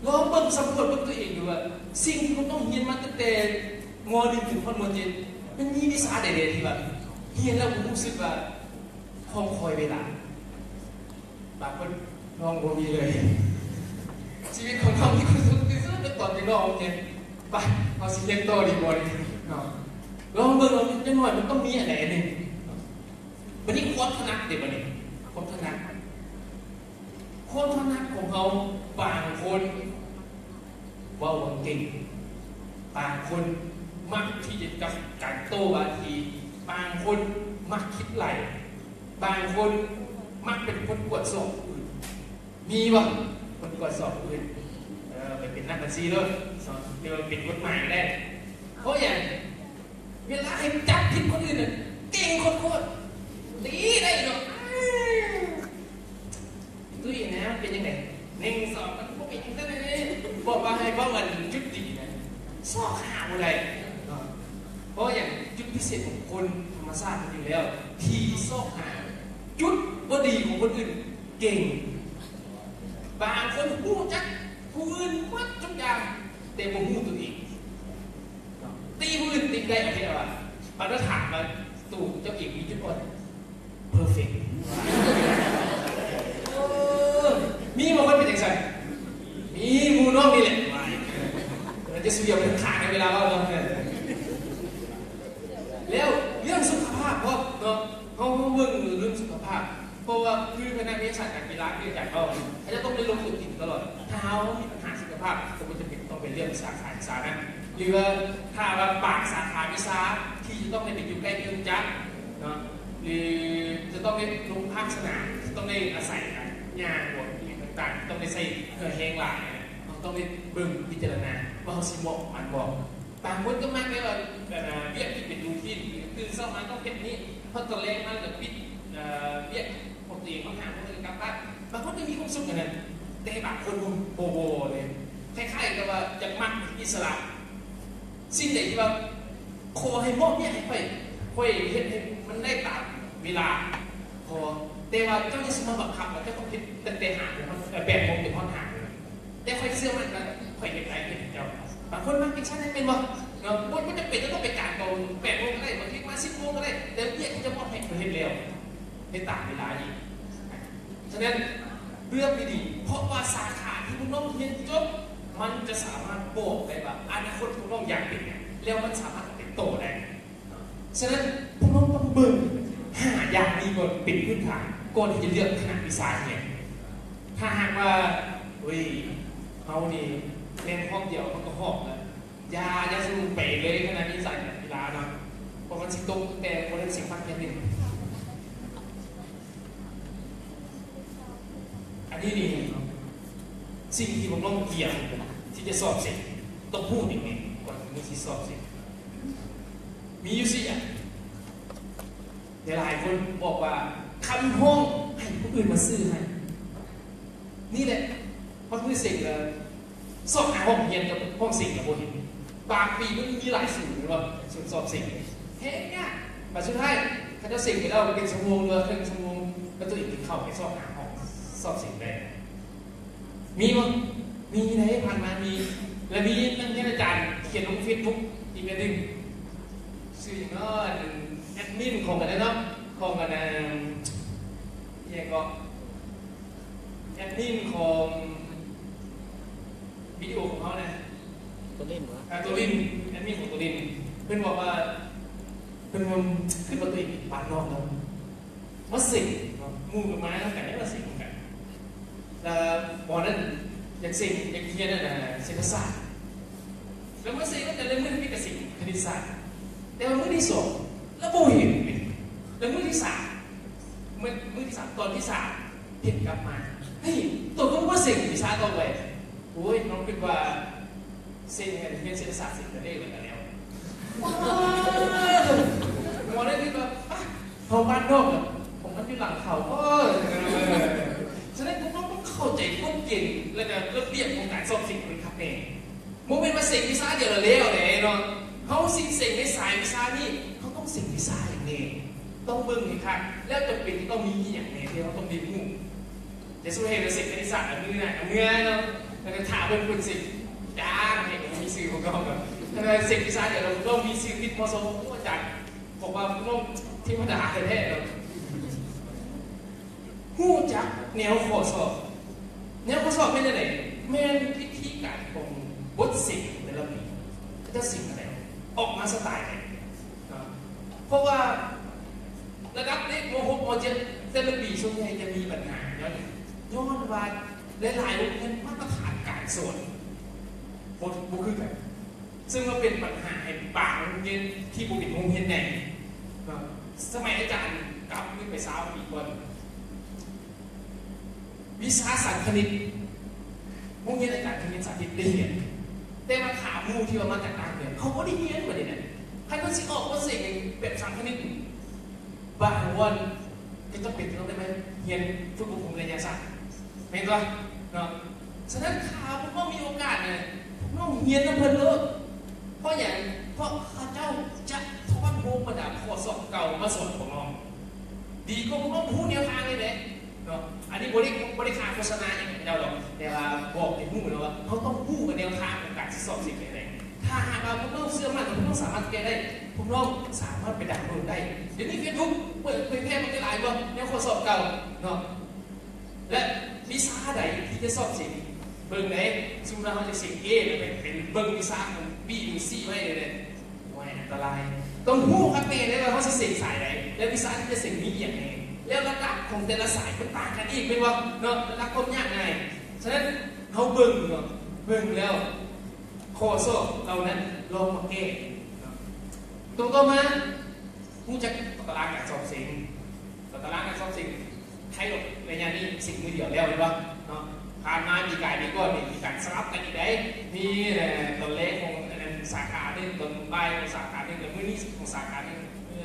ລອງເບິ່ງ ສຳຫຼວດເບິ່ງຕົວເອງດູວ່າ ສິ່ງທີ່ພວກນ້ອງຮຽນມາຕັ້ງແຕ່ ມໍໜຶ່ງ ເຖິງຮອດ ມໍເຈັດ ມັນມີວິຊາໃດແດ່ທີ່ວ່າ ຮຽນແລ້ວບໍ່ຮູ້ສຶກວ່າ ຄອງຄອຍເວລາ? ບາງຄົນນ້ອງບໍ່ມີເລີຍ. ຊີວິດຂອງນ້ອງມີຄວາມສຸກທີ່ສຸດຕອນທີ່ນ້ອງເຮັດ. ໄປ ເຮົາຊິຮຽນຕໍ່ດີບໍ່ນີ້ເນາະ? ລອງເບິ່ງເນາະ ຢ່າງໜ້ອຍມັນຕ້ອງມີອັນໃດອັນໜຶ່ງ. ບັດນີ້ຄວາມຖະໜັດເດ້ ບັດນີ້ຄວາມຖະໜັດ ຄວາມຖະໜັດຂອງເຮົາ ບາງຄົນ ເວົ້າບໍ່ເກັ່ງ, ບາງຄົນມັກທີ່ຈະຈັດການໂຕ້ວາທີ, ບາງຄົນມັກຄິດໄລ່, ບາງຄົນມັກເປັນຄົນກວດສອບຜູ້ອື່ນ. ມີບໍ່ ຄົນກວດສອບຜູ້ອື່ນ? ເອີ ໄປເປັນນັກບັນຊີໂລດ ຫຼືວ່າເປັນກົດໝາຍກໍໄດ້. ເພາະຫຍັງ? ເວລາໃຫ້ຈັບຜິດຄົນອື່ນນະ ເກັ່ງໂຄດໆ ຕີໄດ້ເນາະ. ຕຸ້ຍນະ ເປັນຈັ່ງໃດ? ໜຶ່ງ ສອງ ມັນບໍ່ເປັນຈັ່ງຊັ້ນເດ້. ບອກວ່າໃຫ້ເວົ້າອັນຈຸດດີນະ ຊອກຫາບໍ່ໄດ້ເນາະ. ເພາະຫຍັງ? ຈຸດພິເສດຂອງຄົນ ທຳມະຊາດມັນຢູ່ແລ້ວ ທີ່ຊອກຫາຈຸດບໍ່ດີຂອງຄົນອື່ນເກັ່ງ. ບາງຄົນຮູ້ຈັກຜູ້ອື່ນໝົດທຸກຢ່າງ ແຕ່ບໍ່ຮູ້ຕົວເອງ. ຕິຜູ້ອື່ນຕິໄດ້ ເຮັດວ່າ ບັດມາຖາມວ່າ ໂຕເຈົ້າເອງມີຈຸດອ່ອນ ເພີເຟັກ. ເອີ ມີບໍ່ຄົນເປັນຈັ່ງຊັ້ນ? ມີ ໝູ່ນ້ອງນີ້ແຫຼະ. ວ່າ ເອີ ຈະສະຫວຽວເປັນຂາໃນເວລາເວົ້າເນາະ. ແລ້ວເລື່ອງສຸຂະພາບພ້ອມເນາະ ເຮົາ ເຮົາເບິ່ງເລື່ອງສຸຂະພາບ ເພາະວ່າຄືຄະນະວິທະຍາສາດການກິລາ ຄືອາຈານເວົ້າ ເຂົາຈະຕ້ອງໄດ້ລົງຕົວຈິງຕະຫຼອດ. ຖ້າເຮົາມີບັນຫາສຸຂະພາບ ກໍບໍ່ຈຳເປັນຕ້ອງໄປເລືອກສາຂາວິຊານັ້ນ ຫຼືວ່າຖ້າວ່າບາງສາຂາວິຊາທີ່ຈະຕ້ອງໄດ້ໄປຢູ່ໃກ້ເຄື່ອງຈັກເນາະ ຫຼືຈະຕ້ອງໄດ້ລົງພາກສະໜາມ ຈະຕ້ອງໄດ້ອາໄສການຍ່າງ ຫຼືອີ່ຫຍັງຕ່າງໆ ຕ້ອງໄດ້ໃຊ້ເຫື່ອແຮງຫຼາຍ ເຮົາຕ້ອງໄດ້ເບິ່ງພິຈາລະນາວ່າເຮົາຊິເໝາະມັນບໍ່. ບາງຄົນກໍມັກເລີຍວ່າ ອັນນ່າ ວຽກທີ່ເປັນຣູທີນ ຕື່ນເຊົ້າມາຕ້ອງເຮັດນີ້ ພໍຕອນແລງມາແລ້ວກໍປິດ ເອີ ວຽກຂອງຕົວເອງ ຕ້ອງຫາຄົນອື່ນກັບບ້ານ. ບາງຄົນກໍມີຄວາມສຸກອັນນັ້ນ ແຕ່ບາງຄົນບໍ່ ບໍ່ເລີຍ ຄ້າຍໆກັບວ່າຢາກມັກອິດສະຫຼະ. ສິ່ງໃດທີ່ວ່າ ຂໍໃຫ້ມອບວຽກໃຫ້ຂ້ອຍ ຂ້ອຍເຮັດໃຫ້ມັນໄດ້ຕາມເວລາພໍ ແຕ່ວ່າເຈົ້າຢ່າຊິມາບັງຄັບວ່າເຈົ້າຕ້ອງເຮັດຕັ້ງແຕ່ຫ້າໂມງ ເອີ ແປດໂມງເປັນຮອດຫ້າໂມງ. ແຕ່ຂ້ອຍເຊື່ອໝັ້ນວ່າຂ້ອຍເຮັດໄດ້ ເຮັດໃຫ້ເຈົ້າ. ບາງຄົນມັກເປັນຊັ້ນແມ່ນບໍ່ເນາະ? ບໍ່ ບໍ່ຈຳເປັນຈະຕ້ອງໄປການເກົ້າໂມງ ແປດໂມງກໍໄດ້ ບາງທີມາສິບໂມງກໍໄດ້ ແຕ່ວຽກທີ່ຈະມອບໃຫ້ຂ້ອຍເຮັດແລ້ວ ເຮັດຕາມເວລາອີກ. ສະນັ້ນເລືອກດີໆ ເພາະວ່າສາຂາທີ່ພວກນ້ອງຮຽນຈົບ ມັນຈະສາມາດບອກໄດ້ວ່າອະນາຄົດພວກນ້ອງຢາກເປັນຫຍັງ ແລ້ວມັນສາມາດເປັນຕໍ່ໄດ້. ສະນັ້ນພວກນ້ອງຕ້ອງເບິ່ງຫ້າຢ່າງນີ້ກ່ອນເປັນພື້ນຖານ ກ່ອນທີ່ຈະເລືອກຄະນະວິຊາຮຽນ. ຖ້າຫາກວ່າ ໂອ້ຍ ເຮົານີ້ແມ່ນຮອບດຽວເຮົາກໍຮອບແລ້ວ ຢ່າ ຢ່າສູ່ໄປເລີຍຄະນະວິຊາກິລາເນາະ ເພາະມັນຊິຕົກແຕ່ບໍ່ໄດ້ເສຍພັກແຄ່ໜຶ່ງ. ສິ່ງທີ່ພວກນ້ອງກຽມທີ່ຈະສອບເສັງ ຕ້ອງຮູ້ນີ້ແມ່ນກ່ອນມື້ທີ່ສອບເສັງ. ມີຢູ່ສີ່ຢ່າງ. ຫຼາຍໆຄົນບອກວ່າ ຄັນຮ້ອງໃຫ້ຜູ້ອື່ນມາຊື້ໃຫ້. ນີ້ແຫຼະ ຮອດມື້ເສັງແລ້ວ ຊອກຫາຫ້ອງຮຽນກັບຫ້ອງເສັງກໍບໍ່ເຫັນ. ບາງປີມັນມີຫຼາຍສູນແມ່ນບໍ່? ສູນສອບເສັງແຮງຍາກ. ບາດສຸດທ້າຍເຂົາເຈົ້າເສັງໄປແລ້ວເປັນຊົ່ວໂມງ ຫຼືວ່າເຄິ່ງຊົ່ວໂມງ ແລ້ວຕົວເອງຈຶ່ງເຂົ້າໄປຊອກຫາຫ້ອງສອບເສັງໄດ້. ມີບໍ່? ມີເດ້ ຜ່ານມາມີ. ແລະມີນັກຮຽນອາຈານຂຽນລົງເຟສບຸກອີກແມ່ນໜຶ່ງ ຊື່ຫຍັງເນາະ ອັນແອດມິນຂອງອັນນັ້ນເນາະ ຂອງອັນນັ້ນ ອີຫຍັງເກາະ ແອດມິນຂອງວິດີໂອຂອງເຮົານະ ໂຕລິນຫວາ? ອ່າ ໂຕລິນ ແອດມິນຂອງໂຕລິນ ເພິ່ນບອກວ່າ ເພິ່ນວ່າ ຄິດວ່າຕົວເອງບ້ານນອກເນາະ ມາເສັງເນາະ ໝູ່ກໍມານຳກັນ ມາເສັງນຳກັນ. ແລ້ວໝໍນັ້ນຢາກເສັງ ຢາກຮຽນອັນນະ ເສດຖະສາດ ແລ້ວມາເສັງນຳກັນ ແລ້ວມື້ນີ້ກໍເສັງຄະນິດສາດ. ແຕ່ວ່າມື້ທີສອງ ລາວບໍ່ເຫັນເລີຍ. ແລ້ວມື້ທີສາມ ມື້ ມື້ທີສາມ ຕອນທີສາມ ເຫັນກັບມາ ເຮີ້ຍ ໂຕກໍບໍ່ເສັງວິຊາຕໍ່ໄປ. ໂອ້ຍ ນ້ອງຄິດວ່າເສັງ ຮຽນເສດຖະສາດ ເສັງແຕ່ເລກແລ້ວກໍແລ້ວ. ໝໍໄດ້ຄິດວ່າ ອາ ເຮົາບ້ານນອກ ຂອງມັນຢູ່ຫຼັງເຂົາ. ໂອ້ຍ ສະນັ້ນພວກເຮົາຕ້ອງເຂົ້າໃຈກົດເກນ ແລະກະລະບຽບຂອງການສອບເສັງໃຫ້ມັນຄັກແນ່. ບໍ່ແມ່ນວ່າເສັງວິຊາດຽວລະແລ້ວເດ້ເນາະ. ເຮົາຊິເສັງໃນສາຍວິຊານີ້ ເຮົາຕ້ອງເສັງວິຊາຫຍັງແນ່ ຕ້ອງເບິ່ງໃຫ້ຄັກ ແລ້ວຈຳເປັນທີ່ຕ້ອງມີອີ່ຫຍັງແນ່ທີ່ເຮົາຕ້ອງໄດ້ຮູ້. ແຕ່ສົມມຸດເຮົາເສັງຄະນິດສາດ ລະມື້ໜ້າກະເມື່ອເນາະ ລະກະຖ້າເບິ່ງເພິ່ນເສັງຈ້າງໃຫ້ ກະບໍ່ມີຊື່ຂອງເຮົາດອກ. ຖ້າເສັງວິຊາດຽວລະ ລອງມີຊື່ຕິດ ມສ ໂອ້ ອາຈານ ບອກວ່ານ້ອງເທວະດາແທ້ໆເນາະ. ຮູ້ຈັກແນວຂໍ້ສອບ. ແນວຂໍ້ສອບແມ່ນຈັ່ງໃດ? ແມ່ນວິທີການຂອງບົດເສັງແຕ່ລະປີ ເຂົາຈະເສັງແນວໃດ ອອກມາສະໄຕລ໌ໃດ. ເພາະວ່າລະດັບເດັກ ມໍຫົກ ມໍເຈັດ ແຕ່ລະປີສ່ວນໃຫຍ່ຈະມີບັນຫາ ຍ້ອນ ຍ້ອນວ່າຫຼາຍໆໂຮງຮຽນມາດຕະຖານການສອນບໍ່ ບໍ່ຄືກັນ. ເຊິ່ງວ່າເປັນບັນຫາໃຫ້ບາງໂຮງຮຽນທີ່ບໍ່ເປັນໂຮງຮຽນໃຫຍ່ເນາະ. ສະໄໝອາຈານກັບຄືນໄປຊາວປີກ່ອນ ວິຊາສັນຄະນິດ ໂຮງຮຽນອາຈານຄະນິດສາທິດໄດ້ຮຽນ ແຕ່ວ່າຖາມໝູ່ທີ່ວ່າມາຈາກຕ່າງເມືອງ ເຂົາບໍ່ໄດ້ຮຽນ. ບາດນີ້ນະ ຄັນເພິ່ນຊິອອກມາເສັງແບບສັນຄະນິດ ບາງບ່ອນກໍຈຳເປັນຕ້ອງໄດ້ມາຮຽນຝຶກອົບຮົມໄລຍະສັ້ນ ແມ່ນບໍ່ເນາະ? ສະນັ້ນຖ້າພວກນ້ອງມີໂອກາດນະ ພວກນ້ອງຮຽນນຳເພິ່ນໂລດ. ເພາະຫຍັງ? ເພາະເຂົາເຈົ້າຈະຖອນໂຮມບັນດາຂໍ້ສອບເກົ່າມາສອນພວກນ້ອງ ດີກວ່າພວກນ້ອງຮູ້ແນວທາງເລີຍເດ້ເນາະ. ອັນນີ້ບໍ່ໄດ້ ບໍ່ໄດ້ຄ່າໂຄສະນາຫຍັງເຈົ້າດອກ ແຕ່ວ່າບອກໃຫ້ຮູ້ເນາະວ່າ ເຮົາຕ້ອງຮູ້ວ່າແນວທາງຂອງການຊິສອບເສັງແນວໃດ. ຖ້າຫາກວ່າພວກນ້ອງເຊື່ອໝັ້ນວ່າພວກນ້ອງສາມາດແກ້ໄດ້ ພວກນ້ອງສາມາດໄປດາວໂຫຼດໄດ້. ດຽວນີ້ເຟສບຸກເປີດເຜີຍແຜ່ມັນໄດ້ຫຼາຍກວ່າແນວຂໍ້ສອບເກົ່າເນາະ. ແລະວິຊາໃດທີ່ຈະສອບເສັງ ເບິ່ງໃດ ສົມມຸດວ່າເຮົາຈະເສັງ A ແລ້ວໄປ ໄປເບິ່ງວິຊາຂອງ B ຫຼື C ໄວ້ເລີຍເດ້. ໂອ້ຍ ອັນຕະລາຍ. ຕ້ອງຮູ້ຄັກແນ່ເດ້ວ່າເຮົາຊິເສັງສາຍໃດ ແລະວິຊາທີ່ຈະເສັງມີອີ່ຫຍັງແນ່ ແລ້ວລະດັບຂອງແຕ່ລະສາຍມັນຕ່າງກັນອີກແມ່ນບໍ່ເນາະ ລະດັບຄວາມຍາກງ່າຍ. ສະນັ້ນເຮົາເບິ່ງເນາະ ເບິ່ງແລ້ວ ຂໍ້ສອບເຫຼົ່ານັ້ນລອງມາແກ້ເນາະ. ຕົວຕໍ່ມາ ຮູ້ຈັກຕາຕະລາງການສອບເສັງ. ຕາຕະລາງການສອບເສັງ ໃຫ້ໄລຍະນີ້ເສັງມື້ດຽວແລ້ວແມ່ນບໍ່ເນາະ? ຜ່ານມາປີກາຍປີກ່ອນນີ້ມີການສະຫຼັບກັນອີກໃດ໋ ມີ ເອີ ຕອນແລງຂອງອັນນັ້ນສາຂາໜຶ່ງ ຕອນບ່າຍຂອງສາຂາໜຶ່ງ ແລ້ວມື້ນີ້ຂອງສາຂາໜຶ່ງ ມື້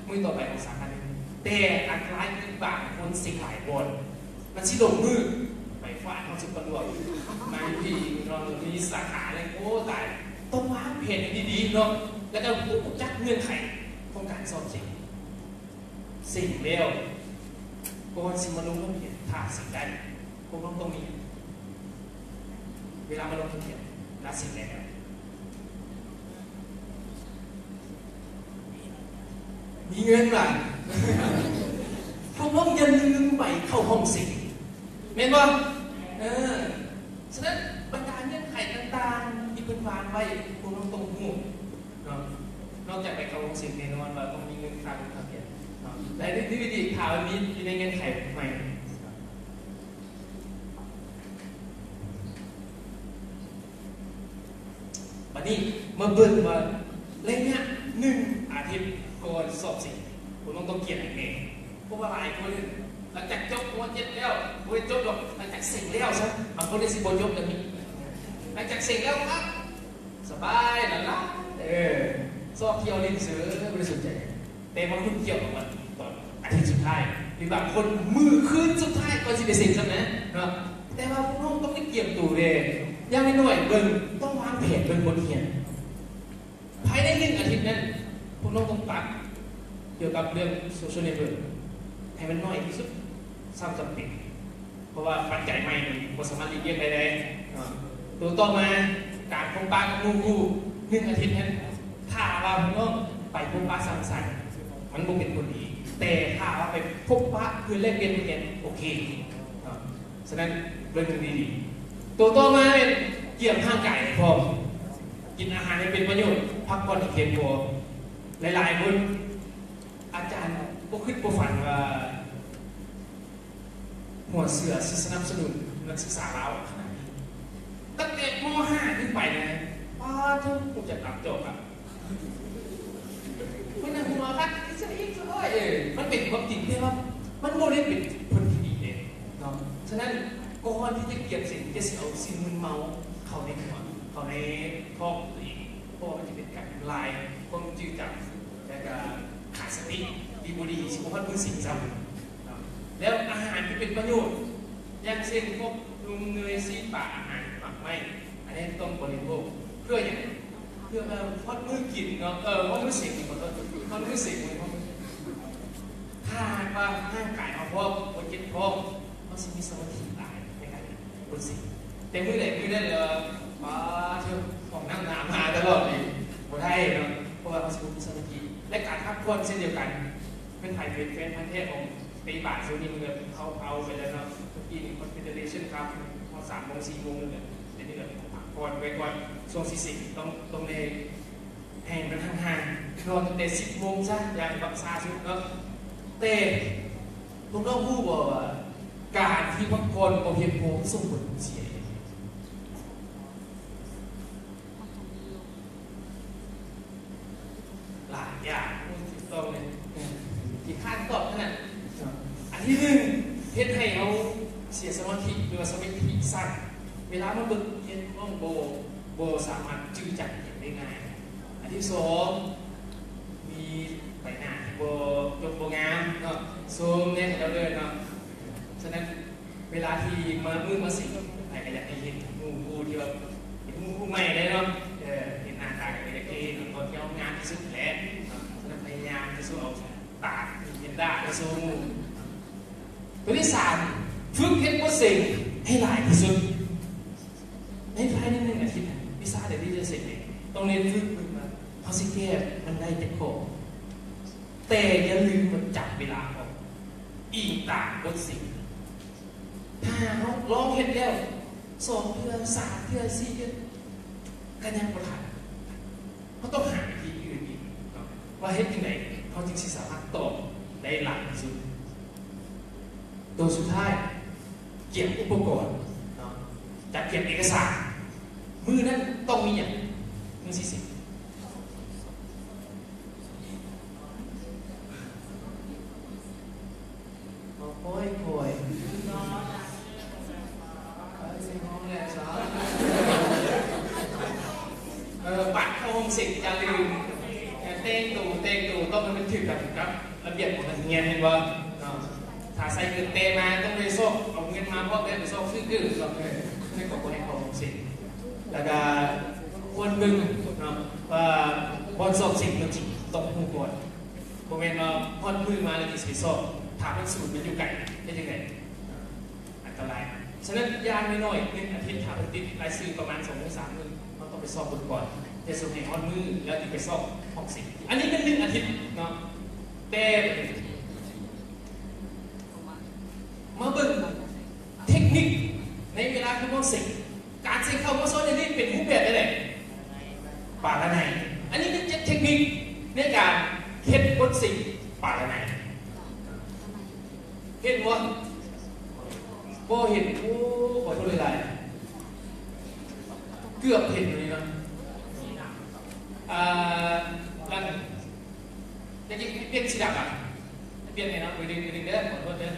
ມື້ຕໍ່ໄປຂອງສາຂາໜຶ່ງ. ແຕ່ອັນຕະລາຍຄືບາງຄົນເສັງຫຼາຍບ່ອນ ມັນຊິຫຼົງມື ໄປຟາດເຮົາສຸດປະຫຼວງ ມາຢູ່ທີ່ເນາະ ມີສາຂາແລ້ວ ໂອ້ ຕາຍ. ຕ້ອງວາງແຜນໃຫ້ດີໆເນາະ ແລ້ວກໍຮູ້ຈັກເງື່ອນໄຂຂອງການສອບເສັງ. ເສັງແລ້ວ ກ່ອນຊິມາລົງທະບຽນ ຖ້າເສັງໄດ້ ພວກນ້ອງຕ້ອງມີ ເວລາມາລົງທະບຽນ ເວລາເສັງແລ້ວ ມີເງິນຫຼາຍ ພວກນ້ອງຢ່າລືມໃບເຂົ້າຫ້ອງເສັງ ແມ່ນບໍ່? ເອີ ສະນັ້ນບັນດາເງື່ອນໄຂຕ່າງໆທີ່ເພິ່ນວາງໄວ້ ພວກນ້ອງຕ້ອງຮູ້ເນາະ. ນອກຈາກໃບເຂົ້າຫ້ອງເສັງ ແນ່ນອນວ່າຕ້ອງມີເງິນຄ່າລົງທະບຽນເນາະ ແລະ ດີ ດີ ດີ ຖ້າມັນມີຢູ່ໃນເງື່ອນໄຂໃໝ່. ບັດນີ້ມາເບິ່ງວ່າໄລຍະໜຶ່ງອາທິດກ່ອນສອບເສັງ ພວກນ້ອງຕ້ອງກຽມຫຍັງແນ່? ເພາະວ່າຫຼາຍຄົນ ຫຼັງຈາກຈົບ ມ.ເຈັດ ແລ້ວ ບໍ່ໄດ້ຈົບດອກ ຫຼັງຈາກເສັງແລ້ວຊະ ບາງຄົນກໍຊິບໍ່ຈົບກໍມີ ຫຼັງຈາກເສັງແລ້ວປັບ ສະບາຍຫຼາຍໆ ເອີ ຊອບທ່ຽວຫຼິ້ນຊື່ໆ ບໍ່ໄດ້ສົນໃຈ. ແຕ່ວ່າຄຸນທ່ຽວອອກມາຕອນອາທິດສຸດທ້າຍ ຫຼືບາງຄົນມື້ຄືນສຸດທ້າຍກ່ອນຊິໄປເສັງຊ້ຳນະເນາະ. ແຕ່ວ່າພວກນ້ອງຕ້ອງໄດ້ກຽມໂຕເດ້ ຢ່າງໜ້ອຍໆເບິ່ງ ຕ້ອງວາງແຜນເບິ່ງບົດຮຽນ. ພາຍໃນໜຶ່ງອາທິດນັ້ນ ພວກນ້ອງຕ້ອງຕັດກ່ຽວກັບເລື່ອງ social network ໃຫ້ມັນໜ້ອຍທີ່ສຸດສ່ຳຈຳເປັນ ເພາະວ່າປັດໄຈໃໝ່ມັນບໍ່ສາມາດຫຼີກລ້ຽງໄດ້ເດ້ເນາະ. ໂຕຕໍ່ມາ ການພົບປະກັບໝູ່ຄູ່ ໜຶ່ງອາທິດນັ້ນ ຖ້າວ່າພວກນ້ອງໄປພົບປະສັງສັນ ມັນບໍ່ເປັນຜົນດີ ແຕ່ຖ້າວ່າໄປພົບປະເພື່ອແລກປ່ຽນບດຮຽນ ໂອເຄເນາະ. ສະນັ້ນເບິ່ງດີໆ. ໂຕຕໍ່ມາແມ່ນກຽມຮ່າງກາຍໃຫ້ພ້ອມ, ກິນອາຫານໃຫ້ເປັນປະໂຫຍດ, ພັກຜ່ອນໃຫ້ພຽງພໍ. ຫຼາຍໆຄົນ ອາຈານບໍ່ຄິດບໍ່ຝັນວ່າ ຫົວເສືອຊິສະໜັບສະໜູນນັກສຶກສາລາວຂະໜາດນີ້. ຕັ້ງແຕ່ ມໍຫ້າ ຂຶ້ນໄປນະ ປາດໂທ້ ຮູ້ຈັກຕັບຈອກອະ. ມັນໜ້າຫົວຄັກ ເອີ ມັນເປັນຄວາມຈິງ ແຕ່ວ່າມັນບໍ່ໄດ້ເປັນຜົນທີ່ດີເດ້ເນາະ. ສະນັ້ນ ກ່ອນທີ່ຈະກຽມເສັງ ຢ່າຊິເອົາສິ່ງມຶນເມົາເຂົ້າໃນຫົວ ເຂົ້າໃນທ້ອງຕົວເອງ ເພາະວ່າມັນຈະເປັນການທຳລາຍຄວາມຈື່ຈຳ ແລະກະຂາດສະຕິ ດີບໍ່ດີ ຊິບໍ່ຮອດມື້ເສັງຊ້ຳເນາະ. ແລ້ວອາຫານທີ່ເປັນປະໂຫຍດ ຢ່າງເຊັ່ນ ພວກນົມເນີຍ ຊີສ ປາ ອາຫານໝາກໄມ້ ອັນນີ້ຕ້ອງບໍລິໂພກ ເພື່ອຫຍັງ? ເພື່ອວ່າຮອດມື້ກິນເນາະ ເອີ ຮອດມື້ເສັງ ຂໍໂທດ ຮອດມື້ເສັງ ຮອດມື້ ຖ້າຫາກວ່າຮ່າງກາຍເຮົາພ້ອມ ບໍ່ເຈັບທ້ອງ ເຮົາຊິມີສະມາທິຫຼາຍໃນການເຮັດບຸນສິນ. ແຕ່ມື້ໃດມື້ນັ້ນແລ້ວ ປາດໂທ້ ຫ້ອງນ້ຳໜາມາຕະຫຼອດນີ້ ບໍ່ໄດ້ເນາະ ເພາະວ່າເຮົາຊິບໍ່ມີສະມາທິ ແລະ ການພັກຜ່ອນເຊັ່ນດຽວກັນ. ແມ່ນໃຜເປັນແຟນພັນແທ້ຂອງເຕະບານຊ່ວງນີ້ ມັນກໍເຜົາໆໄປແລ້ວເນາະ. ເມື່ອກີ້ນີ້ Confederation Cup ຮອດສາມໂມງ ສີ່ໂມງນີ້ແຫຼະ ແຕ່ນີ້ກໍພັກຜ່ອນໄວ້ກ່ອນ ຊ່ວງຊິເສັງ ຕ້ອງ ຕ້ອງໄດ້ ໃຫ້ມັນຫ່າງໆ ນອນຕັ້ງແຕ່ສິບໂມງຊະ ຢ່າງບັກຊາສຸດເນາະ. ແຕ່ພວກນ້ອງຮູ້ບໍ່ວ່າ ການທີ່ພັກຜ່ອນບໍ່ພຽງພໍ ມັນສົ່ງຜົນເສຍຫຼາຍຢ່າງ? ໂອ້ ຖືກຕ້ອງເລີຍ ຂີ້ຄ້ານຕອບຂະໜາດ. ອັນທີໜຶ່ງ ເຮັດໃຫ້ເຮົາເສຍສະມາທິ ຫຼືວ່າສະມາທິສັ້ນ ເວລາມາເບິ່ງ ເຮັດນ້ອງບໍ່ ບໍ່ສາມາດຈື່ຈຳຫຍັງໄດ້ງ່າຍ. ອັນທີສອງ ມີໃບໜ້າທີ່ບໍ່ຈົບບໍ່ງາມເນາະ ໂຊມແດ່ເຂົາເຈົ້າເດີເນາະ. ສະນັ້ນ ເວລາທີ່ມາມື້ມາສິງ ໃຜກໍຢາກໃຫ້ເຫັນໝູ່ຄູ່ທີ່ວ່າເປັນໝູ່ຄູ່ໃໝ່ເດ້ເນາະ ເອີ ເຫັນໜ້າຕາກໍຢາກເທ່ເນາະ ກໍທີ່ເອົາງາມທີ່ສຸດແຫຼະເນາະ. ສະນັ້ນ ພະຍາຍາມທີ່ສຸດເອົາຕາເຫັນດາໄປສູ່ໝູ່. ໂຕທີສາມ ຝຶກເຮັດບົດເສັງໃຫ້ຫຼາຍທີ່ສຸດ. ໃນພາຍໃນໜຶ່ງອາທິດ ວິຊາໃດທີ່ຈະເສັງເອງ ຕ້ອງເນັ້ນຝຶກເບິ່ງວ່າເຮົາຊິແກ້ມັນໄດ້ຈັກຂໍ້ ແຕ່ຢ່າລືມວ່າຈັບເວລາເອົາ ອີງຕາມບົດເສັງ. ຖ້າເຮົາລອງເຮັດແລ້ວ ສອງເທື່ອ ສາມເທື່ອ ສີ່ເທື່ອ ກໍຍັງບໍ່ທັນ ເຮົາຕ້ອງຫາວິທີອື່ນອີກເນາະ ວ່າເຮັດຈັ່ງໃດເຮົາຈຶ່ງຊິສາມາດຕອບໄດ້ຫຼາຍທີ່ສຸດ. ໂຕສຸດທ້າຍ ກຽມອຸປະກອນເນາະ ຈັດກຽມເອກະສານ ມື້ນັ້ນຕ້ອງມີຫຍັງ? ມື້ທີ່ສິບ ໂອ້ຍ ໂອ້ຍ ເອີ ບັດເຂົ້າຫ້ອງເສັງຢ່າລືມ ແຕ່ງໂຕ ແຕ່ງໂຕຕ້ອງໃຫ້ມັນຖືກກັນກັບລະບຽບຂອງນັກຮຽນ ແມ່ນບໍ່ເນາະ? ຖ້າໃສ່ເກີບແຕ່ມາຕ້ອງໄດ້ຊອກ ເອົາເງິນມາພ້ອມແລ້ວໄປຊອກຊື້ເກີບ ແລ້ວກໍບໍ່ໃຫ້ເຂົ້າຫ້ອງເສັງ. ແລ້ວກໍຄວນເບິ່ງເນາະ ວ່າບ່ອນຊອກເສັງຕົວຈິງຕ້ອງຮູ້ກ່ອນ ບໍ່ແມ່ນວ່າຮອດມື້ມາແລ້ວຈຶ່ງຊິໄປຊອກ ຖ້າມັນສູນ ມັນຢູ່ໄກ ເຮັດຈັ່ງໃດ? ອັນຕະລາຍ. ສະນັ້ນ ຢ່າງໜ້ອຍໆ ໜຶ່ງອາທິດ ຖ້າເພິ່ນຕິດລາຍຊື່ປະມານສອງມື້ ສາມມື້ ເຮົາຕ້ອງໄປຊອກເບິ່ງກ່ອນ ແຕ່ສ່ວນໃຫຍ່ຮອດມື້ແລ້ວຈຶ່ງໄປຊອກຫ້ອງເສັງ. ອັນນີ້ແມ່ນໜຶ່ງອາທິດເນາະ ແຕ່ມາເບິ່ງເທັກນິກໃນເວລາທີ່ເຮົາເສັງ ການເສັງເຂົ້າມາຊ່ອຍໃນນີ້ເປັນຮູບແບບໃດ? ປາລະໄນ. ອັນນີ້ເປັນເຈັດເທັກນິກໃນການເຮັດບົດເສັງປາລະໄນ. ເຫັນບໍ່? ບໍ່ເຫັນ. ໂອ້ ຂໍໂທດຫຼາຍໆ. ເກືອບເຫັນຢູ່ນີ້ເນາະ. ອ່າ ອັນ ຈະກິນປ່ຽນສີດຳອະ? ປ່ຽນໃຫ້ເນາະ. ໜຶ່ງ ໜຶ່ງເດີ. ຂໍໂທດເດີ.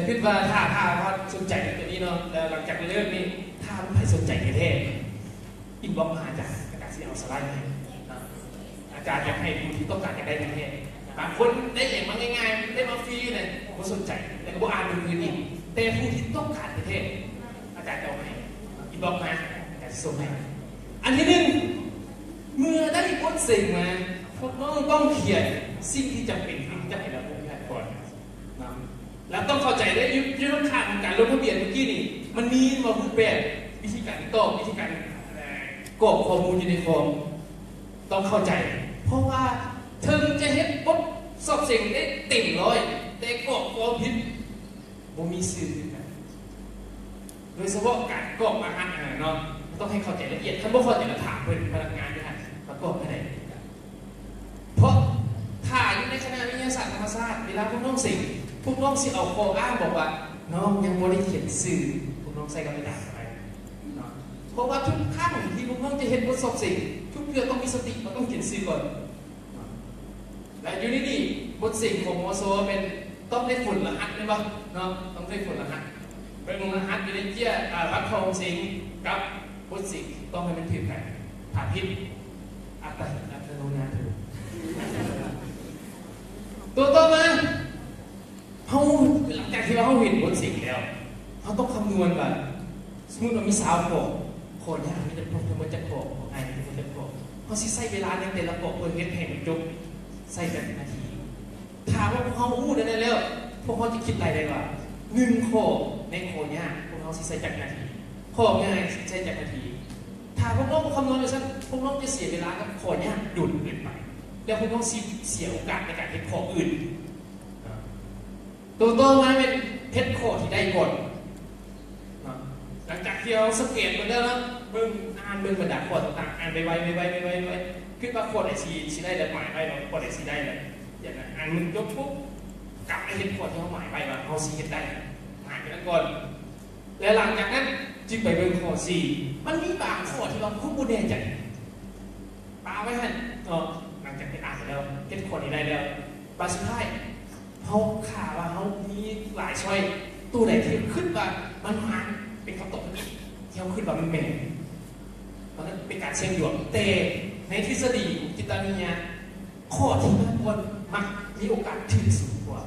ຄິດວ່າຖ້າ ຖ້າ ຖ້າສົນໃຈໃນຕົວນີ້ເນາະ ແລ້ວຫຼັງຈາກເລີກນີ້ ຖ້າມີໃຜສົນໃຈແທ້ໆ ອິນບັອກມາອາຈານ ອາຈານຊິເອົາສະໄລໃຫ້ເນາະ. ອາຈານຢາກໃຫ້ຜູ້ທີ່ຕ້ອງການຢາກໄດ້ແທ້ໆ. ບາງຄົນໄດ້ຫຍັງມາງ່າຍໆ ໄດ້ມາຟຣີເລີຍ ບໍ່ສົນໃຈ ແລ້ວກໍບໍ່ອ່ານເບິ່ງອື່ນອີກ. ແຕ່ຜູ້ທີ່ຕ້ອງການແທ້ໆ ອາຈານຈະເອົາໃຫ້ ອິນບັອກມາ ອາຈານຊິສົ່ງໃຫ້. ອັນທີໜຶ່ງ ເມື່ອໄດ້ບົດເສັງມາ ພວກນ້ອງຕ້ອງຂຽນສິ່ງທີ່ຈຳເປັນ ທີ່ຈະໃຫ້ລະບຸຢູ່ຫັ້ນກ່ອນເນາະ. ແລ້ວຕ້ອງເຂົ້າໃຈເດ້ ຢູ່ ຢູ່ທາງຂ້າງຂອງການລົງທະບຽນເມື່ອກີ້ນີ້ ມັນມີ ແມ່ນບໍ່ ຮູບແບບ ວິທີການຕອບ ວິທີການ ເອີ ກອກຂໍ້ມູນຢູ່ໃນຟອມ ຕ້ອງເຂົ້າໃຈ. ເພາະວ່າເຖິງຈະເຮັດບົດສອບເສັງໄດ້ເຕັມຮ້ອຍ ແຕ່ກອກຟອມຜິດ ບໍ່ມີຊື່ຄືກັນ. ໂດຍສະເພາະການກອກລະຫັດຫັ້ນນະເນາະ ຕ້ອງໃຫ້ເຂົ້າໃຈລະອຽດ. ຄັນບໍ່ເຂົ້າໃຈລະຖາມເພິ່ນ ພະນັກງານຢູ່ຫັ້ນ ວ່າກອກແນວໃດ. ເພາະຖ້າຢູ່ໃນຄະນະວິທະຍາສາດທຳມະຊາດ ເວລາພວກນ້ອງເສັງ ພວກນ້ອງຊິເອົາຂໍ້ອ້າງບອກວ່າ ນ້ອງຍັງບໍ່ໄດ້ຂຽນຊື່ ພວກນ້ອງໃສ່ກັບອາຈານກໍໄດ້ເນາະ. ເພາະວ່າທຸກຄັ້ງທີ່ພວກນ້ອງຈະເຮັດບົດສອບເສັງ ທຸກເທື່ອຕ້ອງມີສະຕິວ່າຕ້ອງຂຽນຊື່ກ່ອນ. ແລະ ຢູ່ໃນນີ້ ບົດເສັງຂອງ ມສ ແມ່ນຕ້ອງໄດ້ຝົນລະຫັດແມ່ນບໍ່ເນາະ? ຕ້ອງໄດ້ຝົນລະຫັດ ເບິ່ງລະຫັດຢູ່ໃນເຈ້ຍ ອາ ບັດຂອງເສັງກັບບົດເສັງ ຕ້ອງໃຫ້ມັນຖືກກັນ. ຖ້າຜິດ ອັດຕະຫິ ອັດຕະໂນນາໂຖ. ຕົວຕໍ່ມາ ເຮົາ ຫຼັງຈາກທີ່ວ່າເຮົາເຫັນບົດເສັງແລ້ວ ເຮົາຕ້ອງຄຳນວນວ່າ ສົມມຸດວ່າມີຊາວຂໍ້ ຂໍ້ຍາກມີຈັກ ທັງໝົດຈັກຂໍ້ ຂໍ້ງ່າຍມີທັງໝົດຈັກຂໍ້ ເຮົາຊິໃຊ້ເວລາໃນແຕ່ລະຂໍ້ເພື່ອເຮັດໃຫ້ມັນຈົບ ໃຊ້ຈັກນາທີ? ຖ້າວ່າພວກເຮົາຮູ້ແນວນັ້ນແລ້ວ ພວກເຮົາຈະຄິດໄລ່ໄດ້ວ່າ ໜຶ່ງຂໍ້ໃນຂໍ້ຍາກ ພວກເຮົາຊິໃຊ້ຈັກນາທີ? ຂໍ້ງ່າຍຊິໃຊ້ຈັກນາທີ? ຖ້າພວກນ້ອງບໍ່ຄຳນວນຈັ່ງຊັ້ນ ພວກນ້ອງຈະເສຍເວລາກັບຂໍ້ຍາກດົນເກີນໄປ ແລ້ວພວກນ້ອງຊິເສຍໂອກາດໃນການເຮັດຂໍ້ອື່ນ. ຕົວຕໍ່ມາແມ່ນເຮັດຂໍ້ທີ່ໄດ້ກ່ອນເນາະ. ຫຼັງຈາກທີ່ເຮົາສະແກນເບິ່ງແລ້ວເນາະ ເບິ່ງ ອ່ານເບິ່ງບັນດາຂໍ້ຕ່າງໆ ອ່ານໄວໆ ໄວໆ ໄວໆ ຄິດວ່າຂໍ້ໃດຊິ ຊິໄດ້ແລ້ວ ໝາຍໄວ້ວ່າຂໍ້ໃດຊິໄດ້ແລ້ວ ຢ່າງນັ້ນ ອ່ານມັນຈົບປຸບ ກັບມາເຮັດຂໍ້ທີ່ເຮົາໝາຍໄວ້ວ່າເຮົາຊິເຮັດໄດ້ ໝາຍໄວ້ນັ້ນກ່ອນ. ແລະ ຫຼັງຈາກນັ້ນຈຶ່ງໄປເບິ່ງຂໍ້ສີ່ ມັນມີບາງຂໍ້ທີ່ວ່າເຮົາບໍ່ແນ່ໃຈ ປະໄວ້ຫັ້ນເນາະ. ຫຼັງຈາກທີ່ອ່ານໄປແລ້ວ ເຮັດຂໍ້ນີ້ໄດ້ແລ້ວ ບາດສຸດທ້າຍ ເຮົາ ຖ້າວ່າເຮົາມີຫຼາຍຊ້ອຍ ໂຕໃດທີ່ຄິດວ່າມັນມາເປັນຄຳຕອບທີ່ເຮົາຄິດວ່າມັນແມ່ນ ເພາະນັ້ນເປັນການສ່ຽງດວງ. ແຕ່ໃນທິດສະດີຂອງຈິດຕະວິທະຍາ ຂໍ້ທີ່ມາກ່ອນມັກມີໂອກາດຖືກສູງກວ່າ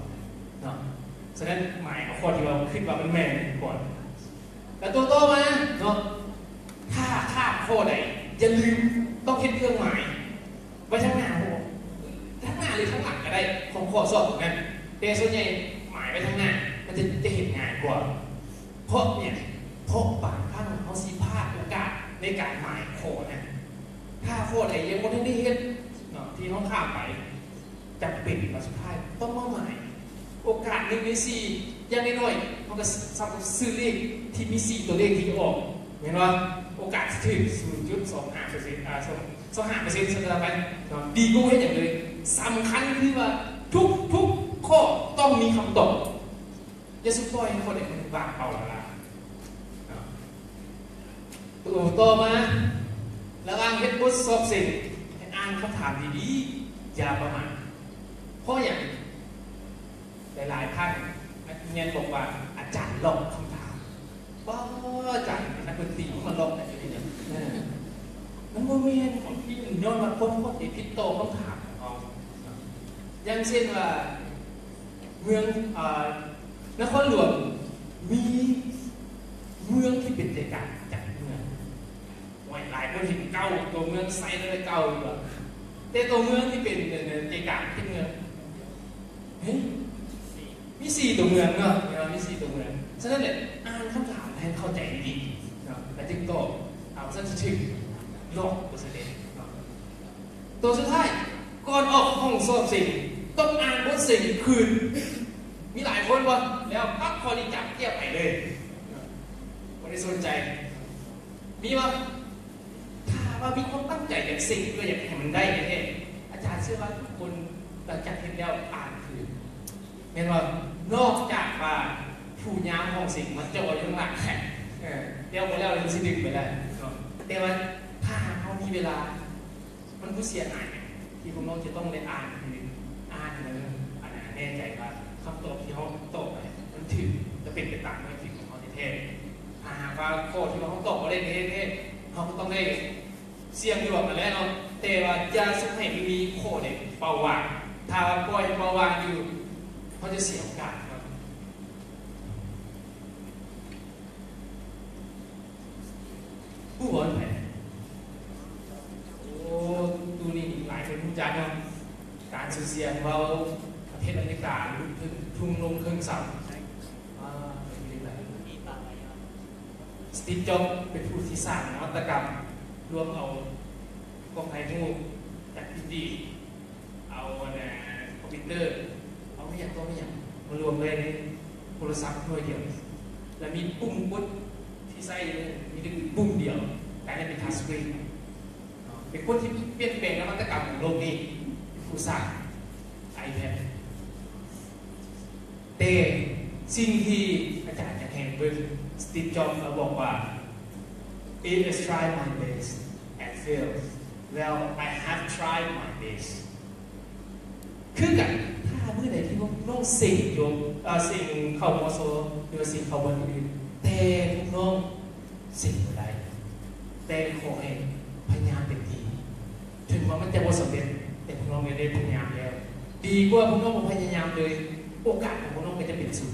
ເນາະ. ສະນັ້ນໝາຍເອົາຂໍ້ທີ່ວ່າຄິດວ່າມັນແມ່ນກ່ອນ. ແລ້ວຕົວຕໍ່ມາເນາະ ຖ້າຂາດຂໍ້ໃດ ຢ່າລືມຕ້ອງເຮັດເຄື່ອງໝາຍໄວ້ທາງໜ້າ ທາງໜ້າ ຫຼື ທາງຫຼັງກໍໄດ້ຂອງຂໍ້ສອບຕົງນັ້ນ ແຕ່ສ່ວນໃຫຍ່ໝາຍໄວ້ທາງໜ້າ ມັນຈະ ຈະເຫັນງ່າຍກວ່າ. ເພາະຫຍັງ? ເພາະບາງຄັ້ງເຮົາຊິພາດໂອກາດໃນການໝາຍຂໍ້ນັ້ນ. ຖ້າຂໍ້ໃດຍັງບໍ່ທັນໄດ້ເຮັດເນາະ ທີ່ເຮົາຂ້າມໄປ ຈຳເປັນວ່າສຸດທ້າຍຕ້ອງມາໝາຍ. ໂອກາດໜຶ່ງໃນສີ່ ຢ່າງໜ້ອຍໆ ເຮົາກໍສ່ຳກັບຊື້ເລກທີ່ມີສີ່ຕົວເລກທີ່ອອກ ແມ່ນບໍ່? ໂອກາດຊິຖືກສູນຈຸດສອງຫ້າເປີເຊັນ ອາ ສອງ ສອງຫ້າເປີເຊັນ ຊັ້ນກໍວ່າໄປເນາະ ດີກວ່າເຮັດຫຍັງເລີຍ. ສຳຄັນຄືວ່າທຸກໆຂໍ້ຕ້ອງມີຄຳຕອບ. ຢ່າສຸມປ່ອຍໃຫ້ຄົນໃດຄົນໜຶ່ງວາງເປົ້າລະລາຍເນາະ. ໂຕຕໍ່ມາ ລະຫວ່າງເຮັດບົດສອບເສັງ ໃຫ້ອ່ານຄຳຖາມດີໆ ຢ່າປະໝາດ. ເພາະຫຍັງ? ຫຼາຍໆ ທ່ານ ນັກຮຽນບອກວ່າ ອາຈານລັອກຄຳຖາມ. ບໍ່ ອາຈານ ນັກດົນຕີມັນລັອກກັນຢູ່ນີ້ນະ. ເອີ ມັນບໍ່ແມ່ນຂອງທີ່ ຍ້ອນວ່າຄວາມເຂົ້າໃຈຜິດຕໍ່ຄຳຖາມຂອງເຮົາ. ຢ່າງເຊັ່ນວ່າ ເມືອງ ອາ ນະຄອນຫຼວງມີເມືອງທີ່ເປັນໃຈກາງຈັກເມືອງ? ໂອ້ຍ ຫຼາຍຄົນເຫັນເກົ້າ ຕົວເມືອງໄຊນັ້ນແຫຼະເກົ້າຢູ່ ແຕ່ຕົວເມືອງທີ່ເປັນ ເປັນໃຈກາງຈັກເມືອງ? ເຮີ້ຍ ມີສີ່ຕົວເມືອງເນາະ ມີສີ່ຕົວເມືອງ. ສະນັ້ນແຫຼະ ອ່ານຄຳຖາມໃຫ້ເຂົ້າໃຈດີໆເນາະ ແລ້ວຈຶ່ງຕອບ ເອົາຊັ້ນຊິຖືກລັອກເປີເຊັນເດເນາະ. ຕົວສຸດທ້າຍ ກ່ອນອອກຫ້ອງສອບເສັງ ຕ້ອງອ່ານບົດເສັງຄືນ. ມີຫຼາຍຄົນບໍ່? ແລ້ວປັບຂໍ້ນີ້ຈັບກຽບໄປເລີຍ ບໍ່ໄດ້ສົນໃຈ. ມີບໍ່? ຖ້າວ່າມີຄວາມຕັ້ງໃຈຢາກເສັງ ເພື່ອຢາກໃຫ້ມັນໄດ້ແທ້ໆ ອາຈານເຊື່ອວ່າທຸກຄົນຫຼັງຈາກເຮັດແລ້ວອ່ານຄືນ. ແມ່ນບໍ່? ນອກຈາກວ່າຜູ້ຍາມຫ້ອງເສັງມາຈ່ອຢູ່ຂ້າງຫຼັງ ເອີ ແລ້ວບໍ່ແລ້ວ ມັນຊິດຶງໄປໄດ້ເນາະ. ແຕ່ວ່າຖ້າຫາກເຮົາມີເວລາ ມັນບໍ່ເສຍຫາຍທີ່ພວກນ້ອງຈະຕ້ອງໄດ້ອ່ານຄືນ ອ່ານໃຫ້ມັນ ອັນ ແນ່ໃຈວ່າຄຳຕອບທີ່ເຮົາຕອບໄປມັນຖືກ. ຂໍ້ທີ່ວ່າເຮົາຕອບບໍ່ໄດ້ແທ້ໆ ເຮົາກໍຕ້ອງໄດ້ສ່ຽງດວງນັ້ນແຫຼະເນາະ, ແຕ່ວ່າຢ່າສົ່ງໃຫ້ມັນມີຂໍ້ໃດເປົ່າວ່າງ. ຖ້າວ່າປ່ອຍໃຫ້ເປົ່າວ່າງຢູ່ ເຮົາຈະເສຍໂອກາດເນາະ. ຮູ້ບໍ່ໃຜ? ໂອ້ ຕູ້ນີ້ຫຼາຍຄົນຮູ້ຈັກເນາະ, ການຊື່ສຽງເວົ້າປະເທດອາເມລິກາ ລຸກເຖິງທຸ່ງລົງເຄິ່ງເສົາ. ອ່າ ສະຕິບ ຈັອບ ເປັນຜູ້ທີ່ສ້າງນະວັດຕະກຳ ລວມເອົາກ້ອງຖ່າຍຮູບຈາກອິນເດຍ ເອົາອັນນ່າ ຄອມພິວເຕີ ເອົາອີ່ຫຍັງຕໍ່ອີ່ຫຍັງມາລວມໄວ້ໃນໂທລະສັບໜ່ວຍດຽວ ແລະ ມີປຸ່ມກົດທີ່ໃຊ້ຢູ່ ມີແຕ່ປຸ່ມດຽວ ກາຍເປັນທັດສະກຣີນ. ເປັນຄົນທີ່ປ່ຽນແປງນະວັດຕະກຳຂອງໂລກນີ້ ເປັນຜູ້ສ້າງໄອແພດ. ແຕ່ສິ່ງທີ່ອາຈານຢາກໃຫ້ເບິ່ງ ສະຕິບ ຈັອບ ລາວບອກວ່າ If I try my best and fail, well, I have tried my best. ຄືກັນ ຖ້າມື້ໃດທີ່ພວກນ້ອງເສັງຢູ່ ເອີ ເສັງເຂົ້າ ມຊ ຫຼືວ່າເສັງເຂົ້າບ່ອນອື່ນ ແຕ່ພວກນ້ອງເສັງບໍ່ໄດ້ ແຕ່ຂໍໃຫ້ພະຍາຍາມເຕັມທີ່. ເຖິງວ່າມັນຈະບໍ່ສຳເລັດ ແຕ່ພວກນ້ອງໄດ້ພະຍາຍາມແລ້ວ ດີກວ່າພວກນ້ອງບໍ່ພະຍາຍາມເລີຍ ໂອກາດຂອງພວກນ້ອງກໍຈະເປັນສູນ.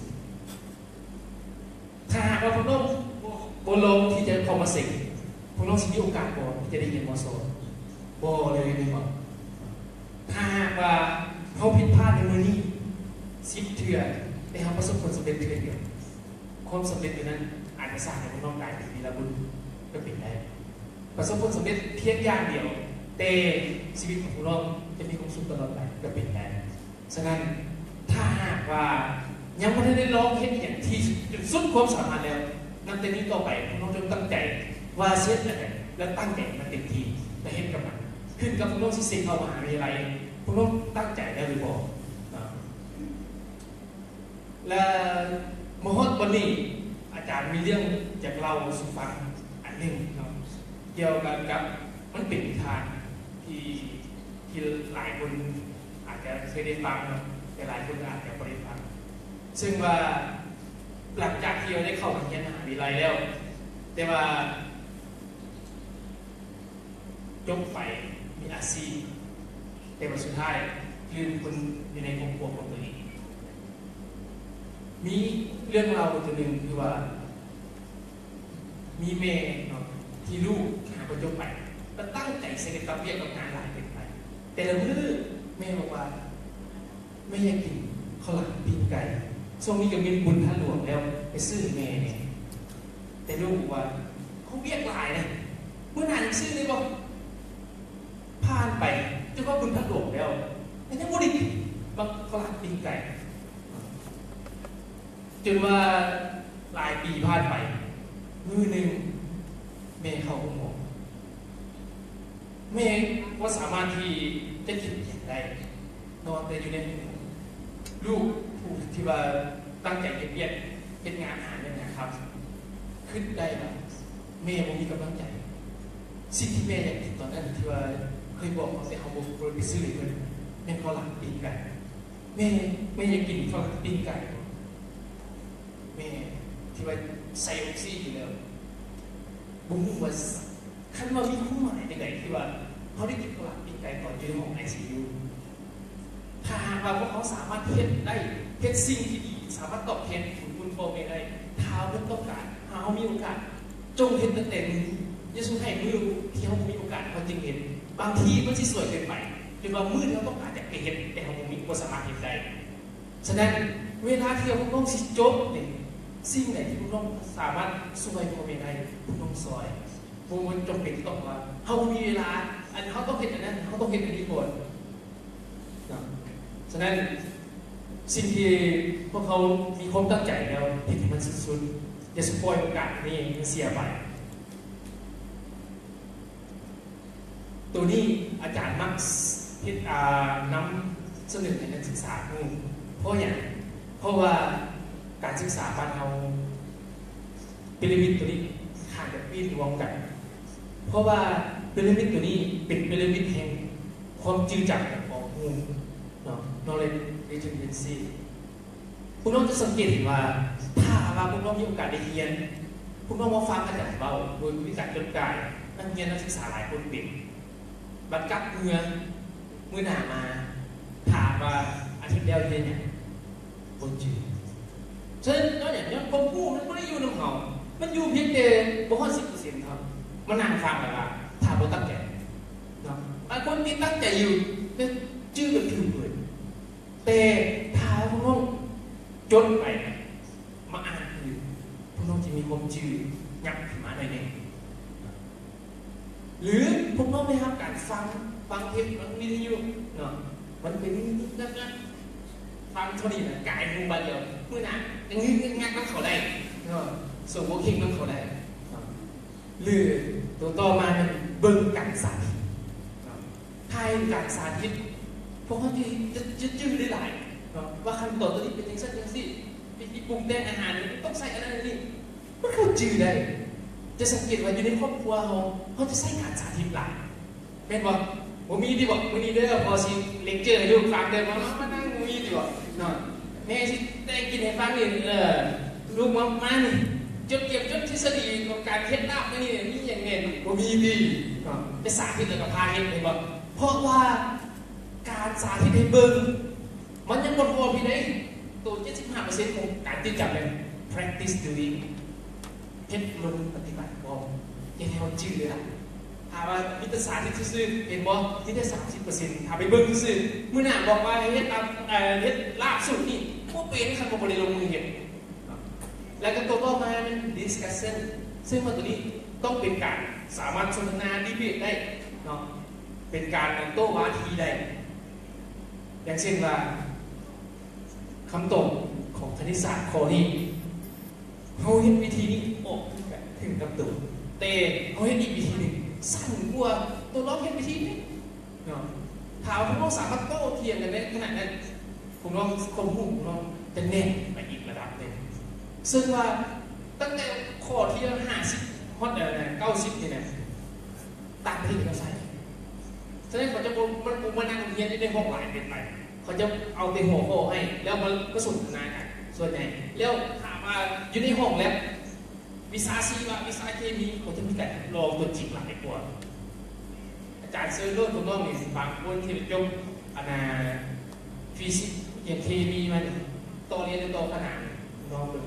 ຖ້າຫາກວ່າພວກນ້ອງບໍ່ ບໍ່ລອງທີ່ຈະເຂົ້າມາເສັງ ພວກນ້ອງຊິມີໂອກາດບໍ່ທີ່ຈະໄດ້ຮຽນ ມສ? ບໍ່ເລີຍແມ່ນບໍ່? ຖ້າຫາກວ່າເຮົາຜິດພາດໃນມື້ນີ້ສິບເທື່ອ ແຕ່ເຮົາປະສົບຜົນສຳເລັດເທື່ອດຽວ ຄວາມສຳເລັດຕົວນັ້ນອາດຈະສ້າງໃຫ້ພວກນ້ອງກາຍເປັນວີລະບຸລຸດກໍເປັນໄດ້. ປະສົບຜົນສຳເລັດພຽງຢ່າງດຽວ ແຕ່ຊີວິດຂອງພວກນ້ອງຈະມີຄວາມສຸກຕະຫຼອດໄປກໍເປັນໄດ້. ສະນັ້ນ ຖ້າຫາກວ່າຍັງບໍ່ທັນໄດ້ລອງເຮັດອີ່ຫຍັງທີ່ຈົນສຸດຄວາມສາມາດແລ້ວ ນັບແຕ່ນີ້ຕໍ່ໄປ ພວກນ້ອງຈົ່ງຕັ້ງໃຈວ່າຊິເຮັດອັນໃດ ແລະ ຕັ້ງໃຈໃຫ້ມັນເຕັມທີ່ ແລະ ເຮັດກັບມັນ. ຂຶ້ນກັບພວກນ້ອງຊິເສັງເຂົ້າມະຫາວິທະຍາໄລ ພວກນ້ອງຕັ້ງໃຈແລ້ວຫຼືບໍ່ເນາະ? ແລະ ມາຮອດວັນນີ້ ອາຈານມີເລື່ອງຢາກເລົ່າສູ່ຟັງອັນໜຶ່ງເນາະ ກ່ຽວກັນກັບ ມັນເປັນນິທານທີ່ ທີ່ຫຼາຍຄົນອາດຈະເຄີຍໄດ້ຟັງເນາະ ແຕ່ຫຼາຍຄົນອາດຈະບໍ່ໄດ້ຟັງ. ເຊິ່ງວ່າຫຼັງຈາກທີ່ເຮົາໄດ້ເຂົ້າມາຮຽນມະຫາວິທະຍາໄລແລ້ວ ແຕ່ວ່າ ຈົບໄປມີອາຊີບ ແຕ່ວ່າສຸດທ້າຍລືມຄົນຢູ່ໃນຄອບຄົວຂອງຕົວເອງ. ມີເລື່ອງລາວຕົວໜຶ່ງ ຄືວ່າມີແມ່ເນາະ ທີ່ລູກຫາບໍ່ຈົບໄປ ແຕ່ຕັ້ງໃຈໃສ່ກັບວຽກກັບງານຫຼາຍເກີນໄປ. ແຕ່ລະມື້ແມ່ບອກວ່າ ແມ່ຢາກກິນເຂົ້າຫຼາມປີ້ງໄກ່ ຊ່ວງນີ້ກໍມີບຸນທາດຫຼວງແລ້ວ ໄປຊື້ໃຫ້ແມ່ແດ່. ແຕ່ລູກບອກວ່າ ເຮົາວຽກຫຼາຍນະ ມື້ໜ້າຍັງຊື້ໄດ້ບໍ່? ຜ່ານໄປຈົນວ່າບຸນທາດຫຼວງແລ້ວ ແຕ່ຍັງບໍ່ໄດ້ກິນບັກເຂົ້າຫຼາມປີ້ງໄກ່. ຈົນວ່າຫຼາຍປີຜ່ານໄປ ມື້ໜຶ່ງແມ່ເຂົ້າໂຮງໝໍ ແມ່ບໍ່ສາມາດທີ່ຈະຄິດຫຍັງໄດ້ ນອນແຕ່ຢູ່ໃນຫ້ອງ. ລູກຜູ້ທີ່ວ່າຕັ້ງໃຈເຮັດວຽກເຮັດງານຫາເງິນຫາຄຳ ຄິດໄດ້ວ່າແມ່ບໍ່ມີກຳລັງໃຈ. ສິ່ງທີ່ແມ່ຢາກກິນຕອນນັ້ນ ທີ່ວ່າເຄີຍບອກເຮົາ ແຕ່ເຮົາບໍ່ ບໍ່ໄດ້ໄປຊື້ໃຫ້ເພິ່ນ ແມ່ນເຂົ້າຫຼາມປີ້ງໄກ່. ແມ່ ແມ່ຢາກກິນເຂົ້າຫຼາມປີ້ງໄກ່. ແມ່ທີ່ວ່າໃສ່ອົກຊີຢູ່ແລ້ວ ບໍ່ຮູ້ວ່າ ຄັນວ່າມີຄວາມໝາຍຈັ່ງໃດທີ່ວ່າເຮົາໄດ້ກິນເຂົ້າຫຼາມປີ້ງໄກ່ຕອນຢູ່ໃນຫ້ອງໄອຊີຢູ. ຖ້າຫາກວ່າພວກເຮົາສາມາດເຮັດໄດ້ ເຮັດສິ່ງທີ່ດີ ສາມາດຕອບແທນບຸນຄຸນພໍ່ແມ່ໄດ້ ຖ້າເພິ່ນຕ້ອງການ ຖ້າເຮົາມີໂອກາດ ຈົ່ງເຮັດຕັ້ງແຕ່ມື້ນີ້ ຢ່າສູ່ໃຫ້ມື້ທີ່ເຮົາບໍ່ມີໂອກາດເຮົາຈຶ່ງເຮັດ. ບາງທີມັນຊິສວຍເກີນໄປ ຈົນວ່າມື້ທີ່ເຮົາຕ້ອງການຢາກໄປເຮັດ ແຕ່ເຮົາບໍ່ມີ ບໍ່ສາມາດເຮັດໄດ້. ສະນັ້ນ ເວລາທີ່ພວກນ້ອງຊິຈົບນີ້ ສິ່ງໃດທີ່ພວກນ້ອງສາມາດຊ່ວຍພໍ່ແມ່ໄດ້ ພວກນ້ອງຊ່ອຍ. ບໍ່ ບໍ່ຈຳເປັນຕ້ອງວ່າເຮົາບໍ່ມີເວລາ ອັນ ເຮົາຕ້ອງເຮັດອັນນັ້ນ ເຮົາຕ້ອງເຮັດອັນນີ້ກ່ອນເນາະ. ສະນັ້ນ ສິ່ງທີ່ພວກເຮົາມີຄວາມຕັ້ງໃຈແລ້ວ ເຮັດໃຫ້ມັນສຸດໆ. ຢ່າສູ່ປ່ອຍໂອກາດນີ້ມັນເສຍໄປ. ໂຕນີ້ອາຈານມັກເຮັດ ອ່າ ນຳສະເໜີໃຫ້ນັກສຶກສາຮູ້. ເພາະຫຍັງ? ເພາະວ່າການສຶກສາບ້ານເຮົາ ປີຣາມິດໂຕນີ້ຂ້ານຈະປີ້ນລວມກັນ. ເພາະວ່າປີຣາມິດໂຕນີ້ເປັນປີຣາມິດແຫ່ງຄວາມຈື່ຈຳຂອງຮູ້ເນາະ knowledge dependency. ພວກນ້ອງຈະສັງເກດເຫັນວ່າ ຖ້າຫາກວ່າພວກນ້ອງມີໂອກາດໄດ້ຮຽນ ພວກນ້ອງມາຟັງອາຈານເວົ້າໂດຍບໍ່ມີການຈົດຈ່າຍ, ນັກຮຽນນັກສຶກສາຫຼາຍຄົນເປັນ. ບັດກັບເມືອ ມື້ໜ້າມາ ຖາມວ່າອາທິດແລ້ວເຮັດຫຍັງ? ບໍ່ຈື່. ສະນັ້ນຍ້ອນຫຍັງ? ຍ້ອນຄວາມຮູ້ມັນບໍ່ໄດ້ຢູ່ນຳເຮົາ, ມັນຢູ່ພຽງແຕ່ບໍ່ຮອດສິບເປີເຊັນເທົ່ານັ້ນ. ມານັ່ງຟັງແລ້ວກໍຖ້າບໍ່ຕັ້ງໃຈເນາະ, ບາງຄົນທີ່ຕັ້ງໃຈຢູ່ ແຕ່ຈື່ແບບຜິວເຜິນ. ແຕ່ຖ້າພວກນ້ອງຈົດໄປ ມາອ່ານຄືນ ພວກນ້ອງຈະມີຄວາມຈື່ຫຍັບຂຶ້ນມາໜ້ອຍໜຶ່ງ. ຫຼືພວກນ້ອງໄດ້ຮັບການຟັງ, ຟັງເທບ, ຟັງວິທະຍຸເນາະ, ມັນເປັນງຶກໆ ງັກໆ ຟັງເທົ່ານີ້ນະ ກາຍຮູ້ບາດດຽວ, ມື້ໜ້າຍັງງຶກໆ ງັກໆ ນຳເຂົາໄດ້ເນາະ, ສວມຫົວເຄັ່ງນຳເຂົາໄດ້ເນາະ. ຫຼືໂຕຕໍ່ມາແມ່ນເບິ່ງການສາທິດເນາະ, ຖ້າເຫັນການສາທິດ ພວກເຮົາຈະ ຈະຈື່ໄດ້ຫຼາຍເນາະ ວ່າຂັ້ນຕອນຕົວນີ້ເປັນຈັ່ງຊັ້ນຈັ່ງຊີ້, ວິທີປຸງແຕ່ງອາຫານນີ້ຕ້ອງໃຊ້ອັນນັ້ນອັນນີ້, ມັນເຂົ້າຈື່ໄດ້. ຈະສັງເກດວ່າຢູ່ໃນຄອບຄົວເຮົາ ເຮົາຈະໃຊ້ການສາທິດຫຼາຍ ແມ່ນບໍ່? ບໍ່ມີຕິບໍ? ມື້ນີ້ເດີ ພໍ່ຊິເລັກເຈີໃຫ້ລູກຟັງເດີ, ມາ ມາ ມານັ່ງ ບໍ່ມີຕິບໍເນາະ? ແມ່ຊິແຕ່ງກິນໃຫ້ຟັງນີ້ ເອີ ລູກມາ ມານີ້ ຈົດ ກຽມຈົດທິດສະດີຂອງການເຮັດລາບແນວນີ້ ມີຫຍັງແດ່ ບໍ່ມີຕິເນາະ? ໄປສາທິດແລ້ວກໍພາເຮັດ ແມ່ນບໍ່? ເພາະວ່າການສາທິດໃຫ້ເບິ່ງ ມັນຍັງບໍ່ພໍພຽງໃດ. ໂຕເຈັດສິບຫ້າເປີເຊັນຂອງການຈື່ຈຳແມ່ນ practice doing, ເຮັດລົງປະຕິບັດ ເຮັດໃຫ້ເຮົາຈື່ເລີຍ. ຖ້າວ່າມີແຕ່ສາທິດຊື່ໆ ເຫັນບໍ່? ມີແຕ່ສາມສິບເປີເຊັນ. ຖ້າໄປເບິ່ງຊື່ໆ ມື້ໜ້າບອກວ່າໃຫ້ເຮັດຕາມ ເອີ ເຮັດລາບສູດນີ້ ບໍ່ເປັນ ຄັນບໍ່ໄດ້ລົງມືເຮັດ. ແລ້ວກໍຕົວຕໍ່ມາແມ່ນ discussion, ເຊິ່ງວ່າຕົວນີ້ຕ້ອງເປັນການສາມາດສົນທະນາ debate ໄດ້ເນາະ, ເປັນການໂຕ້ວາທີໄດ້. ຢ່າງເຊັ່ນວ່າ ຄຳຕອບຂອງຄະນິດສາດຂໍ້ນີ້ ເຮົາເຮັດວິທີນີ້ອອກຄືກັນ ຖືກກັບໂຕ, ແຕ່ເຮົາເຮັດອີກວິທີໜຶ່ງ ສັ້ນກວ່າ, ໂຕລອງເຮັດວິທີນີ້ເນາະ. ຖ້າພວກເຮົາສາມາດໂຕ້ຖຽງກັນໄດ້ຂະໜາດນັ້ນ, ພວກເຮົາຄວາມຮູ້ຂອງເຮົາຈະແໜ້ນໄປອີກລະດັບໜຶ່ງ. ເຊິ່ງວ່າຕັ້ງແຕ່ຂໍ້ທີຫ້າສິບຮອດ ເອີ ເກົ້າສິບນີ້ນະ ຕ່າງປະເທດເຂົາໃຊ້. ສະນັ້ນເຂົາຈະບໍ່ ມັນບໍ່ມານັ່ງຮຽນຢູ່ໃນຫ້ອງຫຼາຍເກີນໄປ. ເຂົາຈະເອົາແຕ່ຫົວຂໍ້ໃຫ້ ແລ້ວມາ ມາສົນທະນາກັນສ່ວນໃຫຍ່. ແລ້ວຖາມວ່າຢູ່ໃນຫ້ອງແລັບ ວິຊາຊີວະ ວິຊາເຄມີ ເຂົາຈະມີການທົດລອງຕົວຈິງຫຼາຍກວ່າ. ອາຈານເຊີນໂລດ ພວກນ້ອງນີ້ ບາງຄົນທີ່ໄປຈົບ ອັນນ່າ ຟີຊິກ ຮຽນເຄມີມານີ້ ຕໍ່ຮຽນຢູ່ຕໍ່ຂະໜາດນີ້ ນ້ອງເບິ່ງ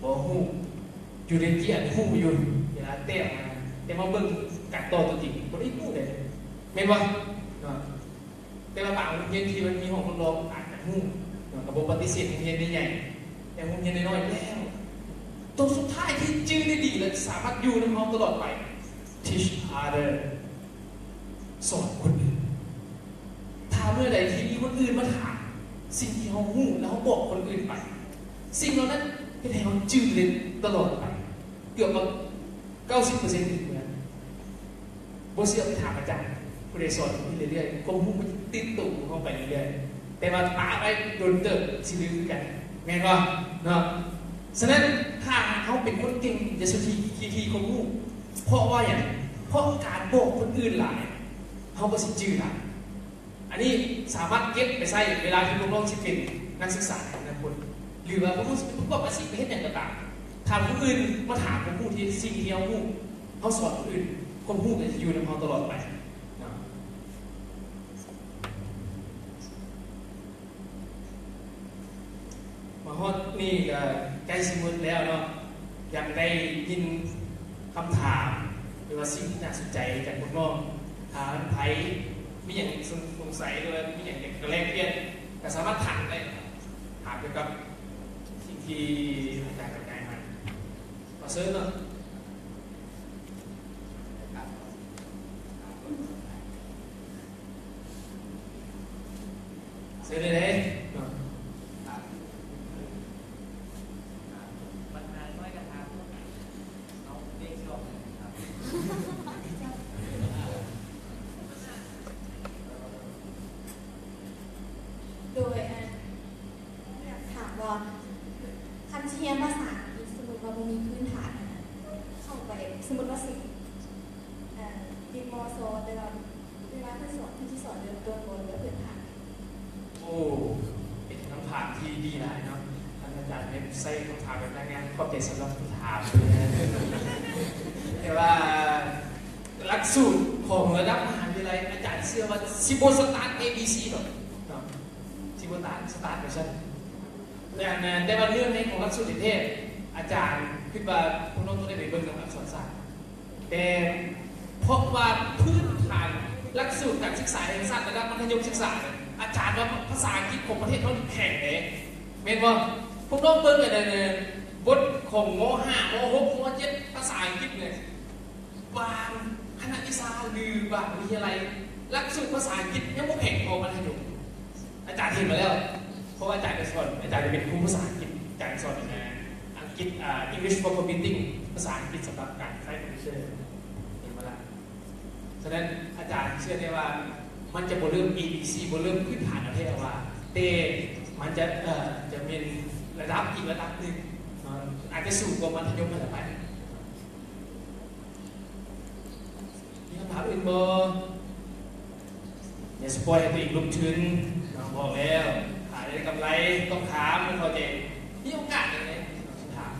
ບໍ່ຮູ້, ຢູ່ໃນກຽນຮູ້ຢູ່ ເວລາແຕ້ມມາ, ແຕ່ມາເບິ່ງການຕໍ່ຕົວຈິງ ບໍ່ໄດ້ຮູ້ເລີຍ ແມ່ນບໍ່ເນາະ? ແຕ່ວ່າບາງໂຮງຮຽນທີ່ມັນມີຫ້ອງທົດລອງອາດຈະຮູ້ເນາະ, ກໍບໍ່ປະຕິເສດໂຮງຮຽນໃຫຍ່ໆ ແຕ່ໂຮງຮຽນນ້ອຍໆ ແລ້ວ ຕົວສຸດທ້າຍທີ່ຈື່ໄດ້ດີ ແລະ ສາມາດຢູ່ນຳເຮົາຕະຫຼອດໄປ teach other, ສອນຄົນອື່ນ. ຖ້າເມື່ອໃດທີ່ມີຄົນອື່ນມາຖາມສິ່ງທີ່ເຮົາຮູ້ ແລ້ວເຮົາບອກຄົນອື່ນໄປ, ສິ່ງເຫຼົ່ານັ້ນເຮັດໃຫ້ເຮົາຈື່ໄດ້ຕະຫຼອດໄປ ເກືອບວ່າເກົ້າສິບເປີເຊັນ ເໝືອນ ບໍ່ເຊື່ອໄປຖາມອາຈານ ຜູ້ໃດສອນເຮົາໄປເລື້ອຍໆ ຄວາມຮູ້ມັນຕິດໂຕເຮົາໄປເລື້ອຍໆ ແຕ່ວ່າປະໄວ້ດົນເຕີບ ຊິລືມຄືກັນ ແມ່ນບໍ່ເນາະ? ສະນັ້ນ ຖ້າເຮົາເປັນຄົນເກັ່ງ ຢ່າສຸຖີ່ຂີ້ຖີ່ຄວາມຮູ້. ເພາະວ່າຫຍັງ? ເພາະການບອກຄົນອື່ນຫຼາຍ ເຮົາກໍຊິຈື່ຫຼາຍ. ອັນນີ້ສາມາດເກັບໄປໃຊ້ເວລາທີ່ພວກນ້ອງຊິເປັນນັກສຶກສາໃນອະນາຄົດ ຫຼືວ່າພວກນ້ອງຊິໄປປະກອບອາຊີບ ໄປເຮັດຫຍັງກໍຕາມ. ຖ້າຜູ້ອື່ນມາຖາມຄວາມຮູ້ທີ່ ສິ່ງທີ່ເຮົາຮູ້ ເຮົາສອນຜູ້ອື່ນ ຄວາມຮູ້ກໍຈະຢູ່ນຳເຮົາຕະຫຼອດໄປເນາະ. ມາຮອດນີ້ກໍໃກ້ຊິໝົດແລ້ວເນາະ, ຢາກໄດ້ຍິນຄຳຖາມ ຫຼືວ່າສິ່ງທີ່ໜ້າສົນໃຈຈາກພວກນ້ອງ. ຖ້າໃຜມີຫຍັງສົງໄສ ຫຼືວ່າມີຫຍັງຢາກຈະແລກປ່ຽນ ກໍສາມາດຖາມໄດ້, ຖາມກ່ຽວກັບສິ່ງທີ່ອາຈານບັນຍາຍມາ. ຂໍເຊີນເນາະ. ເຊີນເລີຍເດ້. ໂດຍ ອັນ ຢາກຖາມວ່າ ຄັນຊິຮຽນພາສາອັງກິດ ສົມມຸດວ່າບໍ່ມີພື້ນຖານຫັ້ນນະ ເຂົ້າໄປ ສົມມຸດວ່າຊິ ເອີ ຮຽນ ມສ ແຕ່ວ່າເວລາເພິ່ນສອນ ເພິ່ນຊິສອນເລີ່ມຕົ້ນບໍ່ ຫຼືວ່າພື້ນຖານ? ໂອ້ ເປັນຄຳຖາມທີ່ດີຫຼາຍເນາະ. ຄັນວ່າ ໃຊ້ຄຳຖາມແບບນາງງາມ ຂອບໃຈສຳລັບຄຳຖາມ. ແຕ່ວ່າຫຼັກສູດຂອງລະດັບມະຫາວິທະຍາໄລ ອາຈານເຊື່ອວ່າຊິບໍ່ສະຕາດ A B C ດອກເນາະ ຊິບໍ່ຕາດ ສະຕາດໄປຊັ້ນ. ແຕ່ ແຕ່ວ່າເນື້ອໃນຂອງຫຼັກສູດແທ້ໆ ອາຈານຄິດວ່າພວກນ້ອງຕ້ອງໄດ້ໄປເບິ່ງນຳອັກສອນສາດ. ແຕ່ເພາະວ່າພື້ນຖານຫຼັກສູດການສຶກສາແຫ່ງຊາດລະດັບມັດທະຍົມສຶກສາ ອາຈານວ່າພາສາອັງກິດຂອງປະເທດເຮົາແຂງເດ້ ແມ່ນບໍ່? ພວກນ້ອງເບິ່ງອັນນັ້ນ ບົດຂອງ ມໍຫ້າ ມໍຫົກ ມໍເຈັດ ພາສາອັງກິດນີ້ ບາງຄະນະວິຊາ ຫຼື ບາງວິທະຍາໄລ ຫຼັກສູດພາສາອັງກິດຍັງບໍ່ແຂງພໍມັດທະຍົມ. ອາຈານເຫັນມາແລ້ວ ເພາະວ່າອາຈານໄປສອນ ອາຈານໄປເປັນຄູພາສາອັງກິດ ອາຈານໄປສອນອັງກິດ ອ່າ English for Computing ພາສາອັງກິດສຳລັບການໃຊ້ຄອມພິວເຕີ ເຫັນບໍ່ລະ? ສະນັ້ນອາຈານເຊື່ອແນ່ວ່າມັນຈະບໍ່ເລີ່ມ A B C ບໍ່ເລີ່ມພື້ນຖານເອົາແທ້ເອົາວ່າ ແຕ່ມັນຈະ ເອີ ຈະແມ່ນລະດັບອີກລະດັບໜຶ່ງເນາະ ອາດຈະສູງກວ່າມັດທະຍົມຫັ້ນລະໄປ. ມີຄຳຖາມອື່ນບໍ່? ຢ່າສະປອຍໃຫ້ຕົວເອງລົງທຶນ ນ້ອງບອກແລ້ວ ຖ້າໄດ້ກຳໄລຕ້ອງຖາມ ຕ້ອງເຂົ້າໃຈ ມີໂອກາດຈັ່ງໃດ ຕ້ອງຖາມ.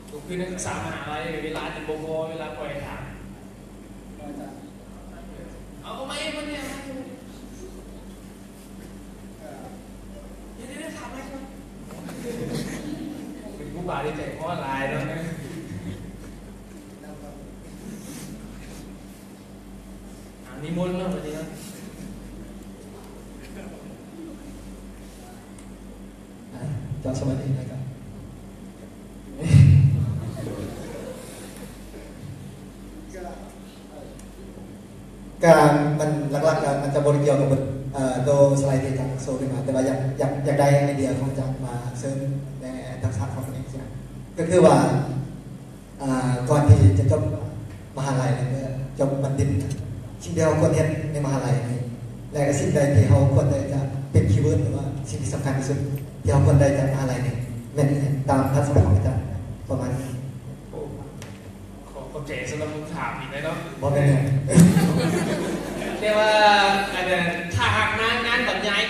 ຕົວຄືນນັກສຶກສາມະຫາໄລ ເວລາຈະບໍ່ພໍ ເວລາປ່ອຍໃຫ້ຖາມ. ເອົາ ເອົາມາເອງ ເພິ່ນເນຍ. ເປັນຜູ້ບ່າວທີ່ໃຈຮ້ອນຫຼາຍເນາະ. ອາ ນິມົນເນາະ ບັດນີ້ເນາະ. ອາ ເຈົ້າສະຫວັດດີນະຄັບ. ການມັນຫຼັກໆ ກະມັນຈະບໍ່ໄດ້ກ່ຽວກັບ ເອີ ໂຕສະໄລທີ່ອາຈານໂຊຂຶ້ນມາ ແຕ່ວ່າຢາກ ຢາກ ຢາກໄດ້ໄອເດຍຂອງອາຈານມາເສີມໃນທັກສະຂອງຕົວເອງຊີ້ນະ. ກະຄືວ່າ ອາ ກ່ອນທີ່ຈະຈົບມະຫາໄລ ແລະ ກະຈົບບັນດິດ ສິ່ງທີ່ເຮົາຄວນເຮັດໃນມະຫາໄລນີ້ ແລະ ກະສິ່ງໃດທີ່ເຮົາຄວນໄດ້ຈາກ ເປັນຄີເວີດ ຫຼືວ່າສິ່ງທີ່ສຳຄັນທີ່ສຸດທີ່ເຮົາຄວນໄດ້ຈາກມະຫາໄລນີ້ ແມ່ນອີ່ຫຍັງ ຕາມທັດສະນະຂອງອາຈານ ປະມານນີ້? ໂອ້ ຂໍຂອບໃຈສຳລັບຄຳຖາມອີກແລ້ວເນາະ. ບໍ່ເປັນຫຍັງ. ແຕ່ວ່າ ອັນນັ້ນ ຖ້າຫາກມາງານບັນຍາຍ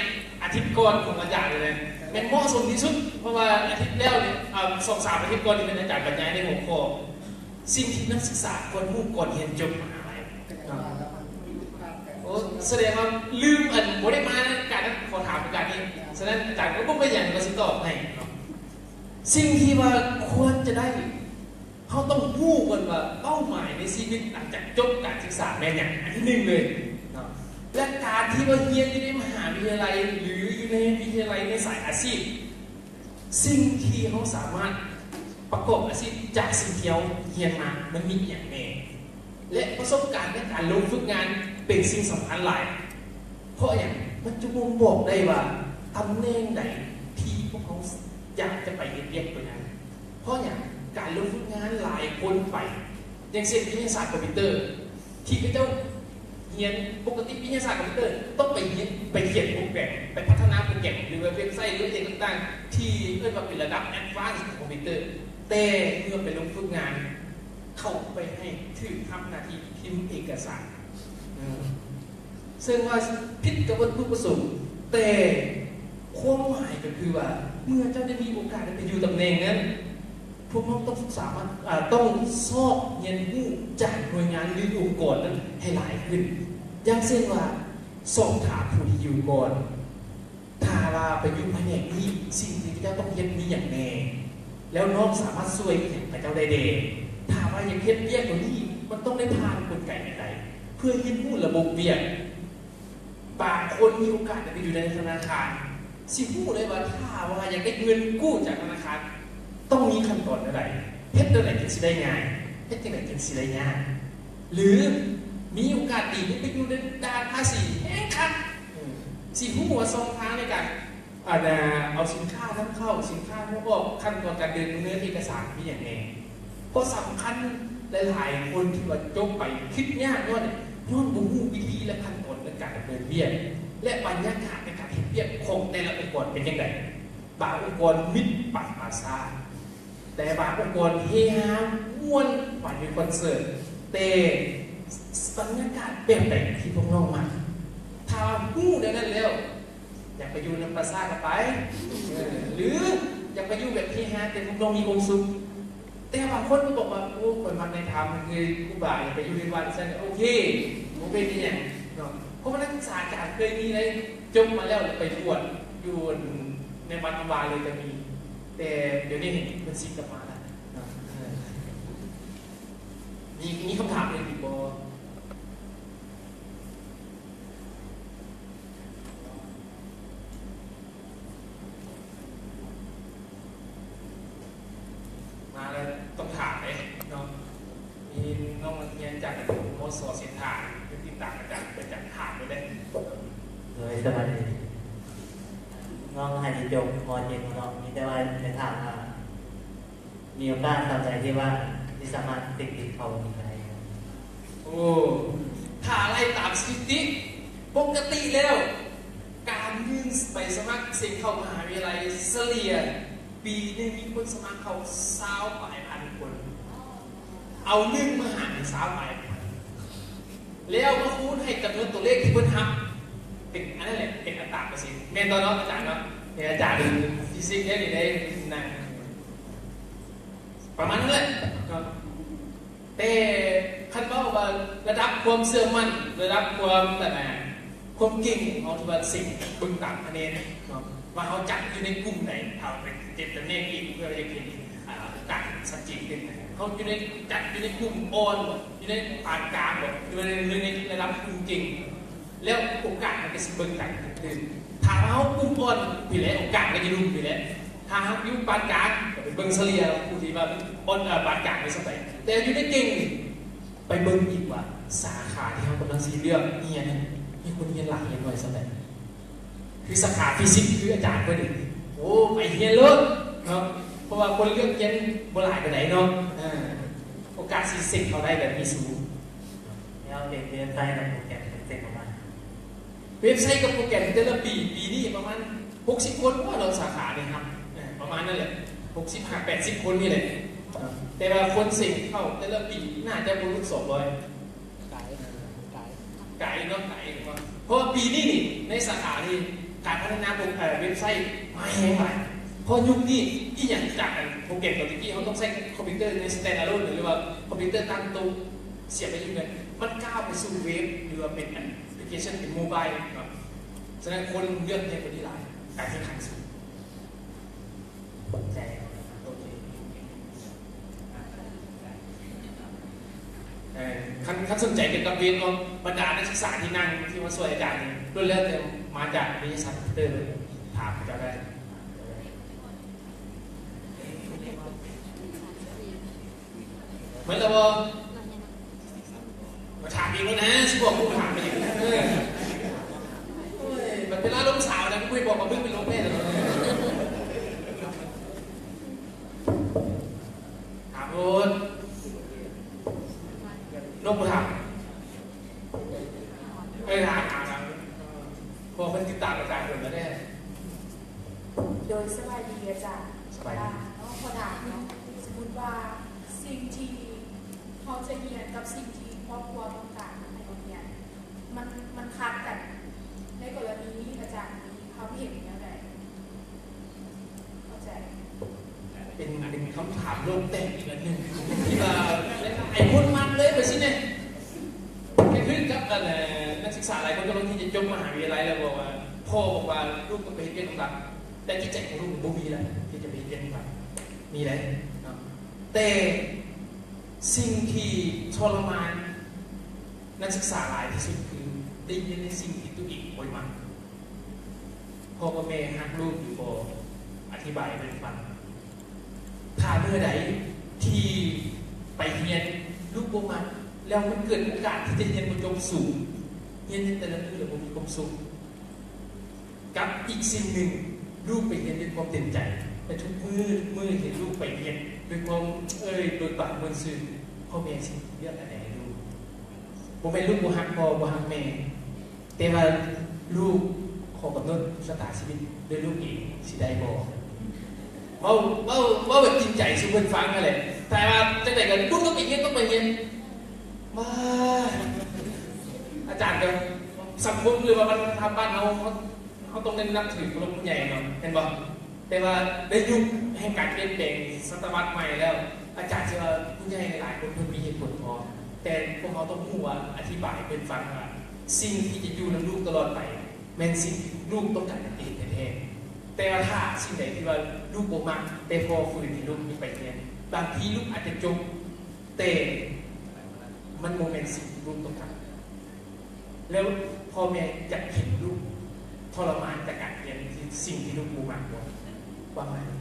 ອາທິດກ່ອນຂອງອາຈານນີ້ແຫຼະ ແມ່ນເໝາະສົມທີ່ສຸດ ເພາະວ່າອາທິດແລ້ວນີ້ ເອີ ສອງສາມອາທິດກ່ອນນີ້ແມ່ນອາຈານບັນຍາຍໃນຫົວຂໍ້ ສິ່ງທີ່ນັກສຶກສາຄວນຮູ້ກ່ອນຮຽນຈົບມະຫາໄລ. ໂອ້ ສະແດງວ່າລືມ ອັນ ບໍ່ໄດ້ມາໃນການນັ້ນ ຂໍຖາມໂອກາດນີ້. ສະນັ້ນອາຈານກໍບໍ່ເປັນຫຍັງ ກໍຊິຕອບໃຫ້ເນາະ. ສິ່ງທີ່ວ່າຄວນຈະໄດ້ ເຮົາຕ້ອງຮູ້ກ່ອນວ່າເປົ້າໝາຍໃນຊີວິດຫຼັງຈາກຈົບການສຶກສາແມ່ນຫຍັງ ອັນທີໜຶ່ງເລີຍເນາະ. ແລະ ການທີ່ວ່າຮຽນຢູ່ໃນມະຫາວິທະຍາໄລ ຫຼື ຢູ່ໃນວິທະຍາໄລໃນສາຍອາຊີບ ສິ່ງທີ່ເຮົາສາມາດປະກອບອາຊີບຈາກສິ່ງທີ່ເຮົາຮຽນມາ ມັນມີອີ່ຫຍັງແດ່ ແລະ ປະສົບການໃນການລົງຝຶກງານເປັນສິ່ງສຳຄັນຫຼາຍ. ເພາະຫຍັງ? ມັນຈະບົ່ງບອກໄດ້ວ່າຕຳແໜ່ງໃດທີ່ພວກເຮົາຢາກຈະໄປເຮັດວຽກຕົວນັ້ນ. ເພາະຫຍັງ? ການລົງຝຶກງານຫຼາຍຄົນໄປ ຢ່າງເຊັ່ນ ວິທະຍາສາດຄອມພິວເຕີ ທີ່ເຂົາເຈົ້າຮຽນ ປົກກະຕິວິທະຍາສາດຄອມພິວເຕີຕ້ອງໄປຮຽນ ໄປຂຽນໂປຣແກຣມ ໄປພັດທະນາໂປຣແກຣມ ຫຼືວ່າເວັບໄຊ ຫຼືຫຍັງຕ່າງໆ ທີ່ເອີ້ນວ່າເປັນລະດັບແອດວານຂອງຄອມພິວເຕີ ແຕ່ເມື່ອໄປລົງຝຶກງານ ເຂົ້າໄປໃຫ້ຖືກຮັບໜ້າທີ່ພິມເອກະສານ ເຊິ່ງວ່າຜິດກັບວັດຖຸປະສົງ ແຕ່ຄວາມໝາຍກໍຄືວ່າ ເມື່ອເຈົ້າໄດ້ມີໂອກາດໄດ້ໄປຢູ່ຕຳແໜ່ງນັ້ນ ພວກເຮົາຕ້ອງສາມາດ ອາ ຕ້ອງຊອກຮຽນຮູ້ຈາກໜ່ວຍງານ ຫຼື ອົງກອນນັ້ນໃຫ້ຫຼາຍຂຶ້ນ. ຢ່າງເຊັ່ນວ່າ ສອບຖາມຜູ້ທີ່ຢູ່ກ່ອນ ຖ້າວ່າໄປຢູ່ພະແນກນີ້ ສິ່ງທີ່ເຈົ້າຕ້ອງເຮັດມີຫຍັງແດ່? ແລ້ວນ້ອງສາມາດຊ່ວຍອີ່ຫຍັງເຂົາເຈົ້າໄດ້ແດ່? ຖ້າວ່າຢາກເຮັດວຽກຕົວນີ້ ມັນຕ້ອງໄດ້ຜ່ານກົນໄກອັນໃດ? ເພື່ອຮຽນຮູ້ລະບົບວຽກ. ບາງຄົນມີໂອກາດໄດ້ໄປຢູ່ໃນທະນາຄານ ຊິຮູ້ເລີຍວ່າ ຖ້າວ່າຢາກໄດ້ເງິນກູ້ຈາກທະນາຄານ ຕ້ອງມີຂັ້ນຕອນແນວໃດ? ເຮັດແນວໃດຈຶ່ງຊິໄດ້ງ່າຍ? ເຮັດຈັ່ງໃດຈຶ່ງຊິໄດ້ຍາກ? ຫຼື ມີໂອກາດດີໄດ້ໄປຢູ່ໃນດ່ານພາສີແຮງຄັກ ຊິຮູ້ວ່າຊ່ອງທາງໃນການ ອັນນ່າ ເອົາສິນຄ້ານຳເຂົ້າ ສິນຄ້ານຳອອກ ຂັ້ນຕອນການເດີນດຳເນີນເອກະສານມີຫຍັງແດ່? ເພາະສຳຄັນ ຫຼາຍໆຄົນທີ່ວ່າຈົບໄປຄິດຍາກຍ້ອນ ຍ້ອນບໍ່ຮູ້ວິທີ ແລະ ຂັ້ນຕອນໃນການດຳເນີນວຽກ ແລະ ບັນຍາກາດໃນການເຮັດວຽກຂອງແຕ່ລະອົງກອນເປັນຈັ່ງໃດ. ບາງອົງກອນມິດປາກປາຊາ ແຕ່ບາງອົງກອນເຮຮາມ່ວນປານຢູ່ຄອນເສີດ ແຕ່ບັນຍາກາດແບບໃດທີ່ພວກນ້ອງມັກ? ຖ້າຮູ້ແນວນັ້ນແລ້ວ ຢາກໄປຢູ່ນຳປ່າຊ້າກໍໄປ ເອີ ຫຼືຢາກໄປຢູ່ແບບເຮຮາ ແຕ່ພວກນ້ອງມີຄວາມສຸກ. ແຕ່ບາງຄົນກໍບອກວ່າ ໂອ້ ຂ້ອຍມັກໃນຖ້ຳ ຄືຄູບາ ຢາກໄປຢູ່ໃນວັດຊັ້ນ ໂອເຄ ບໍ່ເປັນອີ່ຫຍັງເນາະ. ເພາະວ່ານັກສຶກສາອາຈານເຄີຍມີໄດ໋ ຈົບມາແລ້ວ ແລ້ວໄປບວດຢູ່ໃນວັດນ້ຳວາເລີຍກໍມີ. ແຕ່ດຽວນີ້ເພິ່ນຊິກັບມາແລ້ວເນາະ. ເອີ ມີ ມີຄຳຖາມອື່ນອີກບໍ່? ມາແລ້ວຕ້ອງຖາມເດ້ເນາະ. ມີນ້ອງນັກຮຽນຈາກ ມສ ເຊນທາ ຕິດຕາມອາຈານ ເພິ່ນຈະຖາມເລີຍເດ້. ໂດຍ ສະບາຍດີ ນ້ອງໃຫ້ຈົບ ມ.ເຈັດ ເນາະ ມີແຕ່ວ່າຈະຖາມວ່າ ມີໂອກາດສ່ຳໃດທີ່ວ່າຊິສາມາດຕິດເຂົ້າໄດ້? ໂອ້ ຖ້າໄລ່ຕາມສະຖິຕິ ປົກກະຕິແລ້ວ ການຍື່ນໃບສະໝັກເສັງເຂົ້າມະຫາວິທະຍາໄລ ສະເລ່ຍປີໜຶ່ງມີຄົນສະໝັກເຂົ້າຊາວປາຍພັນຄົນ. ເອົາໜຶ່ງມາຫານຊາວປາຍພັນ ແລ້ວມາຄູນໃຫ້ຈຳນວນຕົວເລກທີ່ເພິ່ນຮັບ ເປັນ ອັນນັ້ນແຫຼະ ເປັນອັດຕາເປີເຊັນ ແມ່ນບໍ່ເນາະອາຈານເນາະ? ເປັນອາຈານຟີຊິກເດ້ນີ້ເດ້ ນັ່ງ ປະມານນັ້ນແຫຼະເນາະ. ແຕ່ຄັນເວົ້າວ່າລະດັບຄວາມເຊື່ອໝັ້ນ ລະດັບຄວາມ ອັນນາ ຄວາມເກັ່ງຂອງເຮົາ ທີ່ວ່າເສັງເບິ່ງຕາມຄະແນນເນາະ ວ່າເຮົາຈັດຢູ່ໃນກຸ່ມໃດ ເຮົາໄປເຈັບຕຳແໜ່ງອີກ ເພື່ອຢາກເຫັນ ອ່າ ໂອກາດຊັດເຈນຂຶ້ນ. ເຮົາຢູ່ໃນ ຈັດຢູ່ໃນກຸ່ມອ່ອນບໍ່ ຢູ່ໃນປານກາງບໍ່ ຫຼືວ່າ ຫຼືໃນລະດັບກຸ່ມເກັ່ງ? ແລ້ວໂອກາດມັນກໍຊິເບິ່ງກັນຕື່ມ. ຖ້າເຮົາກຸ່ມອ່ອນພີ້ແຫຼະ ໂອກາດມັນກໍຈະລຸ່ມພີ້ແຫຼະ. ຖ້າເຮົາຢູ່ປານກາງ ກໍໄປເບິ່ງສະເລ່ຍຜູ້ທີ່ວ່າອ່ອນ ເອີ ປານກາງໄປສ່ຳໃດ. ແຕ່ຢູ່ໃນເກັ່ງນີ້ ໄປເບິ່ງອີກວ່າສາຂາທີ່ເຮົາກຳລັງຊິເລືອກຮຽນ ມີຄົນຮຽນຫຼາຍຮຽນໜ້ອຍສ່ຳໃດ. ຄືສາຂາຟີຊິກ ຄືອາຈານເພິ່ນນີ້ ໂອ້ ໄປຮຽນໂລດເນາະ ເພາະວ່າຄົນເລືອກຮຽນບໍ່ຫຼາຍປານໃດເນາະ. ເອີ ໂອກາດຊິເສັງເຂົ້າໄດ້ກໍມີສູງ. ແລ້ວເຮັດເວັບໄຊກັບໂປຣແກຣມເສັງອອກມາ? ເວັບໄຊກັບໂປຣແກຣມແຕ່ລະປີ ປີນີ້ປະມານຫົກສິບຄົນ ເນາະ ສາຂານີ້ເນາະ ເອີ ປະມານນັ້ນແຫຼະ ຫົກສິບຫາແປດສິບຄົນນີ້ແຫຼະ. ແຕ່ວ່າຄົນເສັງເຂົ້າແຕ່ລະປີໜ້າຈະບໍ່ຫຼຸດສອງຮ້ອຍ. ໄກ ໄກ ໄກເນາະ ໄກເນາະ. ເພາະວ່າປີນີ້ນີ້ ໃນສາຂານີ້ ການພັດທະນາໂປຣ ເວັບໄຊມາແຮງຫຼາຍ. ເພາະຍຸກນີ້ ອີ່ຫຍັງຈາກອັນໂປຣແກຣມຕອນຕະກີ້ ເຮົາຕ້ອງໃຊ້ຄອມພິວເຕີໃນ standalone ຫຼືວ່າຄອມພິວເຕີຕັ້ງໂຕະ ສຽບໄປຢູ່ນັ້ນ ມັນກ້າວໄປສູ່ເວັບ ຫຼືວ່າເປັນແອັບພລິເຄຊັນ ເປັນໂມບາຍເນາະ. ສະນັ້ນຄົນເລືອກຮຽນຕົວນີ້ຫຼາຍ ການແຂ່ງຂັນສູງ. ແຕ່ ໂອເຄ ເອີ ຄັນ ຄັນສົນໃຈກ່ຽວກັບເວນເນາະ ບັນດານັກສຶກສາທີ່ນັ່ງ ທີ່ມາຊ່ວຍອາຈານນີ້ ລ້ວນແລ້ວແຕ່ມາຈາກວິທະຍາສາດຄອມພິວເຕີເລີຍ ຖາມເຂົາເຈົ້າໄດ້. ໝົດແລ້ວບໍ່? ມາຖາມອີກແລ້ວນະ ຊິບອກກູຖາມອີກ. ເອີ ໂອ້ຍ ບັດເວລາລົງສາວນະ ກູບໍ່ໄດ້ບອກວ່າມຶງເປັນລົງແທ້ດອກ. ຖາມໂລດ. ນົກບໍ່ຖາມ? ເອີ ຖາມ ຖາມ ຖາມ. ເພາະເພິ່ນຕິດຕາມອາຈານດົນແລ້ວເດ້. ໂດຍ ສະບາຍດີອາຈານ. ສະບາຍດີ. ອ່າ ເນາະ ຂໍຖາມເນາະ ສົມມຸດວ່າສິ່ງທີ່ເຮົາຈະຮຽນກັບສິ່ງທີ່ຄອບຄົວຕ້ອງການໃຫ້ເຮົາຮຽນ ມັນ ມັນຂັດກັນ ໃນກໍລະນີນີ້ ອາຈານມີຄວາມເຫັນແນວໃດ? ເຂົ້າໃຈ. ເປັນ ເປັນຄຳຖາມໂລກແຕກອີກອັນໜຶ່ງ ທີ່ວ່າຫຼາຍໆຄົນມັກເລີຍ ແບບຊີ້ແຫຼະ. ຄືກັບອັນ ເອີ ນັກສຶກສາຫຼາຍຄົນກຳລັງທີ່ຈະຈົບມະຫາວິທະຍາໄລ ແລ້ວບອກວ່າ ພໍ່ບອກວ່າ ລູກຕ້ອງໄປເຮັດວຽກນຳລັດ ແຕ່ຈິດໃຈຂອງລູກບໍ່ມີແລ້ວທີ່ຈະໄປເຮັດວຽກນຳລັດ ມີໄດ໋ເນາະ. ແຕ່ສິ່ງທີ່ທໍລະມານນັກສຶກສາຫຼາຍທີ່ສຸດ ຄືໄດ້ຮຽນໃນສິ່ງທີ່ຕົວເອງບໍ່ໄດ້ມັກ. ພໍ່ກັບແມ່ຮັກລູກຢູ່ບໍ່? ອະທິບາຍໃຫ້ເພິ່ນຟັງ. ຖ້າເມື່ອໃດທີ່ໄປຮຽນລູກບໍ່ມັກ ແລ້ວມັນເກີດໂອກາດທີ່ຈະຮຽນບໍ່ຈົບສູນ ຮຽນແຕ່ລະມື້ແລ້ວບໍ່ມີຄວາມສຸກ. ກັບອີກສິ່ງໜຶ່ງ ລູກໄປຮຽນດ້ວຍຄວາມເຕັມໃຈ ແລະ ທຸກມື້ ທຸກມື້ເຫັນລູກໄປຮຽນດ້ວຍຄວາມ ເອີຍ ເບີກບານມ່ວນຊື່ນ ພໍ່ແມ່ຊິເລືອກອັນໃດໃຫ້ລູກ? ບໍ່ແມ່ນລູກບໍ່ຮັກພໍ່ ບໍ່ຮັກແມ່ ແຕ່ວ່າລູກຂໍກຳນົດຊະຕາຊີວິດດ້ວຍລູກເອງຊິໄດ້ບໍ່? ເວົ້າ ເວົ້າ ເວົ້າແບບຈິງໃຈສູ່ເພິ່ນຟັງຫັ້ນແຫຼະ. ແຕ່ວ່າຈັ່ງໃດກໍລູກຕ້ອງໄປຮຽນ ຕ້ອງໄປຮຽນ. ມາ ອາຈານກໍ ສັງຄົມ ຫຼືວ່າວັດທະນະທຳບ້ານເຮົາ ເຮົາ ເຮົາຕ້ອງໄດ້ນັບຖືເຄົາລົບຜູ້ໃຫຍ່ເນາະ ແມ່ນບໍ່? ແຕ່ວ່າໃນຍຸກແຫ່ງການປ່ຽນແປງ ສະຕະວັດໃໝ່ແລ້ວ ອາຈານເຊື່ອວ່າຜູ້ໃຫຍ່ຫຼາຍໆຄົນເພິ່ນມີເຫດຜົນພໍ, ແຕ່ພວກເຮົາຕ້ອງຮູ້ວ່າ ອະທິບາຍໃຫ້ເພິ່ນຟັງວ່າ ສິ່ງທີ່ຈະຢູ່ນຳລູກຕະຫຼອດໄປ ແມ່ນສິ່ງທີ່ລູກຕ້ອງການຈະເຮັດແທ້ໆ. ແຕ່ວ່າຖ້າສິ່ງໃດທີ່ວ່າລູກບໍ່ມັກ ແຕ່ພໍ່ຝືນໃຫ້ລູກໄປຮຽນ, ບາງທີລູກອາດຈະຈົບ ແຕ່ມັນບໍ່ແມ່ນສິ່ງທີ່ລູກຕ້ອງການ ແລ້ວພໍ່ແມ່ຢາກເຫັນລູກທໍລະມານຈາກການຮຽນທີ່ ສິ່ງທີ່ລູກບໍ່ມັກບໍ່? ປະມານນີ້.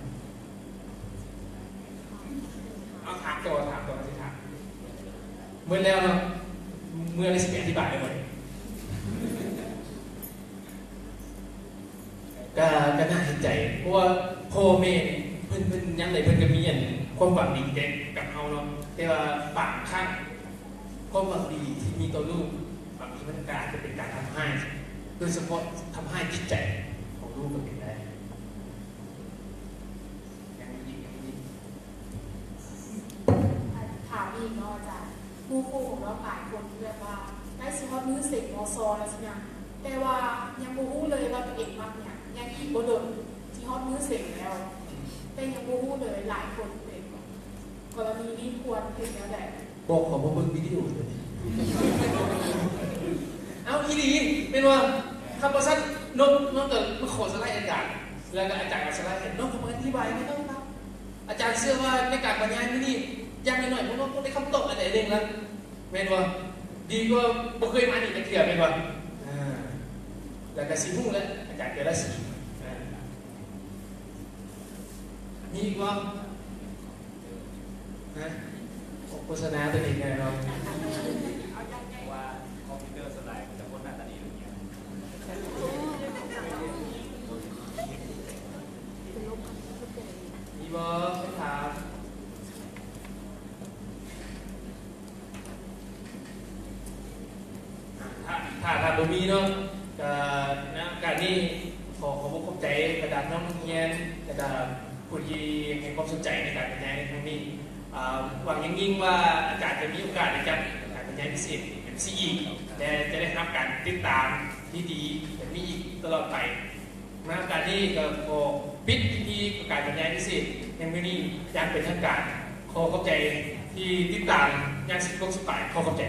ເອົາ ຖາມຕໍ່ ຖາມຕໍ່ ຊິຖາມ. ເໝິດແລ້ວເນາະ? ເມື່ອໄດ້ຊິໄປອະທິບາຍໄດ້ບໍ່? ກະ ກະໜ້າເຫັນໃຈ ເພາະວ່າພໍ່ແມ່ນີ້ ເພິ່ນ ເພິ່ນຍາມໃດເພິ່ນກະມີອັນຄວາມຫວັງດີແກ່ກັບເຮົາເນາະ, ແຕ່ວ່າບາງຄັ້ງຄວາມຫວັງດີທີ່ມີຕໍ່ລູກ ບາງທີມັນກະອາດຈະເປັນການທຳຮ້າຍ, ໂດຍສະເພາະທຳຮ້າຍຈິດໃຈຂອງລູກກະເປັນໄດ້. ຍັງມີອີກ ຍັງມີອີກ. ຖາມອີກເນາະອາຈານ, ໝູ່ຄູ່ຂອງນ້ອງຫຼາຍຄົນທີ່ແບບວ່າໃກ້ຊິຮອດມື້ເສັງ ມສ ແລ້ວຊີ້ນະ, ແຕ່ວ່າຍັງບໍ່ຮູ້ເລີຍວ່າຕົວເອງມັກຫຍັງ, ຍັງອີກບໍ່ດົນຊິຮອດມື້ເສັງແລ້ວ ແຕ່ຍັງບໍ່ຮູ້ເລີຍ. ຫຼາຍຄົນເປັນ ກໍລະນີນີ້ຄວນເຮັດແນວໃດ? ບອກເຂົາມາເບິ່ງວິດີໂອໂຕນີ້. ເອົ້າ ອີ່ຫຼີ ແມ່ນບໍ່? ຄັນບໍ່ຊັ້ນ ນ້ອງ ນ້ອງກະມາຂໍສະໄລອາຈານ ແລ້ວກະອາຈານກະເອົາສະໄລໃຫ້ ນ້ອງກະມາອະທິບາຍໃຫ້ນ້ອງຟັງ. ອາຈານເຊື່ອວ່າໃນການບັນຍາຍມື້ນີ້ ຢ່າງໜ້ອຍໆ ພວກນ້ອງຕ້ອງໄດ້ຄຳຕອບອັນໃດອັນໜຶ່ງລະ ແມ່ນບໍ່? ດີກວ່າບໍ່ເຄີຍມານີ້ຈັກເທື່ອ ແມ່ນບໍ່? ອາ ແລ້ວກະຊິຮູ້ແລ້ວ ອາຈານແຕ່ລະສີ ອາ ມີອີກບໍ່? ຮະ? ໂຄສະນາຕົວເອງແນ່ນອນ. ວ່າຄອມພິວເຕີສ່ວນຫຼາຍມີແຕ່ຄົນໜ້າຕາດີ. ມີບໍ່ຄຳຖາມ? ຖ້າ ຖ້າ ຖ້າບໍ່ມີເນາະ ກະໃນໂອກາດນີ້ ຂໍຂອບອົກຂອບໃຈບັນດານ້ອງນັກຮຽນ ແລະກະຜູ້ທີ່ໃຫ້ຄວາມສົນໃຈໃນການບັນຍາຍໃນຄັ້ງນີ້. ອາ ຫວັງຢ່າງຍິ່ງວ່າອາຈານຈະມີໂອກາດໄດ້ຈັດການບັນຍາຍພິເສດແບບນີ້ອີກ ແລະຈະໄດ້ຮັບການຕິດຕາມທີ່ດີແບບນີ້ອີກຕະຫຼອດໄປ. ໃນໂອກາດນີ້ກະຂໍປິດພິທີການບັນຍາຍພິເສດໃນມື້ນີ້ຢ່າງເປັນທາງການ. ຂໍຂອບໃຈທີ່ຕິດຕາມຢ່າງສຸດກົກສຸດປາຍ. ຂໍຂອບໃຈ.